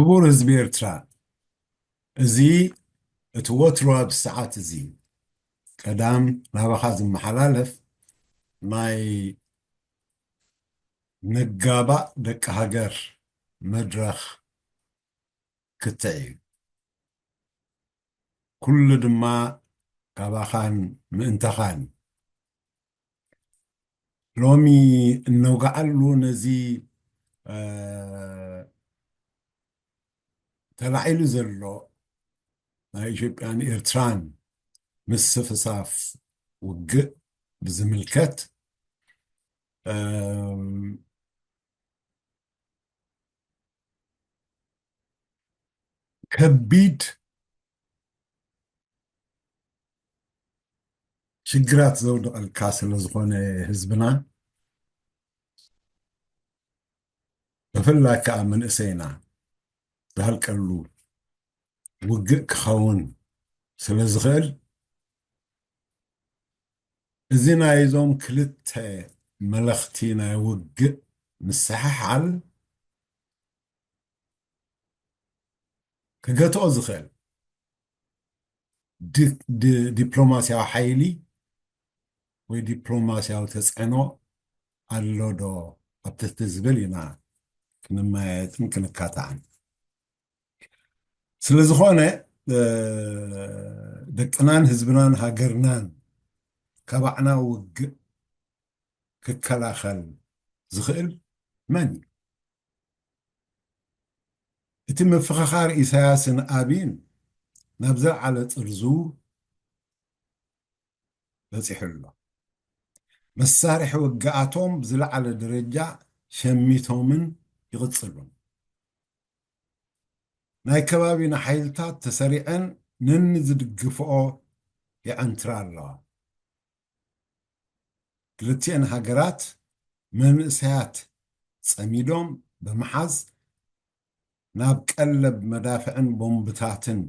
ክቡር ህዝቢ ኤርትራ፣ እዚ እቲ ወትሩ ኣብዚ ሰዓት እዚ ቀዳም ናባኻ ዝመሓላለፍ ናይ ንጋባእ ደቂ ሃገር መድረኽ ክትዕ እዩ። ኩሉ ድማ ካባኻን ምእንታኻን። ሎሚ እነውግዓሉ ነዚ፣ እ፣ ተላዒሉ ዘሎ ናይ ኢትዮጵያን ኤርትራን ምስፍሳፍ ውግእ ብዝምልከት፣ እም፣ ከቢድ ሽግራት ዘውድቐልካ ስለ ዝኾነ ህዝብና፣ ብፍላይ ከኣ መንእሰይና ዝሃልቀሉ ውግእ ክኸውን ስለ ዝኽእል፣ እዚ ናይዞም ክልተ መለኽቲ ናይ ውግእ ምስሕሓል ክገትኦ ዝኽእል ዲ-፣ ዲ-፣ ዲፕሎማስያዊ ሓይሊ ወይ ዲፕሎማስያዊ ተጽዕኖ ኣሎ ዶ ኣብ ትሕቲ ዝብል ኢና ክንመያየጥን ክንካታዕን። ስለ ዝኾነ፣ እ፣ ደቅናን ህዝብናን ሃገርናን ካብ ኣዕናዊ ውግእ ክከላኸል ዝኽእል መን እዩ? እቲ ምፍኽኻር ኢሳያስን ኣብይን ናብ ዝለዓለ ጥርዙ በጺሑ ኣሎ። መሳርሒ ውግኣቶም ብዝለዓለ ደረጃ ሸሚቶምን ይቕጽሉን። ናይ ከባቢና ሓይልታት ተሰሪዐን ነንዝድግፍኦ የዐንትራ ኣለዋ። ክልቲኤን ሃገራት መንእሰያት ጸሚዶም ብምሓዝ ናብ ቀለብ መዳፍዕን ቦምብታትን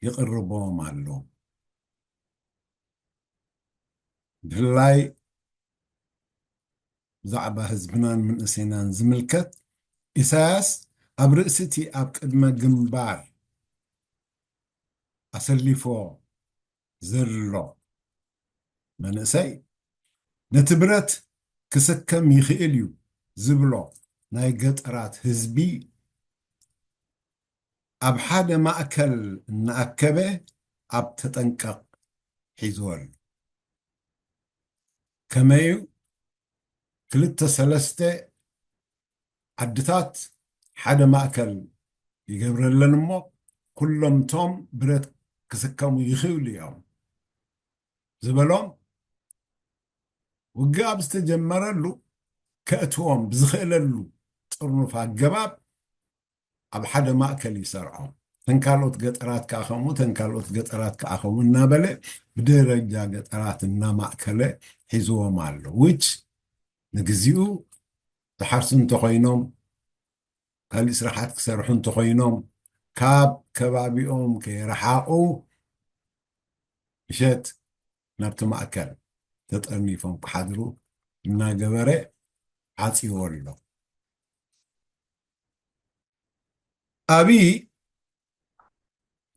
ይቕርቦም ኣሎ። ብፍላይ ብዛዕባ ህዝብናን መንእሰይናን ዝምልከት፣ ኢሳያስ ኣብ ርእሲ እቲ ኣብ ቅድመ ግንባር ኣሰሊፎ ዘሎ መንእሰይ፣ ነቲ ብረት ክስከም ይኽእል እዩ ዝብሎ ናይ ገጠራት ህዝቢ ኣብ ሓደ ማእከል እናኣከበ ኣብ ተጠንቀቕ ሒዝዎ ኣሎ። ከመይ እዩ? ክልተ ሰለስተ ዓድታት ሓደ ማእከል ይገብረለን እሞ፣ ኩሎም እቶም ብረት ክስከሙ ይኽእሉ እዮም ዝበሎም፣ ውግእ ኣብ ዝተጀመረሉ ከእትዎም ብዝኽእለሉ ጥርኑፍ ኣገባብ ኣብ ሓደ ማእከል ይሰርዖም። እተን ካልኦት ገጠራት ከኣ ከምኡ፣ እተን ካልኦት ገጠራት ከኣ ከምኡ እናበለ ብደረጃ ገጠራት እናማእከለ ሒዝዎም ኣሎ። which ንግዚኡ ዝሓርሱ እንተኾይኖም፣ ካልእ ስራሓት ክሰርሑ እንተኾይኖም፣ ካብ ከባቢኦም ከይረሓቑ ምሸት ናብቲ ማእከል ተጠርኒፎም ክሓድሩ እናገበረ ዓጽይዎ ኣሎ። ኣብይ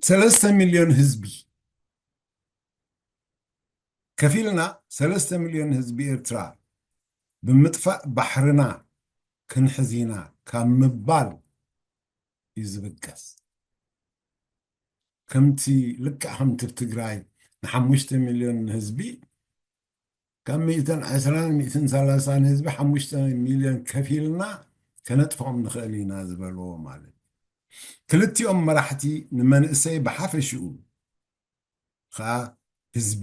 ሰለስተ ሚልዮን ህዝቢ ከፊልና፣ ሰለስተ ሚልዮን ህዝቢ ኤርትራ ብምጥፋእ ባሕርና ክንሕዝ ኢና ካብ ምባል እዩ ዝብገስ። ከምቲ፣ ልክዕ ከምቲ ኣብ ትግራይ ንሓሙሽተ ሚልዮን ህዝቢ፣ ካብ ሚእትን ዕስራን ሚእትን ሰላሳን ህዝቢ ሓሙሽተ ሚልዮን ከፊልና ከነጥፍኦም ንኽእል ኢና ዝበልዎ ማለት እዩ። ክልቲኦም መራሕቲ ንመንእሰይ ብሓፈሽኡ ኸኣ ህዝቢ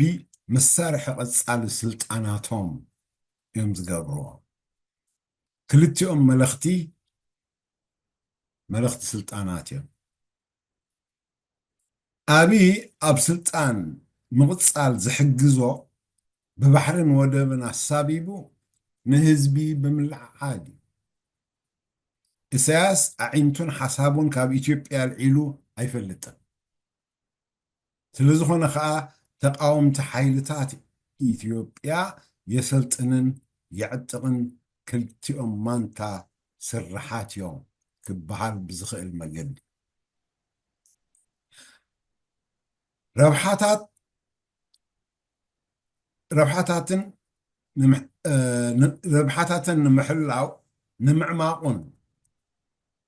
መሳርሒ ቀጻሊ ስልጣናቶም እዮም ዝገብርዎ። ክልቲኦም መለኽቲ፣ መለኽቲ ስልጣናት እዮም። ኣብይ ኣብ ስልጣን ምቕጻል ዝሕግዞ ብባሕርን ወደብን ኣሳቢቡ ንህዝቢ ብምልዕዓል እዩ። ኢሳያስ ኣዒንቱን ሓሳቡን ካብ ኢትዮጵያ ኣልዒሉ ኣይፈልጥን። ስለ ዝኾነ ኸኣ ተቃወምቲ ሓይልታት ኢትዮጵያ የሰልጥንን የዕጥቕን ክልቲኦም ማንታ ስርሓት እዮም ክበሃል ብዝኽእል መገዲ። ረብሓታት ረብሓታትን ንምሕ- እ፣ ን- ረብሓታተን ንምሕላው ንምዕማቑን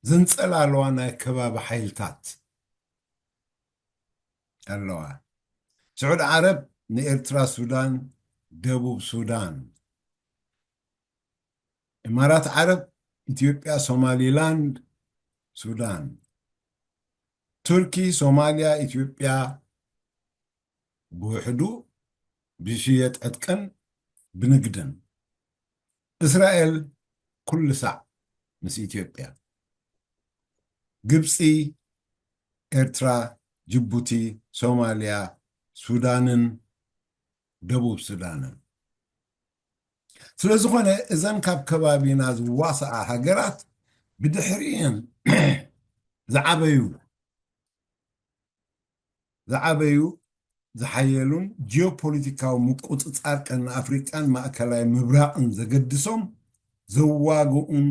ዘንጸላለዋ ናይ ከባቢ ሓይልታት ኣለዋ። ስዑድ ዓረብ ንኤርትራ ሱዳን፣ ደቡብ ሱዳን፣ ኢማራት ዓረብ ኢትዮጵያ፣ ሶማሊላንድ፣ ሱዳን፣ ቱርኪ፣ ሶማልያ፣ ኢትዮጵያ፣ ብውሕዱ ብዝሽየጥ ዕጥቅን ብንግድን። እስራኤል ኩሉ ሳዕ ምስ ኢትዮጵያ። ግብፂ፣ ኤርትራ፣ ጅቡቲ፣ ሶማልያ፣ ሱዳንን ደቡብ ሱዳንን። ስለዝኾነ እዘን ካብ ከባቢና ዝዋሳኣ ሃገራት ብድሕሪእን ዝዓበዩ ዝዓበዩ ዝሓየሉን ጂኦፖለቲካዊ ምቁጽጻር ቀርኒ ኣፍሪቃን ማእከላይ ምብራቕን ዘገድሶም ዘዋግኡን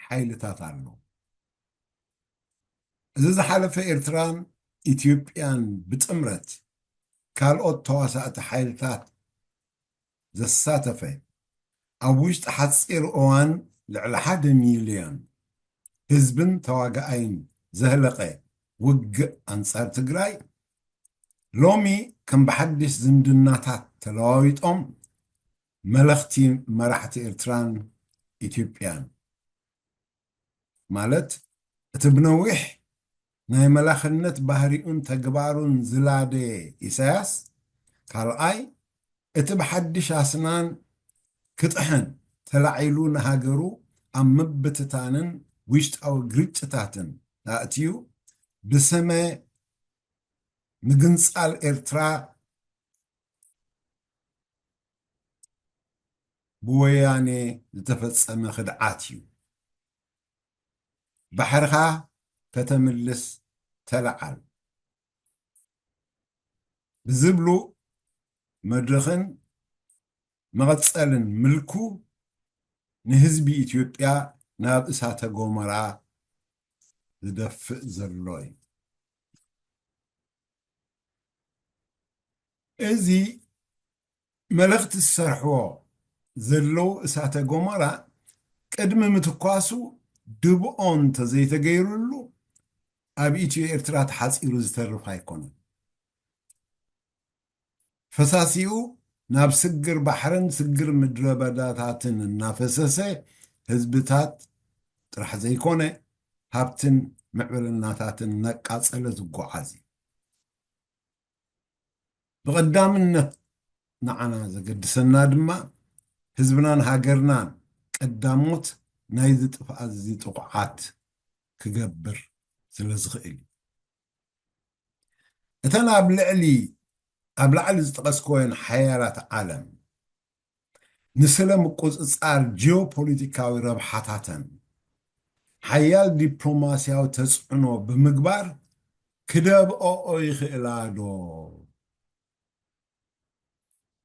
ሓይልታት ኣለዉ። እዚ ዝሓለፈ ኤርትራን ኢትዮጵያን ብጥምረት ካልኦት ተዋሳእቲ ሓይልታት ዘሳተፈ ኣብ ውሽጢ ሓፂር እዋን ልዕሊ ሓደ ሚልዮን ህዝብን ተዋጋኣይን ዘህለቐ ውግእ ኣንፃር ትግራይ ሎሚ ከም ብሓድሽ ዝምድናታት ተለዋዊጦም መለኽቲ መራሕቲ ኤርትራን ኢትዮጵያን ማለት እቲ ብነዊሕ ናይ መላኽነት ባህሪኡን ተግባሩን ዝላደ ኢሳያስ ካልኣይ እቲ ብሓድሽ ኣስናን ክጥሕን ተላዒሉ ንሃገሩ ኣብ ምብትታንን ውሽጣዊ ግርጭታትን ኣእትዩ ብስመ ምግንጻል ኤርትራ ብወያኔ ዝተፈጸመ ክድዓት እዩ። ባሕርኻ ከተምልስ ተለዓል ብዝብሉ መድረኽን መቐጸልን ምልኩ ንህዝቢ ኢትዮጵያ ናብ እሳተ ጎመራ ዝደፍእ ዘሎ እዩ። እዚ መለኽቲ ዝሰርሕዎ ዘለዉ እሳተ ጎመራ ቅድሚ ምትኳሱ ድብኦ እንተዘይተገይሩሉ ኣብ ኢትዮ ኤርትራ ተሓፂሩ ዝተርፍ ኣይኮነን። ፈሳሲኡ ናብ ስግር ባሕርን ስግር ምድረ በዳታትን እናፈሰሰ ህዝብታት ጥራሕ ዘይኮነ ሃብትን ምዕብልናታትን እናቃፀለ ዝጓዓዝ እዩ። ብቐዳምነት ንዓና ዘገድሰና ድማ ህዝብናን ሃገርናን ቀዳሞት ናይዚ ጥፍኣት እዚ ጥቑዓት ክገብር ስለ ዝኽእል እዩ። እተን ኣብ ልዕሊ ኣብ ላዕሊ ዝጠቐስክወን ሓያላት ዓለም ንስለ ምቁጽጻር ጂኦፖለቲካዊ ረብሓታተን ሓያል ዲፕሎማስያዊ ተጽዕኖ ብምግባር ክደብኦኦ ይኽእላ ዶ?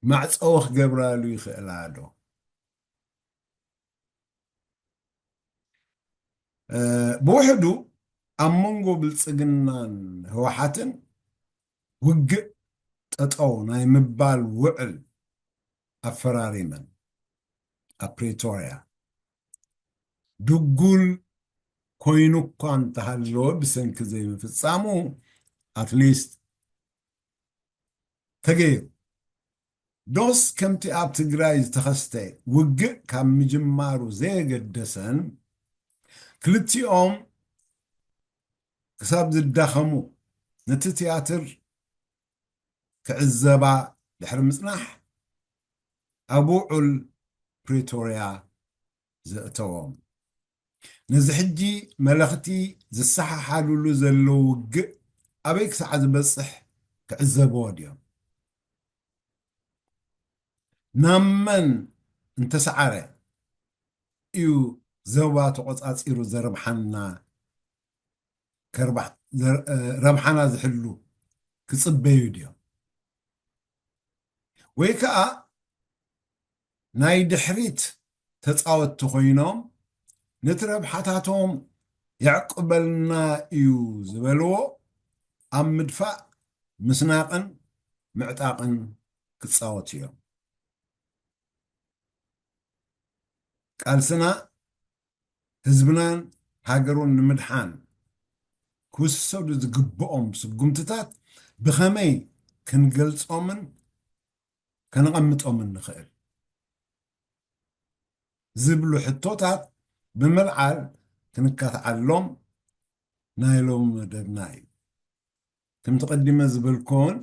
ማዕጸዎ ክገብራሉ ይኽእላ ዶ? ብውሕዱ ኣብ መንጎ ብልጽግናን ህወሓትን ውግእ ጠጠው ናይ ምባል ውዕል ኣፈራሪመን ኣብ ፕሪቶርያ ድጉል ኮይኑ እኳ እንተሃለወ ብሰንኪ ዘይምፍጻሙ ኣትሊስት ተገይሩ ዶስ ከምቲ ኣብ ትግራይ ዝተኸስተ ውግእ ካብ ምጅማሩ ዘየገደሰን ክልቲኦም ክሳብ ዝዳኸሙ ነቲ ትያትር ክዕዘባ ድሕሪ ምፅናሕ ኣብ ውዑል ፕሪቶርያ ዘእተዎም ነዚ ሕጂ መለኽቲ ዝሰሓሓሉሉ ዘለዉ ውግእ ኣበይ ክሳዕ ዝበፅሕ ክዕዘብዎ ድዮም ናብ መን እንተሰዓረ እዩ ዘባ ተቖጻጺሩ ዘርብሓና ረብሓና ዝሕሉ ክጽበዩ ድዮም ወይ ከዓ ናይ ድሕሪት ተጻወትቲ ኮይኖም ነቲ ረብሓታቶም የዕቁበልና እዩ ዝበልዎ ኣብ ምድፋእ ምስናቕን ምዕጣቕን ክጻወቱ እዮም። ቃልስና ህዝብናን ሃገሩን ንምድሓን ክውሰዱ ዝግብኦም ስጉምትታት ብኸመይ ክንገልጾምን ከነቐምጦምን ንኽእል ዝብሉ ሕቶታት ብምልዓል ክንካትዓሎም ናይ ሎሚ መደብና እዩ። ከምቲ ቀዲመ ዝበልኩን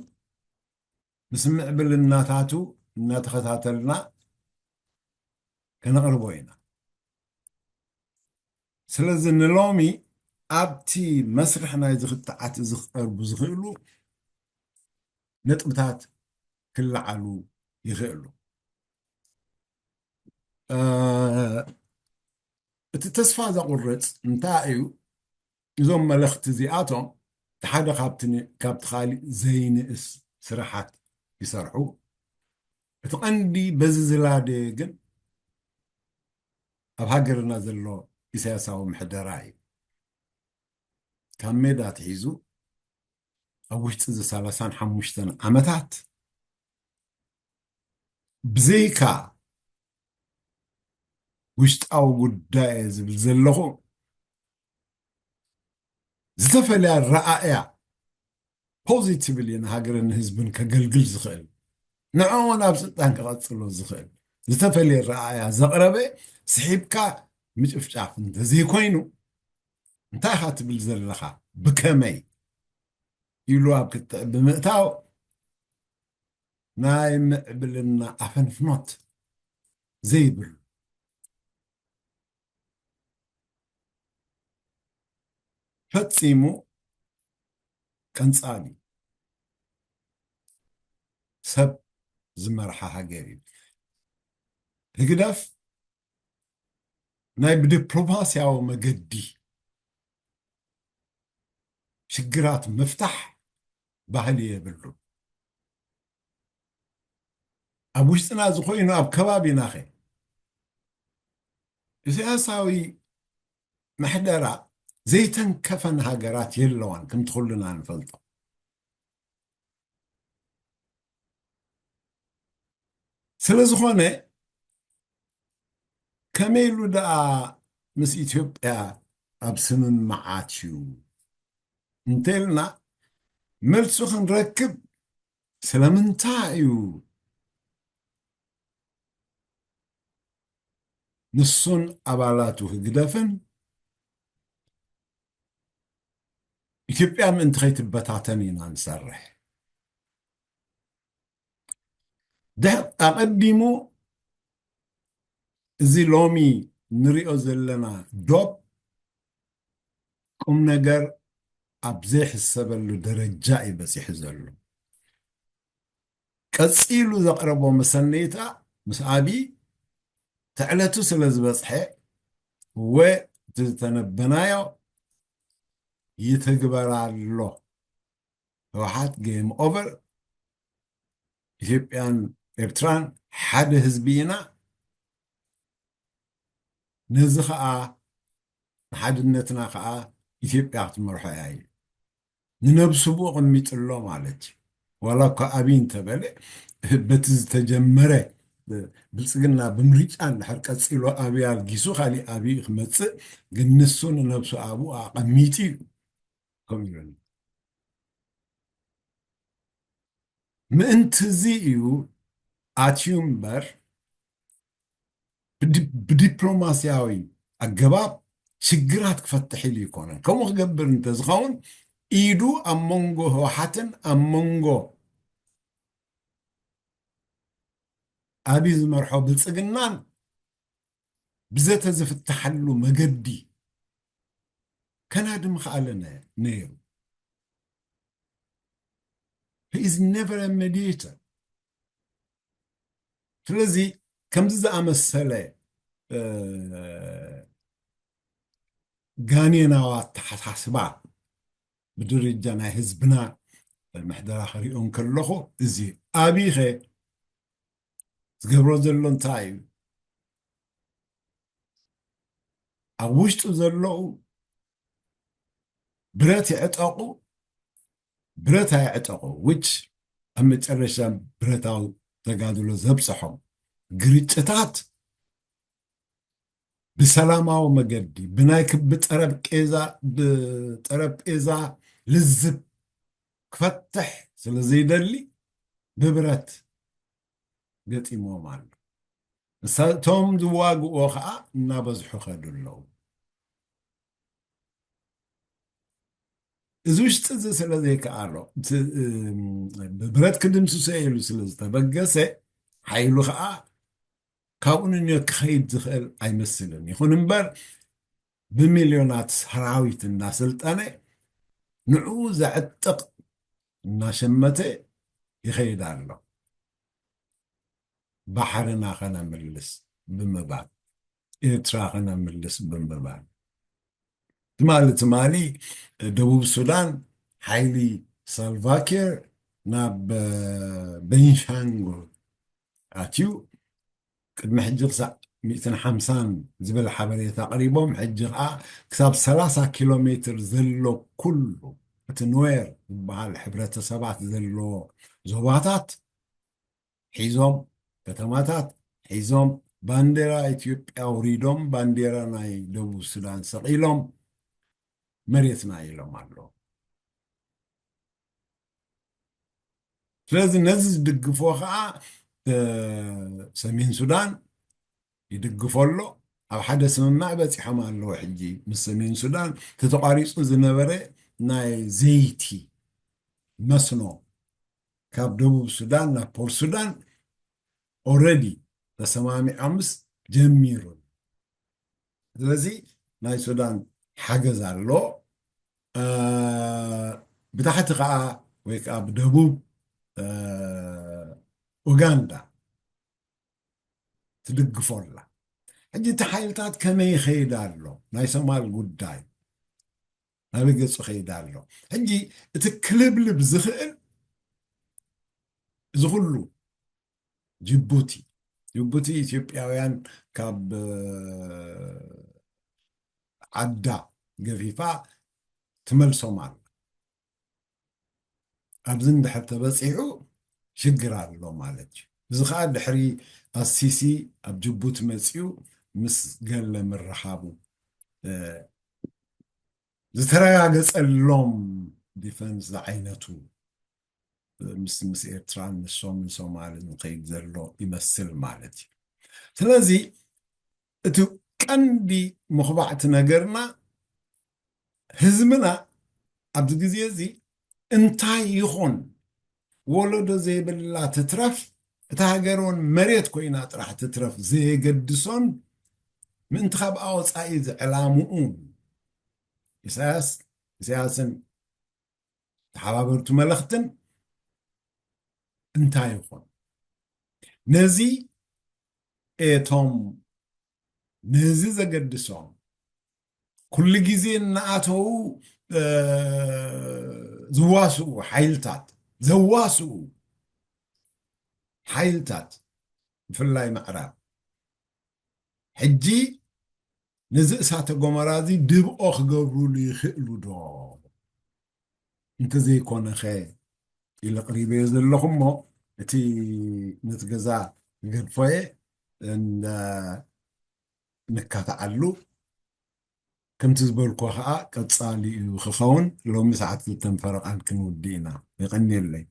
ምስ ምዕብልናታቱ እናተኸታተልና ከነቕርቦ ኢና። ስለዚ ንሎሚ ኣብቲ መስርሕ ናይዚ ክትዓት እዚ ክቐርቡ ዝኽእሉ ነጥብታት ክለዓሉ ይኽእሉ። እ፣ እቲ ተስፋ ዘቑርጽ እንታይ እዩ? እዞም መለኽቲ እዚኣቶም እቲ ሓደ ካብቲ ን-፣ ካብቲ ካሊእ ዘይንእስ ስራሓት ይሰርሑ። እቲ ቀንዲ በዚ ዝላደ ግን ኣብ ሃገርና ዘሎ ኢሳያሳዊ ምሕደራ እዩ። ካብ ሜዳ ኣትሒዙ ኣብ ውሽጢ እዚ ሰላሳን ሓሙሽተን ዓመታት ብዘይካ ውሽጣዊ ጉዳይ እየ ዝብል ዘለኹ፣ ዝተፈላለያ ረኣእያ ፖዚቲቭሊ ንሃገርን ንህዝብን ከገልግል ዝኽእል፣ ንዕኡ ናብ ስልጣን ከቐጽሎ ዝኽእል ዝተፈለየ ረኣእያ ዘቕረበ ስሒብካ ምጭፍጫፍ እንተዘይኮይኑ፣ እንታይ ኢኻ ትብል ዘለኻ? ብከመይ? ኢሉ ኣብ ክትዕ ብምእታው ናይ ምዕብልና ኣፈንፍኖት ዘይብሉ፣ ፈጺሙ ቀንጻሊ ሰብ ዝመርሓ ሃገር እዩ። ህግደፍ ናይ ብዲፕሎማስያዊ መገዲ ሽግራት ምፍታሕ ባህሊ የብሉ። ኣብ ውሽጥና ዝኾይኑ ኣብ ከባቢናኸ ኢሳያሳዊ ምሕደራ ዘይተንከፈን ሃገራት የለዋን፣ ከምቲ ኩልና ንፈልጦ። ስለ ዝኾነ ከመይ ኢሉ ደኣ ምስ ኢትዮጵያ ኣብ ስምምዓት እዩ እንተልና፣ መልሱ ክንረክብ ስለምንታይ እዩ ንሱን ኣባላቱ ህግደፍን ኢትዮጵያ ምእንቲ ከይትበታተን ኢና ንሰርሕ። ድሕ-፣ ኣቐዲሙ እዚ ሎሚ ንሪኦ ዘለና ዶብ ቁም ነገር ኣብ ዘይሕሰበሉ ደረጃ እዩ በፂሑ ዘሎ። ቀፂሉ ዘቕረቦ መሰነይታ ምስ ኣብይ ትዕለቱ ስለ ዝበፅሐ፣ እወ፣ እቲ ዝተነበናዮ ይትግበር ኣሎ። ህወሓት ጌም ኦቨር፣ ኢትዮጵያን ኤርትራን ሓደ ህዝቢ ኢና። ነዚ ኸኣ፣ ንሓድነትና ኸኣ ኢትዮጵያ ክትመርሖ እያ ኢሉ ንነብሱ ብኡ ኣቐሚጥሎ ማለት እዩ። ዋላ እኳ ኣብይ እንተበለ፣ በቲ ዝተጀመረ ብልጽግና ብምርጫ እንድሕር ቀጺሉ ኣብይ ኣልጊሱ ካሊእ ኣብይ ክመጽእ፣ ግን ንሱ ንነብሱ ኣብኡ ኣቐሚጡ እዩ ከምኡ ኢሉኒ። ምእንቲ እዚ እዩ ኣትዩ እምበር፣ ብዲ-፣ ብዲፕሎማስያዊ ኣገባብ ሽግራት ክፈትሕ ኢሉ ይኮነን። ከምኡ ክገብር እንተዝኸውን፣ ኢዱ ኣብ መንጎ ህወሓትን ኣብ መንጎ ኣብይ ዝመርሖ ብልጽግናን ብዘተ ዝፍትሓሉ መገዲ ከናዲ ምኽኣለ ነ-፣ ነይሩ። He is never a mediator. ስለዚ ከምዚ ዝኣመሰለ፣ እ፣ ጋኔናዊ ኣተሓሳስባ ብደረጃ ናይ ህዝብና ምሕደራ ክሪኦ እንከለኹ፣ እዚ ኣብይኸ ዝገብሮ ዘሎ እንታይ እዩ? ኣብ ውሽጡ ዘለዉ ብረት ይዕጠቑ፣ ብረት ኣየዕጠቑ፣ which ኣብ መጨረሻ ብረታዊ ተጋድሎ ዘብፅሖም ግርጭታት ብሰላማዊ መገዲ፣ ብናይ ክቢ ጠረጴዛ፣ ብጠረጴዛ ልዝብ ክፈትሕ ስለ ዘይደሊ ብብረት ገጢምዎም ኣሎ። እሳ-፣ እቶም ዝዋግእዎ ከዓ እናበዝሑ ከዱ ኣለዉ። እዚ ውሽጢ እዚ ስለ ዘይከኣሎ፣ እቲ፣ እም፣ ብብረት ክድምስሶ ኢሉ ስለ ዝተበገሰ፣ ሓይሉ ከዓ ካብኡ ንንዮ ክኸይድ ዝኽእል ኣይመስልን። ይኹን እምበር፣ ብሚልዮናት ሰራዊት እናሰልጠነ፣ ንዕኡ ዘዕጥቕ እናሸመተ ይኸይድ ኣሎ። ባሕርና ከነምልስ ብምባል፣ ኤርትራ ከነምልስ ብምባል። ትማሊ፣ ትማሊ ደቡብ ሱዳን ሓይሊ ሳልቫኪር ናብ፣ እ፣ ቤንሻንጉል ኣትዩ። ቅድሚ ሕጂ ክሳዕ ሚእትን ሓምሳን ዝብል ሓበሬታ ኣቕሪቦም፣ ሕጂ ኸዓ ክሳብ ሰላሳ ኪሎ ሜትር ዘሎ ኩሉ እቲ ኑዌር ዝበሃል ሕብረተሰባት ዘለዎ ዞባታት ሒዞም፣ ከተማታት ሒዞም፣ ባንዴራ ኢትዮጵያ ኣውሪዶም፣ ባንዴራ ናይ ደቡብ ሱዳን ሰቒሎም፣ መሬትና ኢሎም ኣለዉ። ስለዚ ነዚ ዝድግፎ ኸዓ፣ እ፣ ሰሜን ሱዳን ይድግፎ ኣሎ። ኣብ ሓደ ስምምዕ በፂሖም ኣለዉ። ሕጂ ምስ ሰሜን ሱዳን ተተቋሪፁ ዝነበረ ናይ ዘይቲ መስኖ ካብ ደቡብ ሱዳን ናብ ፖርት ሱዳን ኦልሬዲ ተሰማሚዖምስ ጀሚሩ። ስለዚ ናይ ሱዳን ሓገዝ ኣሎ። እ፣ ብታሕቲ ከዓ ወይ ከዓ ብደቡብ፣ እ፣ ኡጋንዳ ትድግፎ ኣላ። ሕጂ እቲ ሓይልታት ከመይ ይኸይድ ኣሎ? ናይ ሶማል ጉዳይ ናበይ ገጹ ይኸይድ ኣሎ? ሕጂ እቲ ክልብልብ ዝኽእል እዚ ኩሉ ጅቡቲ፣ ጅቡቲ ኢትዮጵያውያን ካብ፣ እ፣ ዓዳ ገፊፋ ትመልሶም ኣላ። ኣብዚ እንድሕር ተበፂሑ ሽግር ኣሎ ማለት እዩ። እዚ ከዓ ድሕሪ ኣሲሲ ኣብ ጅቡቲ መፂኡ ምስ ገለ ምርኻቡ፣ እ፣ ዝተረጋገፀሎም ዲፈንስ ዝዓይነቱ ምስ፣ ምስ ኤርትራን ንሶምን ሶማልን ዝኸይድ ዘሎ ይመስል ማለት እዩ። ስለዚ እቲ ቀንዲ መኹባዕቲ ነገርና ህዝብና ኣብዚ ግዜ እዚ እንታይ ይኾን ወለዶ ዘይብላ ትትረፍ፣ እታ ሃገር እውን መሬት ኮይና ጥራሕ ትትረፍ ዘየገድሶን ምእንቲ ካብ ኣወፃኢ ዝዕላምኡን ኢሳያስ፣ ኢሳያስን ተሓባበርቱ መለኽትን እንታይ ይኾን? ነዚ እቶም ነዚ ዘገድሶም ኩሉ ግዜ እናኣተዉ፣ እ፣ ዝዋስኡ ሓይልታት፣ ዘዋስኡ ሓይልታት ብፍላይ ምዕራብ ሕጂ ነዚ እሳተ ጎመራ እዚ ድብኦ ክገብሩሉ ይኽእሉ ዶ? እንተዘይኮነኸ ኢለ ቅሪበዮ ዘለኹ እሞ፣ እቲ ነቲ ገዛ ክገድፎ እየ፣ እንዳ-፣ ንካትዓሉ። ከምቲ ዝበልኩ ኸዓ ቀጻሊ እዩ ክኸውን። ሎሚ ሰዓት ክልተን ፈረቓን ክንውድእ ኢና። የቐንየለይ።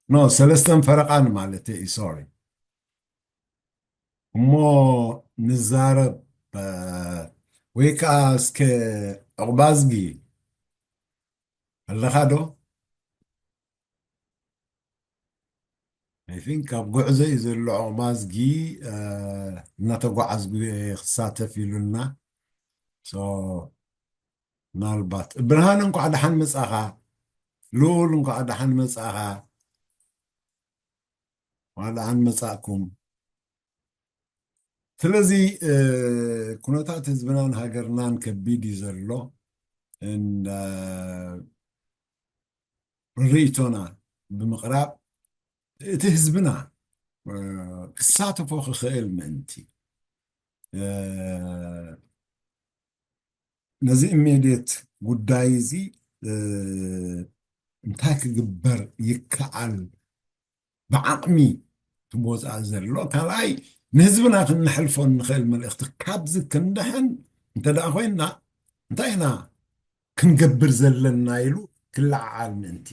ኖ፣ ሰለስተን ፈረቓን ማለት እዩ፣ ሶሪ። እሞ ንዛረብ፣ እ፣ ወይ ከዓ እስከ ዕቑባዝጊ ኣለኻ ዶ? I think ኣብ ጉዕዞ እዩ ዘሎ ዕቑባዝጊ፣ እ፣ እናተጓዓዝጉ እየ ክሳተፍ ኢሉና። ሶ፣ ምናልባት ብርሃን እንኳዕ ደሓን መጻኻ፣ ልኡል እንኳዕ ደሓን መጻኻ። እንኳዕ ደሓን መጻእኩም። ስለዚ፣ እ፣ ኩነታት ህዝብናን ሃገርናን ከቢድ እዩ ዘሎ። እን-፣ እ፣ ርእይቶና ብምቕራብ እቲ ህዝብና፣ እ፣ ክሳተፎ ክኽእል ምእንቲ፣ እ፣ ነዚ ኢሚድየት ጉዳይ እዚ እ፣ እንታይ ክግበር ይከኣል ብዓቕሚ ትቦፃ ዘሎ? ካልኣይ ንህዝብና ክነሕልፎ እንኽእል መልእኽቲ ካብዚ ክንድሕን እንተ ደኣ ኮይንና እንታይ ኢና ክንገብር ዘለና ኢሉ ክለዓዓል ምእንቲ።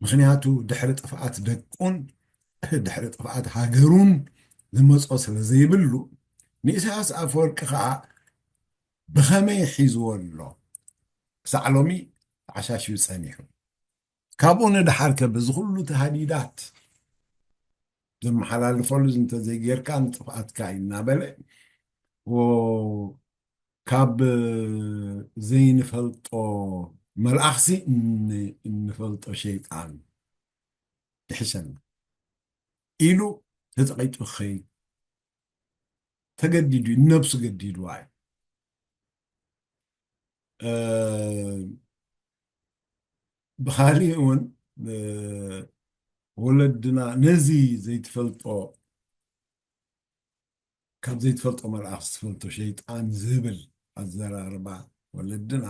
ምኽንያቱ ድሕሪ ጥፍኣት ደቁን ድሕሪ ጥፍኣት ሃገሩን ዝመጾ ስለ ዘይብሉ ንኢሳያስ ኣፈወርቂ ከዓ ብኸመይ ሒዝዎ ኣሎ ክሳዕ ሎሚ ተዓሻሽዩ ጸኒሑ። ካብኡ ንደሓር ከ በዚ ኩሉ ተሃዲዳት ዘመሓላልፈሉ እንተዘይጌርካ ንጥፍኣትካ እዩ እናበለ ወ-፣ ካብ ዘይንፈልጦ መልኣኽሲ ን-፣ እንፈልጦ ሸይጣን ይሕሸና ኢሉ ተጸቒጡ ክኸይድ ተገዲዱ እዩ፣ ነብሱ ገዲድዋ እዩ። እ፣ ብኻሊእ እውን፣ እ፣ ወለድና ነዚ ዘይትፈልጦ፣ ካብ ዘይትፈልጦ መልኣኽ ዝፈልጦ ሸይጣን ዝብል ኣዘራርባ ወለድና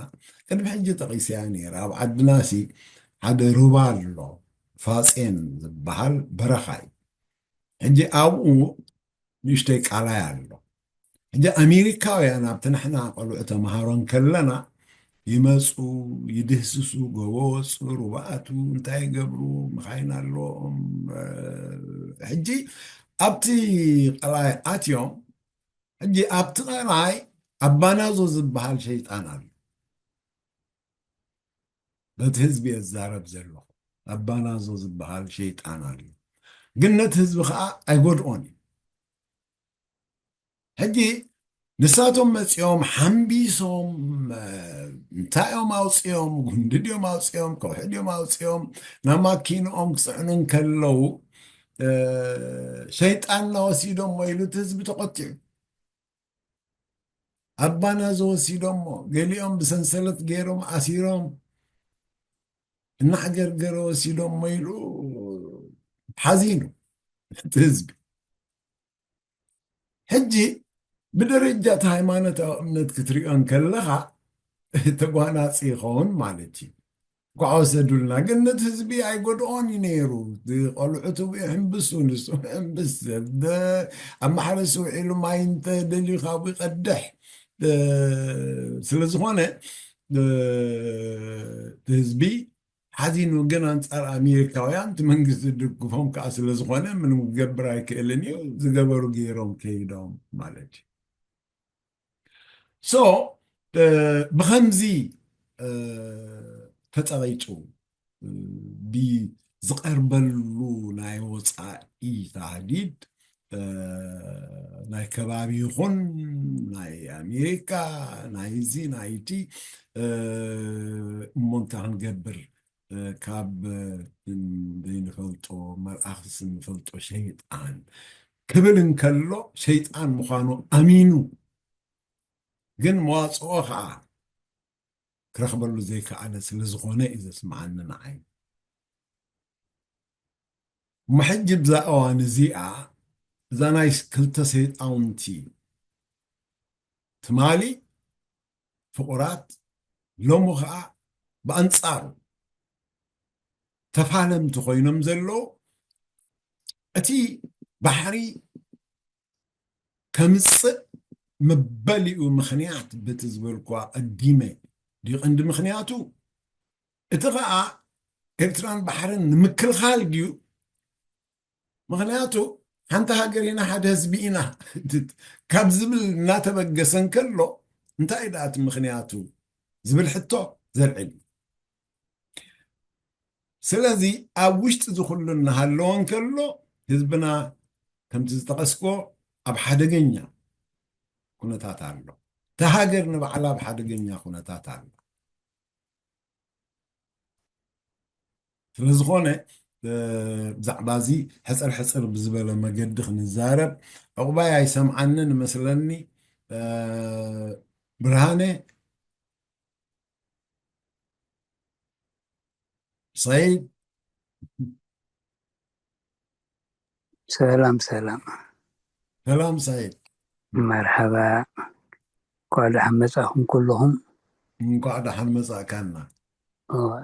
ቅድሚ ሕጂ ጠቒሰያ ነይረ። ኣብ ዓድናሲ ሓደ ሩባ ኣሎ፣ ፋጼን ዝበሃል በረኻ እዩ። ሕጂ ኣብኡ ንእሽተይ ቃላይ ኣሎ። ሕጂ ኣሜሪካውያን ኣብቲ ንሕና ቆልዑ ተምሃሮ እንከለና ይመፁ፣ ይድህስሱ፣ ጎቦ ወፁ፣ ሩባኣቱ እንታይ ይገብሩ፣ መኻይን ኣለዎም። እ፣ ሕጂ ኣብቲ ቃላይ ኣትዮም፣ ሕጂ ኣብቲ ቃላይ ኣባናዞ ዝበሃል ሸይጣን ኣሎ። ነቲ ህዝቢ የዛረብ ዘለኹ ኣባናዞ ዝበሃል ሸይጣን ኣሎ። ግን ነቲ ህዝቢ ከዓ ኣይጎድኦን እዩ። ሕጂ ንሳቶም መፂኦም ሓምቢሶም፣ እ፣ እንታይ እዮም ኣውፂኦም? ጉንዲ ድዮም ኣውፂኦም? ከውሒ ድዮም ኣውፂኦም? ናብ ማኪንኦም ክፅዕኑ እንከለዉ፣ እ፣ ሸይጣንና ወሲዶሞ ኢሉ እቲ ህዝቢ ተቆጢዑ። ኣባናዞ ወሲዶሞ፣ ገሊኦም ብሰንሰለት ገይሮም ኣሲሮም፣ እናሕገርገረ ወሲዶሞ ኢሉ ሓዚኑ እቲ ህዝቢ። ሕጂ ብደረጃ እቲ ሃይማኖታዊ እምነት ክትሪኦ እንከለኻ ተጓናፂ ይኸውን ማለት እዩ። እንኳዕ ወሰዱልና። ግን ነቲ ህዝቢ ኣይጎድኦን እዩ ነይሩ። እቲ ቆልዑ ትብኡ ይሕምብሱ፣ ንሱ ይሕምብስ። ደ-፣ ኣብ ማሕረስ ውዒሉ ማይ እንተ ደልዩ ካብኡ ይቐድሕ። እ፣ ስለ ዝኾነ፣ እ፣ እቲ ህዝቢ ሓዚኑ፣ ግን ኣንጻር ኣሜሪካውያን እቲ መንግስቲ ዝድግፎም ከዓ ስለ ዝኾነ ምንም ክገብር ኣይክእልን እዩ። ዝገበሩ ገይሮም ከይዶም ማለት እዩ። ሶ፣ እ፣ ብኸምዚ፣ እ፣ ተጸቒጡ፣ እ፣ ብዝቐርበሉ ናይ ወጻኢ ታህዲድ፣ እ፣ ናይ ከባቢ ይኹን ናይ ኣሜሪካ፣ ናይዚ፣ ናይቲ፣ እ፣ እሞ እንታይ ክንገብር፣ እ፣ ካብ፣ እ፣ ዘይንፈልጦ መልኣኽስ እንፈልጦ ሸይጣን ክብል እንከሎ፣ ሸይጣን ምዃኑ ኣሚኑ፣ ግን መዋጽኦ ኸኣ ክረኽበሉ ዘይከኣለ ስለ ዝኾነ እዩ ዘስምዓኒ ንዓይ። እሞ ሕጂ ብዛ እዋን እዚኣ፣ እዛ ናይ ክልተ ሰይጣውንቲ ትማሊ ፍቑራት፣ ሎሚ ኸኣ ብኣንጻሩ ተፋለምቲ ኮይኖም ዘለዉ፣ እቲ ባሕሪ ከምጽእ መበሊኡ ምኽንያት በቲ ዝበልኳ ቀዲመ ድዩ ቀንዲ ምኽንያቱ? እቲ ኸኣ ኤርትራን ባሕርን ንምክልኻል ድዩ? ምኽንያቱ ሓንቲ ሃገር ኢና፣ ሓደ ህዝቢ ኢና ካብ ዝብል እናተበገሰ እንከሎ፣ እንታይ እዩ ደኣ እቲ ምኽንያቱ ዝብል ሕቶ ዘልዕል እዩ። ስለዚ ኣብ ውሽጢ እዚ ኩሉ እናሃለወ እንከሎ፣ ህዝብና ከምቲ ዝጠቐስክዎ ኣብ ሓደገኛ ኩነታት ኣሎ። እታ ሃገር ንባዕላ ኣብ ሓደገኛ ኩነታት ኣሎ። ስለ ዝኾነ፣ እ፣ ብዛዕባ እዚ ሕጽር ሕጽር ብዝበለ መገዲ ክንዛረብ፣ ዕቑባይ ኣይሰምዓንን መስለኒ። እ፣ ብርሃነ፣ ሰይድ፣ ሰላም ሰላም። ሰላም ሰይድ። መርሐባ። እንኳዕ ደሓን መጻእኩም ኩልኹም። እንኳዕ ደሓን መጻእካና።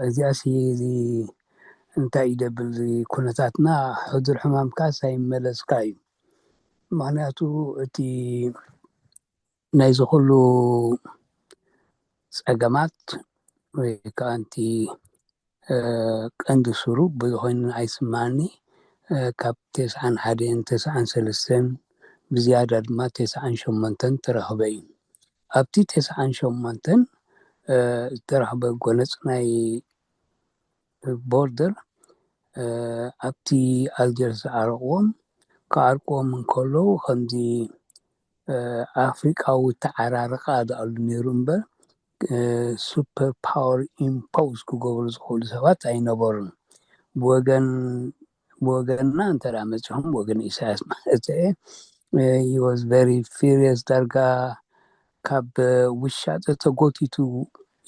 እዚኣሲ እዚ እንታይ ይደብል? ኩነታትና ሕዱር ሕማምካስ ኣይመለስካ እዩ። ምክንያቱ እቲ ናይዚ ኩሉ ፀገማት ወይ ከዓ እቲ ቀንዲ ስሩ ብዝኮይኑ ኣይስማኒ ካብ ተስዓን ሓደን ተስዓን ሰለስተን ብዝያዳ ድማ ተስዓን ሸሞንተን ተረክበ እዩ። ኣብቲ ተስዓን ሸሞንተን ዝተረክበ ጎነፅ ናይ ቦርደር ኣብቲ ኣልጀርስ ዝዓረቅዎም ክዓርቅዎም እንከለዉ ከምዚ ኣፍሪቃዊ ተዓራርቃ ዝኣሉ ነይሩ እምበር ሱፐር ፓወር ኢምፖዝ ክገብሩ ዝኽእሉ ሰባት ኣይነበሩን። ብወገን ብወገንና እንተ መፅኹም ወገን ኢሳያስ ማለት was very furious ዳርጋ ካብ ውሻጠ ተጎቲቱ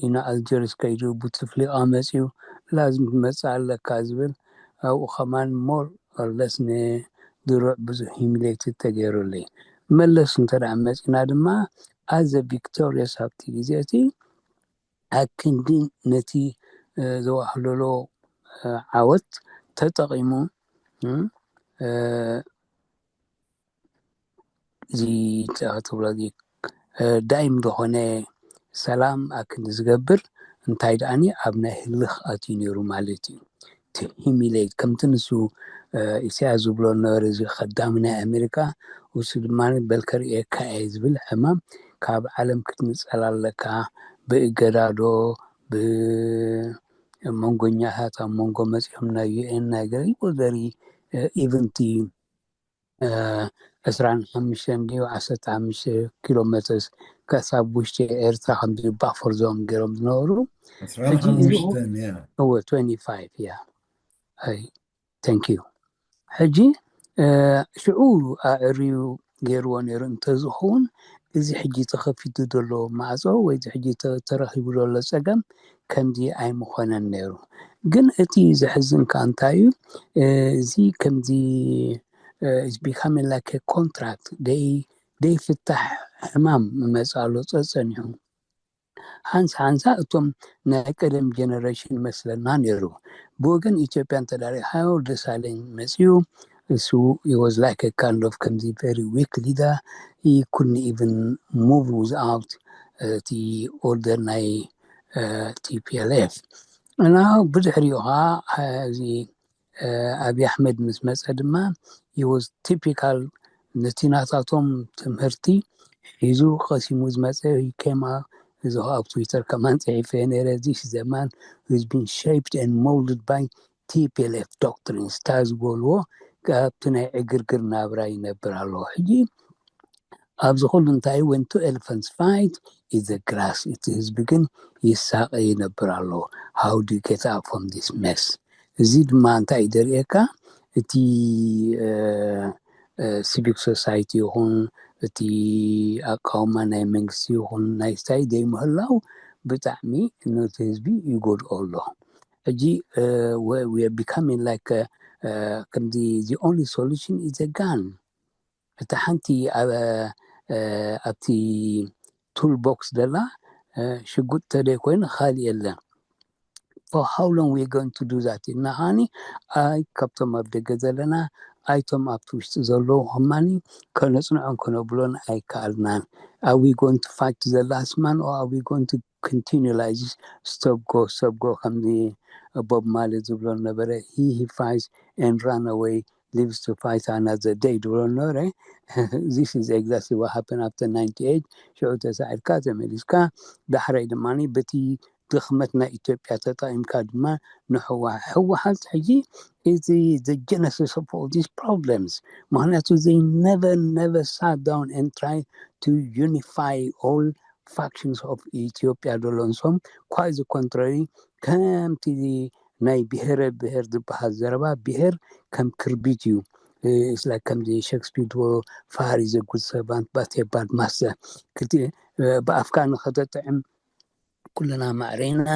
ኢና ኣልጀርስ ከይዱ ብትፍሊቃ መፅዩ ላዝም ትመፅእ ኣለካ ዝብል ኣብኡ ከማን more or less ንድሩዕ ብዙሕ humiliated ተገይሩለይ። መለስ እንተ መፂና ድማ ኣዘ ቪክቶሪየስ ኣብቲ ግዜ እቲ ኣክንዲ ነቲ ዘዋህለሎ ዓወት ተጠቒሙ እዚ ትብሎ ዳይም ዝኾነ ሰላም ኣክንዲ ዝገብር እንታይ ደኣኒ ኣብ ናይ ህልኽ ኣትዩ ነይሩ ማለት እዩ። ሂሚሌት ከምቲ ንሱ ኢሳያስ ዝብሎ ነበረ እዚ ከዳሚ ናይ ኣሜሪካ እሱ ድማ በልከ ርእየካ እየ ዝብል ሕማም ካብ ዓለም ክትንጸል ኣለካ ብእገዳዶ ብመንጎኛታት ኣብ መንጎ መጺኦም ናይ ዩኤን ናይ ገለ ይቆዘሪ ኢቨንቲ ዕስራን ሓሙሽተን ድዩ ዓሰርተ ሓሙሽተ ኪሎ ሜትርስ ከሳብ ውሽጢ ኤርትራ ከምዚ ባፈር ዞን ገይሮም ዝነበሩ እወ ትዌንቲ ፋይቭ ያ ኣይ ታንክ ዩ ሕጂ ሽዑ ኣዕርዩ ገይርዎ ነይሩ እንተዝኸውን እዚ ሕጂ ተኸፊቱ ዘሎ ማዕፆ ወይ እዚ ሕጂ ተረኺቡ ዘሎ ፀገም ከምዚ ኣይምኾነን ነይሩ። ግን እቲ ዘሕዝን ከዓ እንታይ እዩ? እዚ ከምዚ is becoming like contract ደይፍታሕ ሕማም መፅእ ኣሎ ፀፀኒሑ ሓንሳ ሓንሳ እቶም ናይ ቀደም ጀነሬሽን መስለና ነይሩ። ብወገን ኢትዮጵያ እንተዳሪኻዮ ደሳለኝ መፅዩ እሱ was like kind of ከምዚ very weak leader he couldn't even move without እቲ ኦርደር ናይ ቲፒኤልኤፍ እና ብድሕሪኡ ከዓ እዚ ኣብይ ኣሕመድ ምስ መፀ ድማ was typical ነቲ ናታቶም ትምህርቲ ሒዙ ቀሲሙ ዝመፀ ኬማ እዚ ኣብ ትዊተር ከማን ፅሒፈ ነረ this ዘማን has been shaped and molded by ቲፒኤልኤፍ doctrines እታ ዝበልዎ ኣብቲ ናይ ዕግርግር ናብራ ይነብር ኣለዎ ሕጂ ኣብዚ ኩሉ እንታይ when two elephants fight is the grass እቲ ህዝቢ ግን ይሳቀ ይነብር ኣሎ how do you get up from this mess እዚ ድማ እንታይ እዩ ዘርእየካ እቲ ሲቪክ ሶሳይቲ ይኹን እቲ ኣቃውማ ናይ መንግስቲ ይኹን ናይ ስታይ ዘይምህላው ብጣዕሚ ነቲ ህዝቢ ይጎድኦ ኣሎ ሕጂ we are becoming like ከምዚ the only solution is a gun እታ ሓንቲ ኣብቲ ቱል ቦክስ ዘላ ሽጉጥ ተደይ ኮይኑ ካልእ የለን for how long we going to do that እና ከዓኒ ኣይ ካብቶም ኣብ ደገ ዘለና ኣይቶም ኣብቲ ውሽጢ ዘለዉ ከማኒ ከነፅንዖን ከነብሎን ኣይከኣልናን are we going to fight to the last man or are we going to continue like this stop go stop go ከምዚ ቦብ ማርሊ ዝብሎ ነበረ he he fights and run away lives to fight another day ዝብሎ ነበረ this is exactly what happened after ninety-eight ሽዑ ተሳዒርካ ተመሊስካ ዳሕራይ ድማ በቲ ድኽመት ናይ ኢትዮጵያ ተጠቒምካ ድማ ንህወሓት ህወሓት ሕጂ is the genesis of all these problems ምክንያቱ they never never sat down and try to unify all factions of ኢትዮጵያ ዘሎ ንሶም quite the contrary ከምቲ ናይ ብሄረ ብሄር ዝበሃል ዘረባ ብሄር ከም ክርቢት እዩ ስላ ከምዚ ሸክስፒር ድቦ fire is a good servant but a bad master ብኣፍካ ንኸተጥዕም ኩልና ማዕረና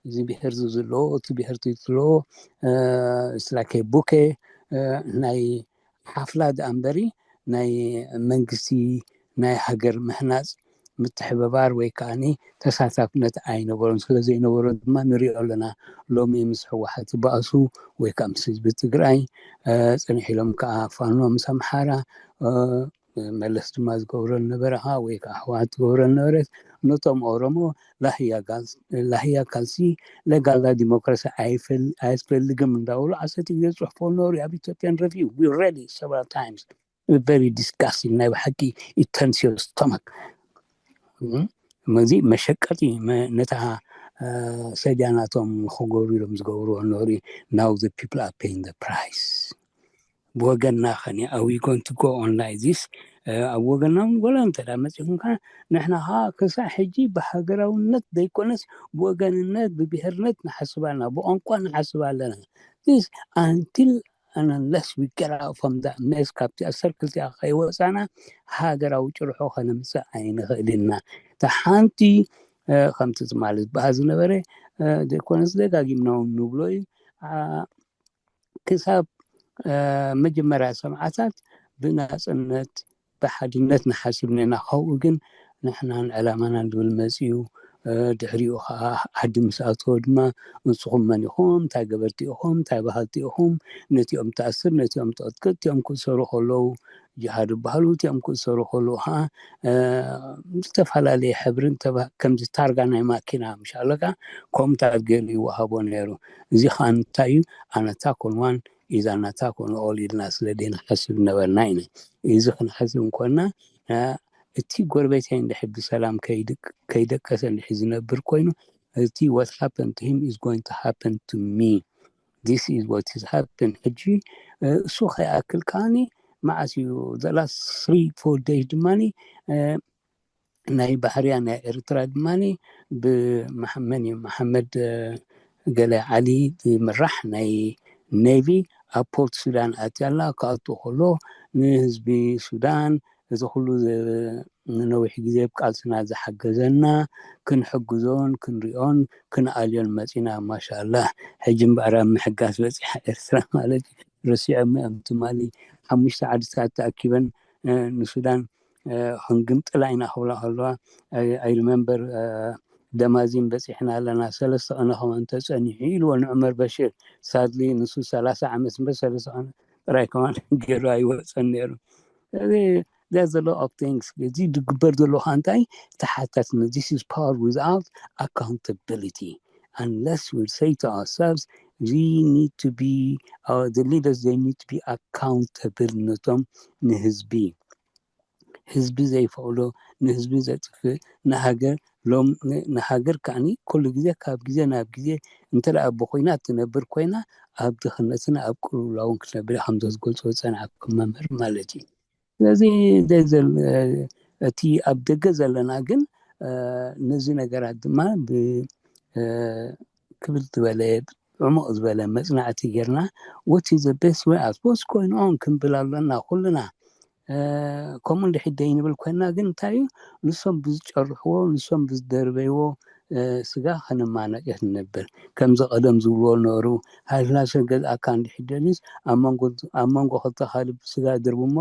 እዚ ብሄር ዝብሎ እቲ ብሄር ዝብሎ ስላከ ቡኬ ናይ ሓፍላ ደኣ እምበሪ ናይ መንግስቲ ናይ ሃገር ምህናፅ ምትሕብባር ወይ ከዓኒ ተሳታፍነት ኣይነበሮን። ስለ ዘይነበሮ ድማ ንሪኦ ኣለና። ሎሚ ምስ ህወሓት ይበኣሱ ወይ ከዓ ምስ ህዝቢ ትግራይ፣ እ፣ ፅንሕ ኢሎም ከዓ ፋኖ ምስ ኣምሓራ፣ እ፣ መለስ ድማ ዝገብሮ ነበረ ከዓ ወይ ከዓ ህወሓት ዝገብሮ ነበረት። ነቶም ኦሮሞ ላህያ ጋል-፣ ላህያ ካልሲ ለጋላ ዲሞክራሲ ኣይፈል-፣ ኣያስፈልግም እንዳበሉ ዓሰርተ ግዜ ዝፅሕፎ ነበሩ ኣብ ኢትዮጵያን ረቪው። We read it several times. Very disgusting። ናይ ብሓቂ it turns your stomach። እም፣ እዚ መሸቀጢ መ-፣ ነታ፣ እ፣ ሰጃናቶም ክገብሩ ኢሎም ዝገብርዎ ነበሩ። Now the people are paying the price። ብወገንና ኸኒ are we going to go on like this? እ፣ ኣብ ወገንና እውን ወላ እንተ ደኣ መጺኹም ከኣ ንሕና ኸኣ ክሳዕ ሕጂ ብሃገራውነት ዘይኮነስ ብወገንነት ብብሄርነት ንሓስብ ኣለና፣ ብቋንቋ ንሓስብ ኣለና። This until and unless we get out from that mess፣ ካብቲ ኣሰርክልቲኣ ከይወፃና ሃገራዊ ጭርሖ ከነምፅእ ኣይንኽእል ኢና። እታ ሓንቲ፣ እ፣ ከምቲ ትማሊ ዝበሃል ዝነበረ፣ እ፣ ዘይኮነስ ደጋጊምና እውን ንብሎ እዩ። ኣ፣ ክሳብ፣ እ፣ መጀመርያ ሰብዓታት ብናፅነት ብሓድነት ንሓስብ ነና። ካብኡ ግን ንሕናን ዕላማናን ዝብል መፅዩ፣ እ፣ ድሕሪኡ ከዓ ዓዲ ምስ ኣተወ ድማ ንስኹም መን ኢኹም፣ እንታይ ገበርቲ ኢኹም፣ እንታይ በሃልቲ ኢኹም፣ ነቲኦም ትኣስር፣ ነቲኦም ትቕጥቅጥ፣ እቲኦም ክእሰሩ ከለዉ ጅሃድ ይበሃሉ፣ እቲኦም ክእሰሩ ከለዉ ከዓ፣ እ፣ ዝተፈላለየ ሕብርን ተባ-፣ ከምዚ ታርጋ ናይ ማኪና ምሽ ኣለካ፣ ከምታት ገይሩ ይወሃቦ ነይሩ። እዚ ከዓ እንታይ እዩ? ኣን ኣታክ ኦን ዋን ኢዝ ኣን ኣታክ ኦን ኦል ኢልና ስለ ዘይንሓስብ ነበርና ኢና። እዚ ክንሓስብ እንኮና፣ እ፣ እቲ ጎረቤተይ እንድሕር ብሰላም ከይድቅ-፣ ከይደቀሰ እንድሕር ዝነብር ኮይኑ፣ እቲ what happened to him is going to happen to me. This is what is happened። ሕጂ፣ እ፣ እሱ ከይኣክል ከዓኒ መዓስ እዩ? The last three, four days ድማኒ፣ እ፣ ናይ ባሕርያ ናይ ኤርትራ ድማኒ ብመሐ-፣ መን እዩ? መሐመድ፣ እ፣ ገለ ዓሊ ዝምራሕ ናይ ኔቪ ኣብ ፖርት ሱዳን ኣትያ ኣላ። ክኣቱ ከሎ ንህዝቢ ሱዳን፣ እዚ ኩሉ ዘ-፣ ንነዊሕ ግዜ ብቃልስና ዝሓገዘና ክንሕግዞን ክንሪኦን ክንኣልዮን መጺና። ማሻኣላህ። ሕጂ እምበኣር ኣብ ምሕጋዝ በጺሓ ኤርትራ ማለት እዩ። ረሲዖም እዮም ትማሊ ሓሙሽተ ዓድታት ተኣኪበን፣ እ፣ ንሱዳን፣ እ፣ ክንግምጥላ ኢና ክብላ ከለዋ፣ ኣይ፣ ኣይ ሪመምበር፣ እ፣ ደማዚን በጺሕና ኣለና፣ ሰለስተ ቅነ ከማን ተጸኒሑ ኢልዎ ንዑመር በሽር። ሳድሊ ንሱ ሰላሳ ዓመት እምበር ሰለስተ ቅነ ጥራይ ከማን ገይሩ ኣይወጸን ነይሩ። እዚ፣ there's a lot of things። እዚ ዝግበር ዘሎ ከዓ እንታይ? ተሓታትነት። This is power without accountability. Unless we say to ourselves, we need to be, uh, the leaders, they need to be accountable ነቶም ንህዝቢ። ህዝቢ ዘይፈቕዶ፣ ንህዝቢ ዘጥፍእ፣ ንሃገር ሎም-፣ ን-፣ ንሃገር ከዓኒ ኩሉ ግዜ ካብ ግዜ ናብ ግዜ እንተ ደኣ ብኹናት ትነብር ኮይና ኣብ ድኽነትን ኣብ ቅልውላውን ክትነብር እያ፣ ከምዞ ዝገልጾ ዝጸናዕኩም መምህር ማለት እዩ። ስለዚ ዘ-፣ ዘል-፣ እቲ ኣብ ደገ ዘለና ግን፣ እ፣ ነዚ ነገራት ድማ ብ-፣ እ፣ ክብል ዝበለ፣ ዕሙቕ ዝበለ መጽናዕቲ ጌርና፣ what is the best way out? What's going on? ክንብል ኣለና ኩልና። እ፣ ከምኡ እንድሕር ደይንብል ኮይንና ግን እንታይ እዩ? ንሶም ብዝጨርሕዎ፣ ንሶም ብዝደርበይዎ፣ እ፣ ስጋ ከነማናጨት ንነብር። ከምዚ ቀደም ዝብልዎ ነበሩ፣ ሃይለስላሴ ገዝኣካ እንድሕር ደልዩስ ኣብ መንጎ፣ ኣብ መንጎ ክልተ ካልብ ስጋ ድርቡ እሞ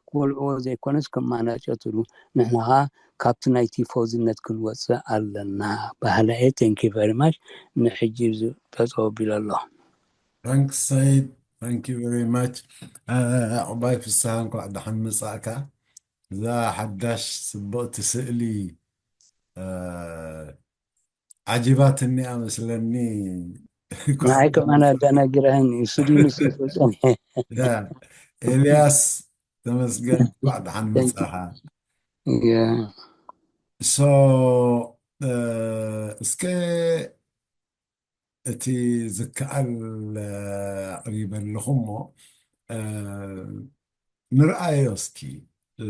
ክበልዕዎ ዘይኮነስ ከማናጨትሉ። ንሕና ኸኣ ካብቲ ናይ ቲፎዝነት ክንወጽእ ኣለና። ባህላ እየ። Thank you very much። ንሕጂ እዚ ጠጠው ኣቢሉ ኣሎ። Thanks ሰይድ። Thank you very much። እ፣ ዕቁባይ ፍስሃ እንኳዕ ደሓን መጻእካ። እዛ ሓዳሽ ጽብቕቲ ስእሊ፣ እ፣ ዓጂባትኒ እያ መስለኒ። ንዓይ ከማን ኣደናጊራህን እዩ። ስድዩ ንሱ ይፈልጦም። ያ፣ ኤልያስ ተመስገን፣ እንኳዕ ደሓን መጻኻ። ያ። ሶ፣ እ፣ እስከ እቲ ዝከኣል፣ እ፣ ኣቕሪበ ኣለኹ እሞ፣ እ፣ ንርኣዮ እስኪ፣ እ፣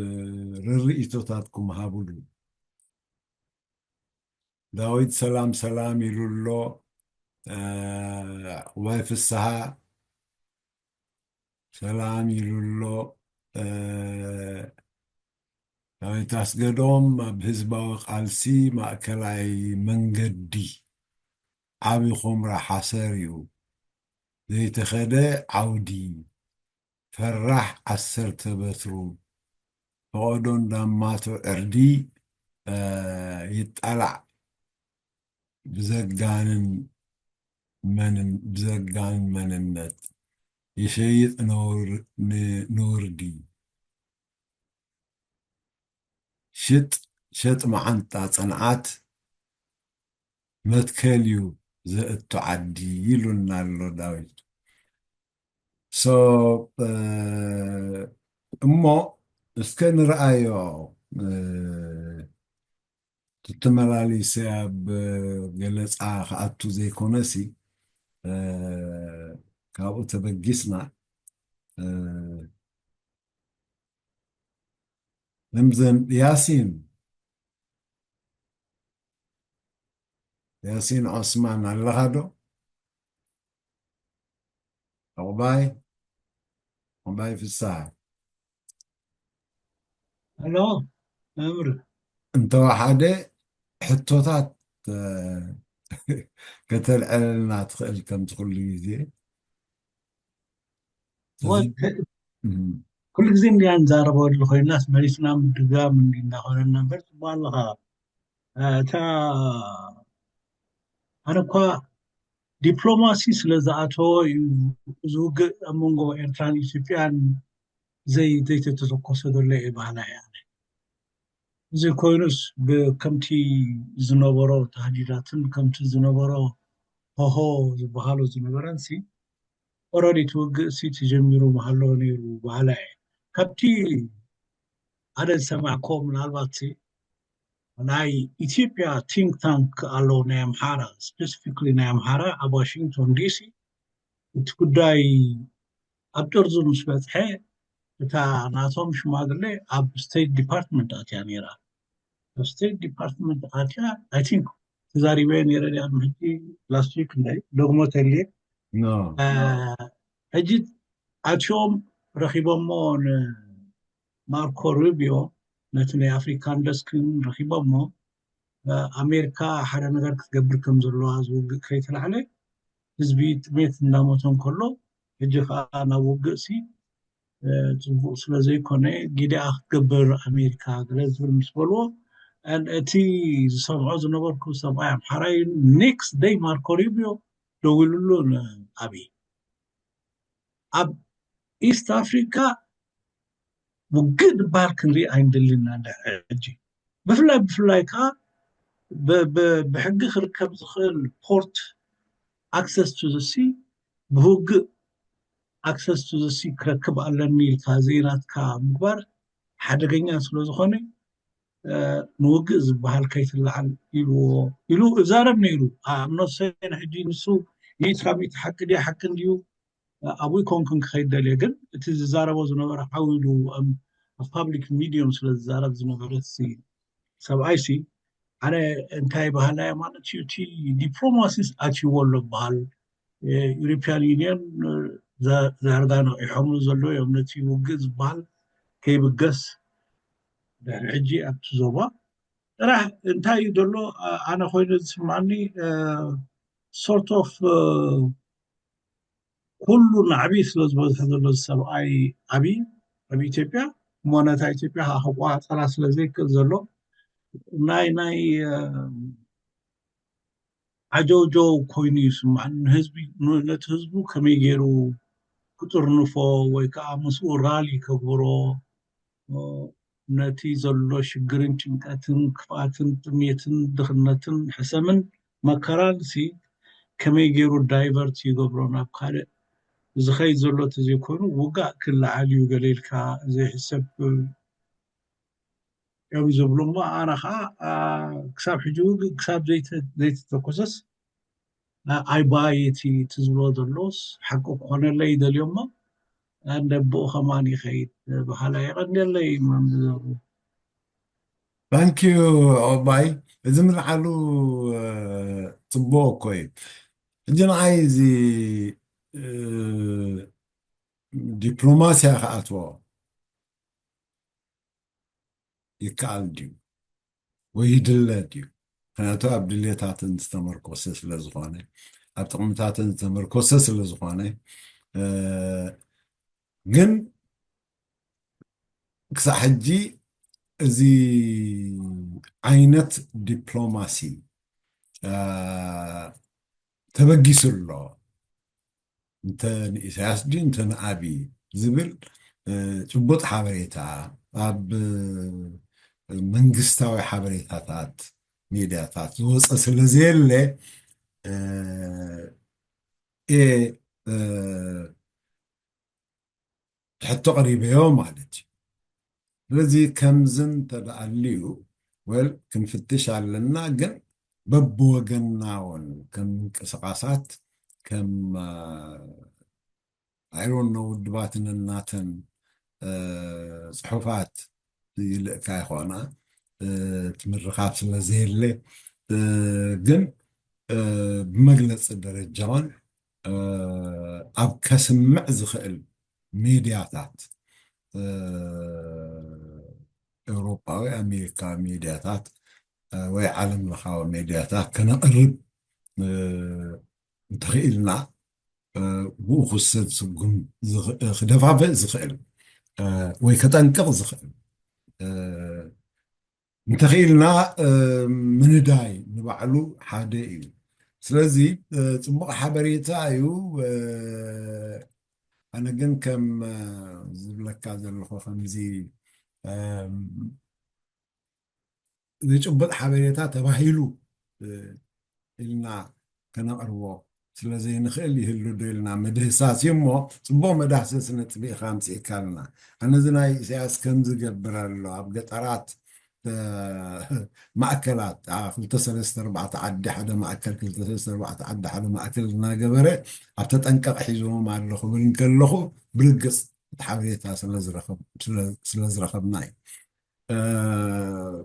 ርርኢቶታትኩም ሃቡሉ። ዳዊት ሰላም ሰላም ኢሉ ኣሎ። እ፣ ዕቁባይ ፍስሃ ሰላም ኢሉ ኣሎ። እ፣ ዳዊት ኣስገዶም ኣብ ህዝባዊ ቃልሲ ማእከላይ መንገዲ ዓቢ ኹምራ ሓሰር እዩ። ዘይተኸደ ዓውዲ ፈራሕ ዓሰርተ በትሩ፣ ፈቐዶ እንዳማቶ ዕርዲ፣ ይጣላዕ ብዘጋንን መንን ብዘጋንን መንነት ይሸይጥ ነውር ንውርዲ ሽጥ ሸጥ መዓንጣ ጽንዓት መትከል እዩ ዘእቱ ዓዲ ይሉና ኣሎ ዳዊት። ሶ እሞ እስከ ንርኣዮ ትተመላሊሰ ኣብ ገለፃ ክኣቱ ዘይኮነሲ ካብኡ ተበጊስና ንምዘን ያሲን ያሲን ዑስማን ኣለኻ ዶ? ዑቕባይ ዑቕባይ ፍስሃ ኣሎ መምህር እንተወሓደ ሕቶታት ከተልዕለልና ትኽእል ከምቲ ኩሉ ግዜ ኩሉ ግዜ እንዲያ ንዛረበሉ ኮይናስ መሊስና ምድጋም እንዲ እንዳኾነና እምበር ፅቡቅ ኣለኻ እታ ኣነ እኳ ዲፕሎማሲ ስለ ዝኣተወ እዩ እዚ ውግእ ኣብ መንጎ ኤርትራን ኢትዮጵያን ዘይተተኮሰ ዘሎ እየ በሃላይ ኣነ። እዚ ኮይኑስ ከምቲ ዝነበሮ ታህዲዳትን ከምቲ ዝነበሮ ሆሆ ዝበሃሎ ዝነበረን ሲ ኦረዲ እቲ ውግእ ሲ ተጀሚሩ ምሃለዎ ነይሩ በሃላይ እየ። ካብቲ ሓደ ዝሰማዕኮ ምናልባት ሲ ናይ ኢትዮጵያ ቲንክ ታንክ ኣሎ ናይ ኣምሓራ ስፔሲፊክሊ ናይ ኣምሓራ ኣብ ዋሽንግቶን ዲሲ እቲ ጉዳይ ኣብ ጥርዙ ምስ በፅሐ እታ ናቶም ሽማግሌ ኣብ ስቴት ዲፓርትመንት ኣትያ ነይራ ኣብ ስቴት ዲፓርትመንት ኣትያ ኣይ ቲንክ ተዛሪበ ነይረ ዲኣ ሕጂ ላስት ዊክ እንታይ ደግሞ ተልየ ሕጂ ኣትዮም ረኪቦሞ ማርኮ ሩቢዮ ነቲ ናይ ኣፍሪካን ደስክን ረኪቦሞ ኣሜሪካ ሓደ ነገር ክትገብር ከም ዘለዋ ዝውግእ ከይተላዕለ ህዝቢ ጥሜት እንዳሞተ እንከሎ ሕጂ ከዓ ናብ ውግእ ሲ ፅቡቅ ስለዘይኮነ ጊዲኣ ክትገብር ኣሜሪካ ገለ ዝብል ምስ በልዎ እቲ ዝሰምዖ ዝነበርኩ ሰብኣይ ኣምሓራይ ኔክስት ደይ ማርኮ ሩቢዮ ደዊሉሉ ንኣብይ ኣብ ኢስት ኣፍሪካ ውግእ ዝበሃል ክንርኢ ኣይንደልን ኢና ሕጂ ብፍላይ ብፍላይ ከዓ ብሕጊ ክርከብ ዝኽእል ፖርት ኣክሰስ ቱ ዘሲ ብውግእ ኣክሰስ ቱ ዘሲ ክረክብ ኣለኒ ኢልካ ዘይናትካ ምግባር ሓደገኛ ስለዝኾነ ንውግእ ዝበሃል ከይትለዓል ኢልዎ ኢሉ እዛረብ ነይሩ ኣብ ነፍሰይን ሕጂ ንሱ ሚእቲ ካብ ሚእቲ ሓቂ ድያ ሓቂ እንድዩ ኣብኡ ኮንኩን ክኸይድ ደልየ ግን እቲ ዝዛረቦ ዝነበረ ዓው ኢሉ ኣብ ፓብሊክ ሚድዮም ስለ ዝዛረብ ዝነበረ ሰብኣይ ሲ ኣነ እንታይ ባህላያ ማለት እዩ እቲ ዲፕሎማሲስ ኣትይዎ ኣሎ በሃል ዩሮፒያን ዩኒየን ዘርጋ ነቂሖምሉ ዘሎ እዮም ነቲ ውግእ ዝበሃል ከይብገስ ድሕሪ ሕጂ ኣብቲ ዞባ ጥራሕ እንታይ እዩ ዘሎ ኣነ ኮይኑ ዝስማኒ ሶርት ኦፍ ኩሉ ናዕቢ ስለ ዝበዝሐ ዘሎ ሰብኣይ ዓብዪ ኣብ ኢትዮጵያ እሞ ነታ ኢትዮጵያ ከዓ ክቆፃፀራ ስለ ዘይክእል ዘሎ ናይ ናይ ዓጀውጀው ኮይኑ ይስማዕ ንህዝቢ ነቲ ህዝቡ ከመይ ገይሩ ክጥርንፎ ወይ ከዓ ምስኡ ራሊ ከግብሮ ነቲ ዘሎ ሽግርን ጭንቀትን ክፍኣትን ጥሜትን ድኽነትን ሕሰምን መከራን ሲ ከመይ ገይሩ ዳይቨርት ይገብሮ ናብ ካልእ ዝኸይድ ዘሎ ተዘይኮይኑ ውጋእ ክለዓል እዩ ገለ ኢልካ ዘይሕሰብ እዮም ዝብሉ እሞ ኣነ ከዓ ክሳብ ሕጂ ውግእ ክሳብ ዘይተተኮሰስ ኣይባይ እቲ ትዝብሎ ዘሎስ ሓቂ ክኾነለይ ይደልዮ እሞ እንደ ብኡ ከማን ይኸይድ በሃላ የቐንደለይ መምህሩ ታንኪዩ ኦባይ እዚ ምልዓሉ ፅቡቅ እኮ እዩ ሕጂ ንዓይ እዚ ዲፕሎማስያ ክኣትዎ ይከኣል ድዩ ወይ ይድለ ድዩ? ምክንያቱ ኣብ ድሌታትን ዝተመርኮሰ ስለዝኾነ ኣብ ጥቕምታትን ዝተመርኮሰ ስለዝኾነ ግን ክሳዕ ሕጂ እዚ ዓይነት ዲፕሎማሲ ተበጊሱ ኣሎ። እንተ ንኢሳያስ ድዩ እንተ ንኣብይ ዝብል ጭቡጥ ሓበሬታ ኣብ መንግስታዊ ሓበሬታታት፣ ሚድያታት ዝወፀ ስለ ዘየለ፣ እየ ሕቶ ቀሪበዮ ማለት እዩ። ስለዚ ከምዚ እንተደኣልዩ፣ ወል ክንፍትሽ ኣለና፣ ግን በብወገንና እውን ከም ምንቅስቃሳት፣ ከም ኣይሮኖ ውድባትን እናተን ጽሑፋት ይልእካ ይኾና፣ ትምርኻብ ስለ ዘየለ፣ ግን ብመግለፂ ደረጃውን ኣብ ከስምዕ ዝኽእል ሚድያታት፣ ኤውሮጳዊ ኣሜሪካ ሚድያታት ወይ ዓለም ለኻዊ ሚድያታት ከነቕርብ እንተኽኢልና፣ ብኡ ክሰድ ስጉም ክደፋፍእ ዝኽእል ወይ ከጠንቅቕ ዝኽእል እንተኽኢልና፣ ምንዳይ ንባዕሉ ሓደ እዩ። ስለዚ ፅቡቕ ሓበሬታ እዩ። ኣነ ግን ከም ዝብለካ ዘለኹ ከምዚ ዝጭበጥ ሓበሬታ ተባሂሉ ኢልና ከነቕርቦ ስለ ዘይንኽእል ይህሉ ዶ ኢልና ምድህሳስ እዩ እሞ፣ ፅቡቕ መዳህሰሲ ነጥቢ ኢኻ ኣምፂእካልና። ኣነ እዚ ናይ ኢሳያስ ከም ዝገብር ኣሎ ኣብ ገጠራት ማእከላት ክልተ ሰለስተ ኣርባዕተ ዓዲ ሓደ ማእከል፣ ክልተ ሰለስተ ኣርባዕተ ዓዲ ሓደ ማእከል እናገበረ ኣብ ተጠንቀቕ ሒዞም ኣሎ ክብል እንከለኹ ብርግፅ እቲ ሓበሬታ ስለ ዝረኸብና እዩ።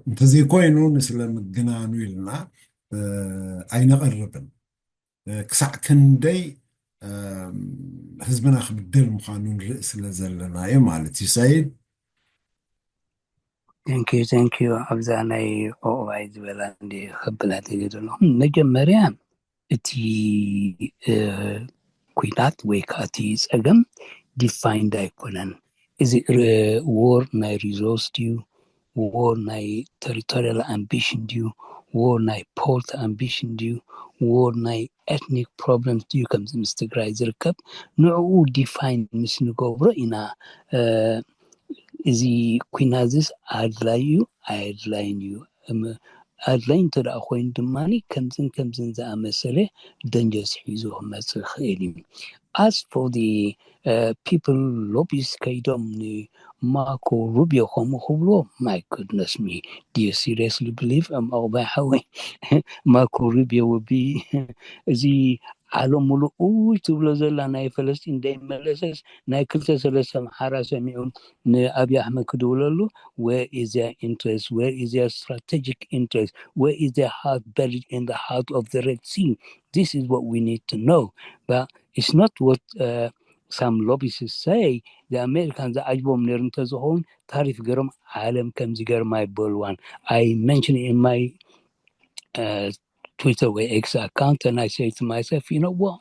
እንተዘይኮይኑ ንስለ ምግናኑ ኢልና ኣይነቐርብን። ክሳዕ ክንደይ ህዝብና ክብደል ምዃኑ ንርኢ ስለ ዘለና እዩ ማለት እዩ። ሰይድ። Thank you, thank you። ኣብዛ ናይ ኦኦዋይ ዝበላ እንዲ ከብላ ተገ ዘለኹም መጀመርያ እቲ ኩናት ወይ ከዓ እቲ ፀገም ዲፋይንድ ኣይኮነን። እዚ ዎር ናይ ሪሶርስ ድዩ፣ ዎር ናይ ቴሪቶሪያል ኣምቢሽን ድዩ፣ ዎር ናይ ፖርት ኣምቢሽን ድዩ፣ ዎር ናይ ኤትኒክ ፕሮብለምስ ድዩ፣ ከምዚ ምስ ትግራይ ዝርከብ ንዕኡ ዲፋይን ምስ ንገብሮ ኢና እዚ ኩናት እዚስ ኣድላይ እዩ ኣየድላይን እዩ። ኣድላይ እንተ ደኣ ኮይኑ ድማ ከምዝን ከምዝን ዝኣመሰለ ደንጀርስ ሒዙ ክመፅእ ይኽእል እዩ። As for the people lobbies ከይዶም ንማርኮ ሩቢዮ ከምኡ ክብልዎ፣ my goodness me, do you seriously believe? እም ኦባይ ሓወይ፣ ማርኮ ሩቢዮ ውቢ እዚ ዓለም ሙሉእ ውይ ትብሎ ዘላ ናይ ፈለስጢን ደይመለሰስ ናይ ክልተ ሰለስተ ኣምሓራ ሰሚዑ ንኣብይ ኣሕመድ ክድውለሉ? Where is their interest? Where is their strategic interest? Where is their heart buried in the heart of the Red Sea? This is what we need to know. But it's not what uh, some lobbyists say. The Americans ዝዓጅቦም ነይሩ እንተዝኸውን ታሪፍ ገይሮም ዓለም ከምዚ ገይሮም ኣይበልዋን። I mentioned in my uh, Twitter ወይ X account, and I say to myself, you know what?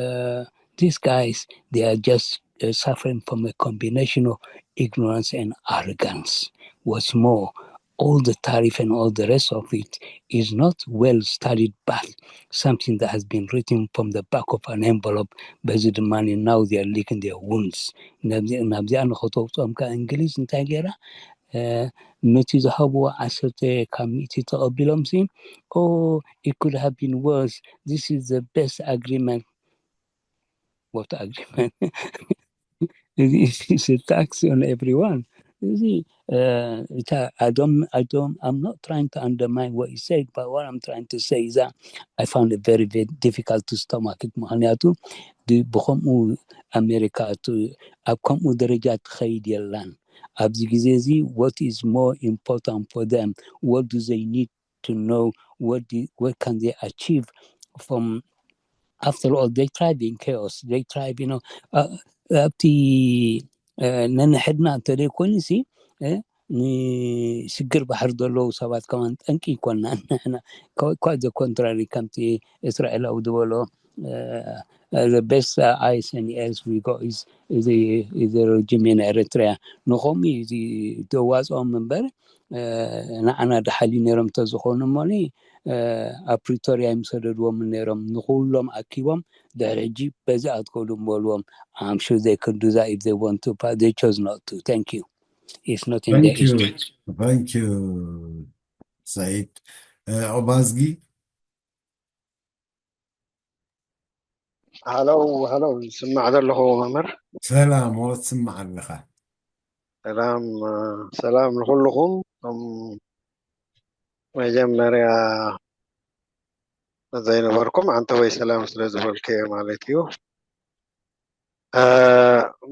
Uh, these guys, they are just uh, suffering from a combination of ignorance and arrogance. What's more, all the tariff and all the rest of it is not well studied, but something that has been written from the back of an envelope. በዚ ድማ now they are licking their wounds. ናብዚኣ ንኸተውፅኦም ከዓ እንግሊዝ እንታይ ገይራ? ነቲ ዝሃብዎ ዓሰርተ ካብ ሚእቲ ተቐቢሎም ሲ oh, it could have been worse, this is the best agreement. What agreement? It's a tax on everyone. እዚ እታ I don't, I don't, I'm not trying to undermine what you said, but what I'm trying to say is that I found it very, very difficult to stomach it. ምክንያቱ ብከምኡ ኣሜሪካ ኣብ ከምኡ ደረጃ ትኸይድ የላን። ኣብዚ ግዜ እዚ what is more important for them? What do they need to know? What do, what can they achieve from after all they thrive in chaos, they thrive, you know, ኣብቲ ነንሕድና እንተደይኮይኑ ሲ ንሽግር ባሕሪ ዘለዉ ሰባት ከማን ጠንቂ ይኮና ንሕና። Quite the contrary, ከምቲ እስራኤላዊ ዝበሎ the best uh, eyes and ears we got is is the is the regime in Eritrea. ንኸምኡ እዩ እዚ ተዋፅኦም እምበር ንዓና ደሓሊ ነይሮም እንተዝኾኑ እሞኒ ኣብ ፕሪቶሪያ ይምሰደድዎም ነይሮም። ንኩሎም ኣኪቦም ድሕሪ ሕጂ በዚ ኣትከዱ ምበልዎም። I'm sure they could do that if they want to, but they chose not to. Thank you. It's not in their interest. Thank you, Said. Obazgi. ሃሎ ሃሎ፣ ይስማዕ ዘለኹ መምህር። ሰላም፣ ትስማዕ ኣለኻ። ሰላም ሰላም ንኩልኹም። መጀመርያ ዘይነበርኩም ኣንተ ወይ ሰላም ስለ ዝበልከ ማለት እዩ።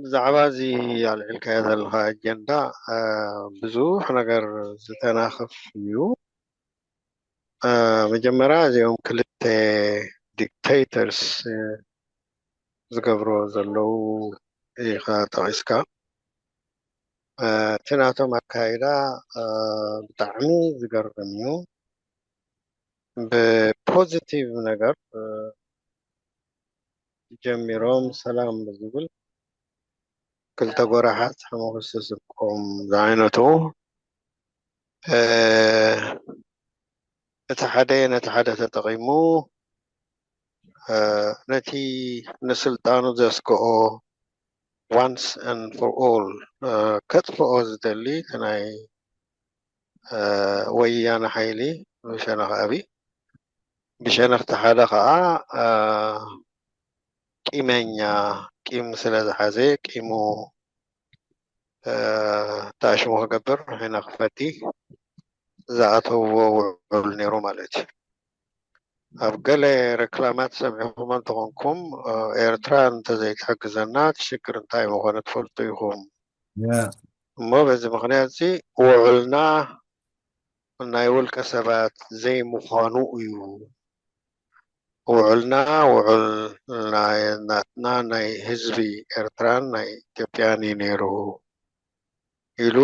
ብዛዕባ እዚ ኣልዒልካዮ ዘለኻ ኣጀንዳ ብዙሕ ነገር ዝተናኽፍ እዩ። መጀመርያ እዚኦም ክልተ dictators ዝገብሮ ዘለዉ ኢኻ ጠቒስካ። እቲ ናቶም ኣካይዳ ብጣዕሚ ዝገርም እዩ። ብፖዚቲቭ ነገር ጀሚሮም ሰላም ብዝብል ክልተ ጎራሓት ሓመኹ ዝስቆም ዝዓይነቱ እቲ ሓደ ነቲ ሓደ ተጠቒሙ ነቲ ንስልጣኑ ዘስግኦ once and for all ከጥፍኦ ዝደሊ እቲ ናይ ወያነ ሓይሊ ብሸነኽ ኣብይ ብሸነኽ እቲ ሓደ ከዓ ቂመኛ ቂም ስለ ዝሓዘ ቂሙ ተኣሽሙ ክገብር ሕነ ክፈቲ ዝኣተውዎ ውዑል ነይሩ ማለት እዩ። ኣብ ገለ ሬክላማት ሰሚዕኹም እንተኾንኩም ኤርትራ እንተዘይትሕግዘና እቲ ሽግር እንታይ ምኾነ ትፈልጡ ኢኹም። እሞ በዚ ምኽንያት እዚ ውዑልና ናይ ውልቀ ሰባት ዘይምዃኑ እዩ። ውዑልና ውዑል ናይ ናትና ናይ ህዝቢ ኤርትራን ናይ ኢትዮጵያን እዩ ነይሩ ኢሉ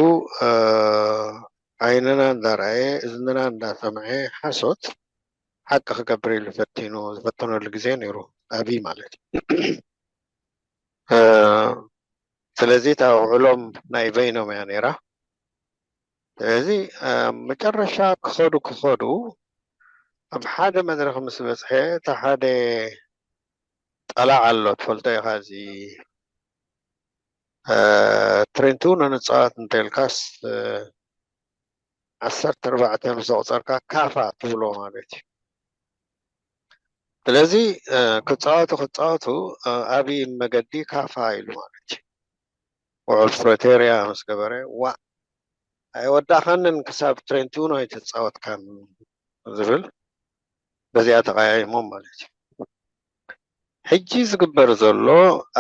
ዓይንና እንዳረኣየ እዝንና እንዳሰምዐ ሓሶት ሓቂ ክገብር ኢሉ ፈቲኑ ዝፈተነሉ ግዜ ነይሩ። ኣብይ ማለት እዩ። ስለዚ እታ ውዕሎም ናይ በይኖም እያ ነይራ። ስለዚ መጨረሻ ክኸዱ ክኸዱ ኣብ ሓደ መድረኽ ምስ በፅሐ እቲ ሓደ ጠላዕ ኣሎ ትፈልጦ ኢኻ። እዚ ትሬንቱ ንንፃወት እንተልካስ ዓሰርተ ኣርባዕተ ምስ ኣቑፀርካ ካፋ ትብሎ ማለት እዩ። ስለዚ ክፃወቱ ክፃወቱ ኣብይ መገዲ ካፋ ኢሉ ማለት እዩ። ውዕል ፕሪቶርያ ምስ ገበረ ዋ ኣይወዳእካንን ክሳብ ትሬንቱ ነው ኣይተፃወትካን ዝብል በዚኣ ተቀያይሞም ማለት እዩ። ሕጂ ዝግበር ዘሎ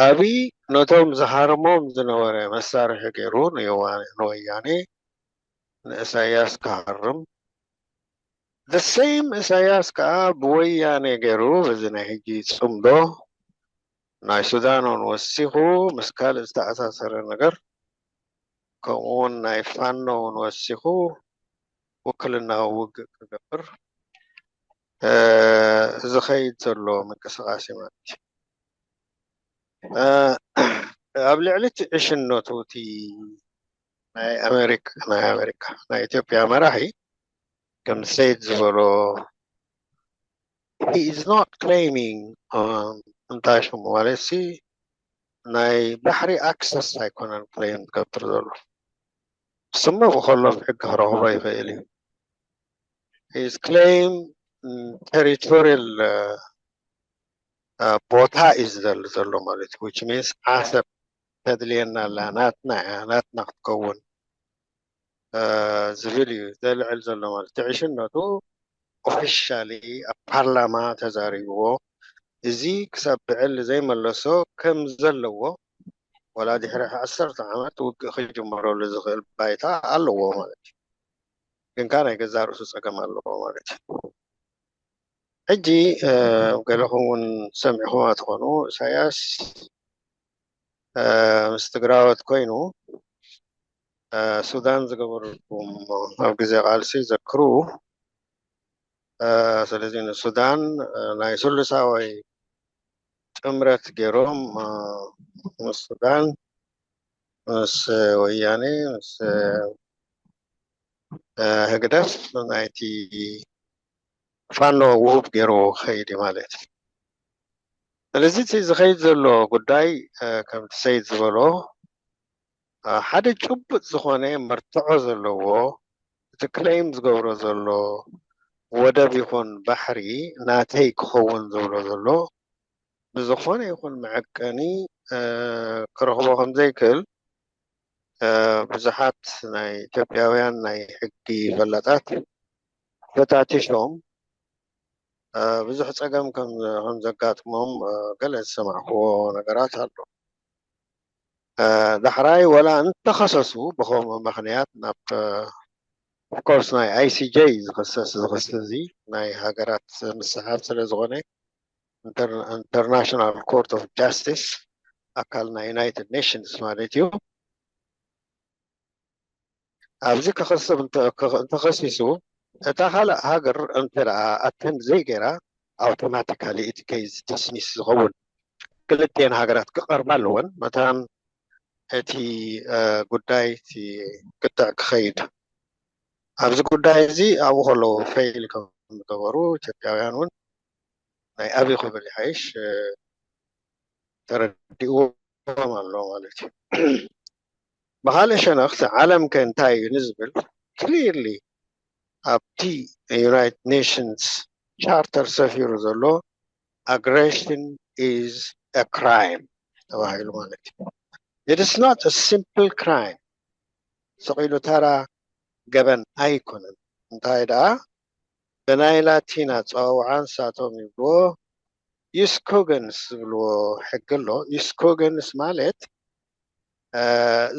ኣብይ ነቶም ዝሃርሞም ዝነበረ መሳርሒ ገይሩ ንወያኔ ንእሳያስ ክሃርም the same እሳያስ ከዓ ብወያኔ ገይሩ በዚ ናይ ሕጂ ፅምዶ ናይ ሱዳን እውን ወሲኹ ምስ ካልእ ዝተኣሳሰረ ነገር ከምኡ እውን ናይ ፋኖ እውን ወሲኹ ውክልና ውግእ ክገብር ዝኸይድ ዘሎ ምንቅስቃሴ ማለት እዩ። ኣብ ልዕሊ እቲ ዕሽነቱ እቲ ናይ ኣሜሪካ ናይ ኣሜሪካ ናይ ኢትዮጵያ መራሒ ከም ሰይድ ዝበሎ he is not claiming እንታይ ሽሙ ማለት ሲ ናይ ባሕሪ ኣክሰስ ኣይኮነን ክሌም ዝገብር ዘሎ። ስሙ ብከሎ ብሕጊ ክረኽቦ ይኽእል እዩ። He is claim territorial ቦታ እዩ ዝደሊ ዘሎ ማለት እዩ። Which means ዓሰብ ተድልየና ኣላ ናትና እያ ናትና ክትከውን ዝብል እዩ ዘልዕል ዘሎ ማለት እቲ ዕሽነቱ ኦፊሻሊ ኣብ ፓርላማ ተዛሪብዎ። እዚ ክሳብ ብዕሊ ዘይመለሶ ከም ዘለዎ ዋላ ድሕሪ ዓሰርተ ዓመት ውግእ ክጅመረሉ ዝኽእል ባይታ ኣለዎ ማለት እዩ። ግንካ ናይ ገዛ ርእሱ ፀገም ኣለዎ ማለት እዩ። ሕጂ ገለኹም እውን ሰሚዕኹም ትኾኑ ኢሳያስ ምስ ትግራወት ኮይኑ ሱዳን ዝገበርኩም ኣብ ግዜ ቃልሲ ዘክሩ። ስለዚ ንሱዳን ናይ ስሉሳዊ ጥምረት ገይሮም፣ እ፣ ምስ ሱዳን፣ ምስ ወያኔ፣ ምስ፣ እ፣ ህግደፍ ናይቲ ፋኖ ውሁብ ገይርዎ ክኸይድ እዩ ማለት እዩ። ስለዚ እቲ ዝኸይድ ዘሎ ጉዳይ፣ እ፣ ከምቲ ሰይድ ዝበሎ፣ እ፣ ሓደ ጭቡጥ ዝኾነ መርትዖ ዘለዎ፣ እቲ ክሌም ዝገብሮ ዘሎ ወደብ ይኹን ባሕሪ ናተይ ክኸውን ዝብሎ ዘሎ፣ ብዝኾነ ይኹን መዐቀኒ፣ እ፣ ክረኽቦ ከም ዘይክእል፣ እ፣ ብዙሓት ናይ ኢትዮጵያውያን ናይ ሕጊ ፈላጣት ፈታቲሾም፣ እ፣ ብዙሕ ጸገም ከም፣ ከም ዘጋጥሞም፣ እ፣ ገለ ዝሰማዕክዎ ነገራት ኣሎ። እ፣ ዳሕራይ ወላ እንተኸሰሱ ብኸምኡ ምኽንያት ናብ፣ እ፣ ኦፍኮርስ ናይ ኣይ ሲ ጀይ ዝኽሰስ፣ ዝኽሲ እዚ ናይ ሃገራት ምስሓብ ስለ ዝኾነ፣ ኢንተር-፣ ኢንተርናሽናል ኮርት ኦፍ ጃስቲስ፣ ኣካል ናይ ዩናይትድ ኔሽንስ ማለት እዩ። ኣብዚ ክኸስብ እንተ-፣ ክኸ-፣ እንተኸሲሱ፣ እታ ካልእ ሃገር እንተ ደኣ ኣተንድ ዘይገይራ፣ ኣውቶማቲካሊ እቲ ኬዝ ዲስሚስ ዝኸውን። ክልቲኤን ሃገራት ክቐርባ ኣለወን፣ መታን እቲ፣ እ፣ ጉዳይ እቲ ክትዕ ክኸይድ። ኣብዚ ጉዳይ እዚ ኣብኡ ከለዉ ፌይል ከም ዝገበሩ ኢትዮጵያውያን እውን ናይ ኣብይ ክብል ይሓይሽ፣ እ፣ ተረዲእዎም ኣሎ ማለት እዩ። ብኻልእ ሸነኽ እቲ ዓለም ከ እንታይ እዩ ንዝብል፣ ክሊርሊ ኣብቲ ዩናይትድ ኔሽንስ ቻርተር ሰፊሩ ዘሎ፣ ኣግሬሽን ኢዝ አ ክራይም ተባሂሉ ማለት እዩ። It is not a simple crime። ስቕ ኢሉ ተራ ገበን ኣይኮነን። እንታይ ደኣ፣ ብናይ ላቲን ኣጸዋውዓ ንሳቶም ይብልዎ ዩስኮገንስ ዝብልዎ ሕጊ ኣሎ። ዩስኮገንስ ማለት፣ እ፣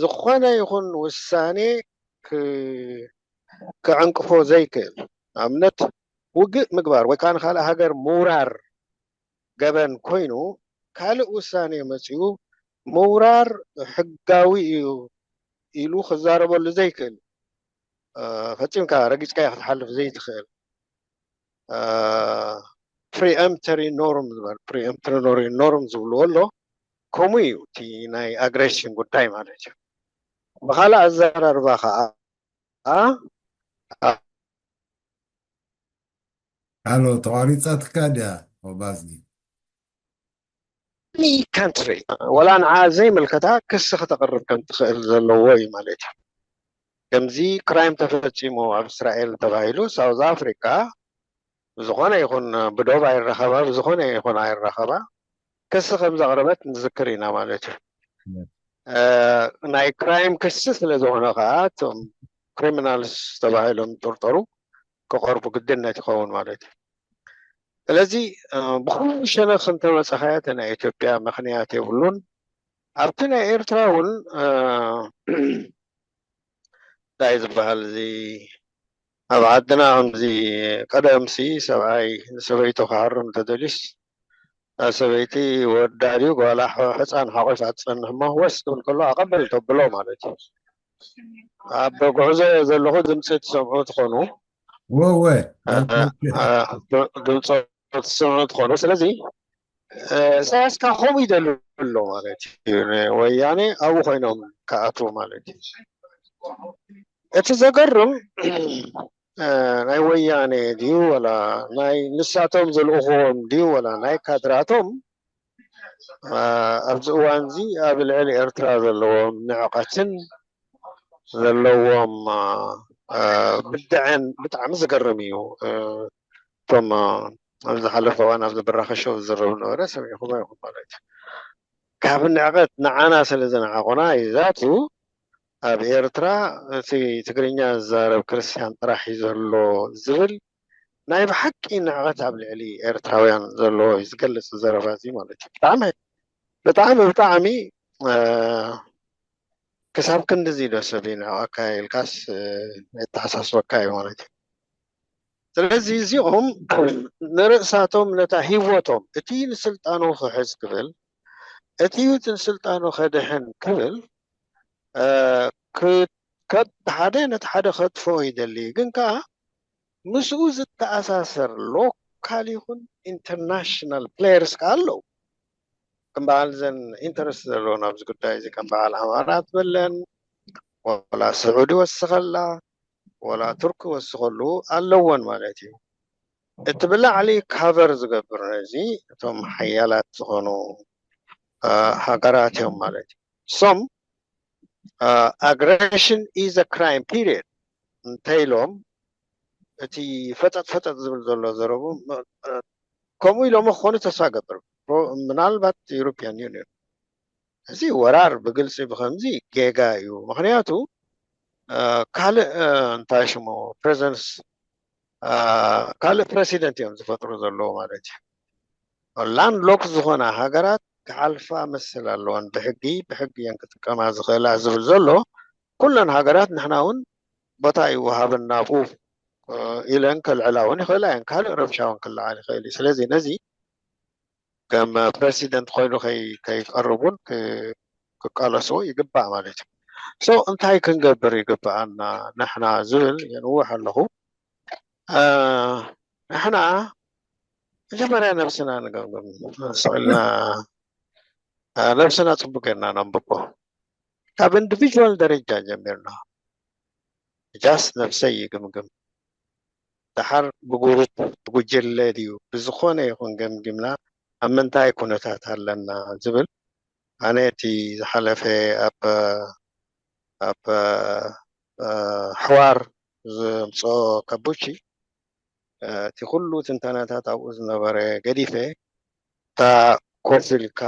ዝኾነ ይኹን ውሳኔ ክ-፣ ክዕንቅፎ ዘይክእል፣ ንኣብነት ውግእ ምግባር ወይ ከዓ ንኻልእ ሃገር ምውራር ገበን ኮይኑ፣ ካልእ ውሳኔ መጺኡ ምውራር ሕጋዊ እዩ ኢሉ ክዛረበሉ ዘይክእል፣ እ፣ ፈጺምካ ረጊጽካዮ ክትሓልፍ ዘይትኽእል፣ እ፣ ፕሪኤምፕተሪ ኖርም ዝበሃል፣ ፕሪኤምፕተሪ ኖርም ዝብልዎ ኣሎ። ከምኡ እዩ እቲ ናይ ኣግሬሽን ጉዳይ ማለት እዩ። ብኻልእ ኣዘራርባ ከዓ፣ ሃሎ፣ ተቋሪጻትካ ድያ? ኦ፣ ባዝጊ። Any country፣ ወላ ንዓ ዘይምልከታ ክሲ ከተቕርብ ከም ትኽእል ዘለዎ እዩ ማለት እዩ። ከምዚ ክራይም ተፈጺሙ ኣብ እስራኤል ተባሂሉ፣ ሳውዝ ኣፍሪካ ብዝኾነ ይኹን ብዶብ ኣይረኸባ፣ ብዝኾነ ይኹን ኣይረኸባ፣ ክሲ ከም ዘቕረበት ንዝክር ኢና ማለት እዩ። እ፣ ናይ ክራይም ክሲ ስለ ዝኾነ ከዓ፣ እቶም ክሪሚናልስ ተባሂሎም ዝጥርጠሩ ክቐርቡ ግድነት ይኸውን ማለት እዩ። ስለዚ፣ እ፣ ብኹሉ ሸነኽ እንተመጸኻዮ፣ እቲ ናይ ኢትዮጵያ ምኽንያት የብሉን። ኣብቲ ናይ ኤርትራ እውን፣ እ፣ እንታይ ዝበሃል እዚ፣ ኣብ ዓድና ከምዚ ቀደምሲ ሰብኣይ ንሰበይቱ ክሃርም እንተደልዩስ፣ እታ ሰበይቲ ወዳ ድዩ ጓላ ሕ-፣ ሕፃን ሓቑፋ ትጸንሕ እሞ፣ ወስ ክብል ከሎ ኣቐበል ተብሎ ማለት እዩ። ኣብ ጉዕዞ ዘለኹ ድምፂ ትሰምዑ ትኾኑ። ወወ፣ እ፣ እ፣ ድ-፣ ድምፂ ትሰምዑ ትኾኑ። ስለዚ፣ እ፣ ኢሳያስ ካብ ከምኡ ይደሊ ኣሎ ማለት እዩ። ወያኔ ኣብኡ ኮይኖም ክኣትዉ ማለት እዩ። እቲ ዘገርም፣ እ፣ ናይ ወያኔ ድዩ ወላ ናይ ንሳቶም ዝልእኽዎም ድዩ ወላ ናይ ካድራቶም፣ እ፣ ኣብዚ እዋን እዚ ኣብ ልዕሊ ኤርትራ ዘለዎም ንዕቐትን ዘለዎም፣ እ፣ እ፣ ብድዐን ብጣዕሚ ዝገርም እዩ። እ፣ እቶም፣ እ፣ ኣብ ዝሓለፈ እዋን ኣብዚ ብራኸ ሾው ዝዝረቡ ነበረ፣ ሰሚዕኹሞ ኢኹም ማለት እዩ። ካብ ንዕቐት ንዓና ስለ ዝነዓቑና ይዛቱ፣ ኣብ ኤርትራ እቲ ትግርኛ ዝዛረብ ክርስትያን ጥራሕ እዩ ዘሎ ዝብል ናይ ብሓቂ ንዕቐት ኣብ ልዕሊ ኤርትራውያን ዘሎ እዩ ዝገልጽ ዘረባ እዚ ማለት እዩ። ብጣዕሚ፣ ብጣዕሚ፣ ብጣዕሚ፣ እ፣ ክሳብ ክንድዚ ዶ ሰብ ይንዕቐካ ኢልካስ፣ እ፣ የተሓሳስበካ እዩ ማለት እዩ። ስለዚ እዚኦም ንርእሳቶም ነታ ህይወቶም፣ እቲ ንስልጣኑ ክሕዝ ክብል፣ እቲ ህይወት ንስልጣኑ ከድሕን ክብል፣ እ፣ ክ-፣ ከ-፣ ሓደ ነቲ ሓደ ከጥፍኦ ይደሊ። ግን ከኣ ምስኡ ዝተኣሳሰር ሎካል ይኹን ኢንተርናሽናል ፕሌየርስ ከኣ ኣለዉ። ከም በዓል ዘን ኢንተረስት ዘለዎን ኣብዚ ጉዳይ እዚ ከም በዓል ኣማራት በለን ወላ ስዑዲ ወስኸላ ወላ ቱርኪ ወስኸሉ ኣለወን ማለት እዩ። እቲ ብላዕሊ ካቨር ዝገብር ነዚ እቶም ሓያላት ዝኾኑ ሃገራት እዮም ማለት እዩ። ሶም ኣግሬሽን ኢዝ ክራይም ፒሪየድ እንተኢሎም እቲ ፈጠጥ ፈጠጥ ዝብል ዘሎ ዘረቡ ከምኡ ኢሎም ክኾኑ ተስፋ ገብር። ምናልባት ዩሮፒያን ዩኒየን እዚ ወራር ብግልፂ ብከምዚ ጌጋ እዩ። ምክንያቱ ካልእ እንታይ ሽሙ ፕሬዘንስ ካልእ ፕረሲደንት እዮም ዝፈጥሩ ዘለዉ ማለት እዩ። ላንድ ሎክ ዝኾና ሃገራት ክሓልፋ መስል ኣለወን ብሕጊ ብሕጊ እየን ክጥቀማ ዝኽእላ ዝብል ዘሎ ኩለን ሃገራት ንሕና እውን ቦታ ይወሃብን ናብኡ ኢለን ከልዕላ እውን ይኽእላ እየን። ካልእ ረብሻ እውን ክለዓል ይኽእል እዩ። ስለዚ ነዚ ከም ፕረሲደንት ኮይኑ ከይቀርቡን ክቃለስዎ ይግባእ ማለት እዩ። ሶ እንታይ ክንገብር ይግባኣና ንሕና ዝብል የንውሕ ኣለኹ። ንሕና መጀመርያ ነብስና ንገምግም። ስቕ ኢልና ነብስና ፅቡቅ ጌርና ነንብቦ። ካብ ኢንዲቪጁዋል ደረጃ ጀሚርና ጃስት ነብሰይ ይግምግም። ደሓር ብጉሩፕ ብጉጅለ ድዩ ብዝኾነ ይኹን ገምጊምና ኣብ ምንታይ ኩነታት ኣለና ዝብል ኣነ እቲ ዝሓለፈ ኣብ ኣብ ሕዋር ዘምፅኦ ከቡቺ እቲ ኩሉ ትንተናታት ኣብኡ ዝነበረ ገዲፈ እታ ኮፍ ኢልካ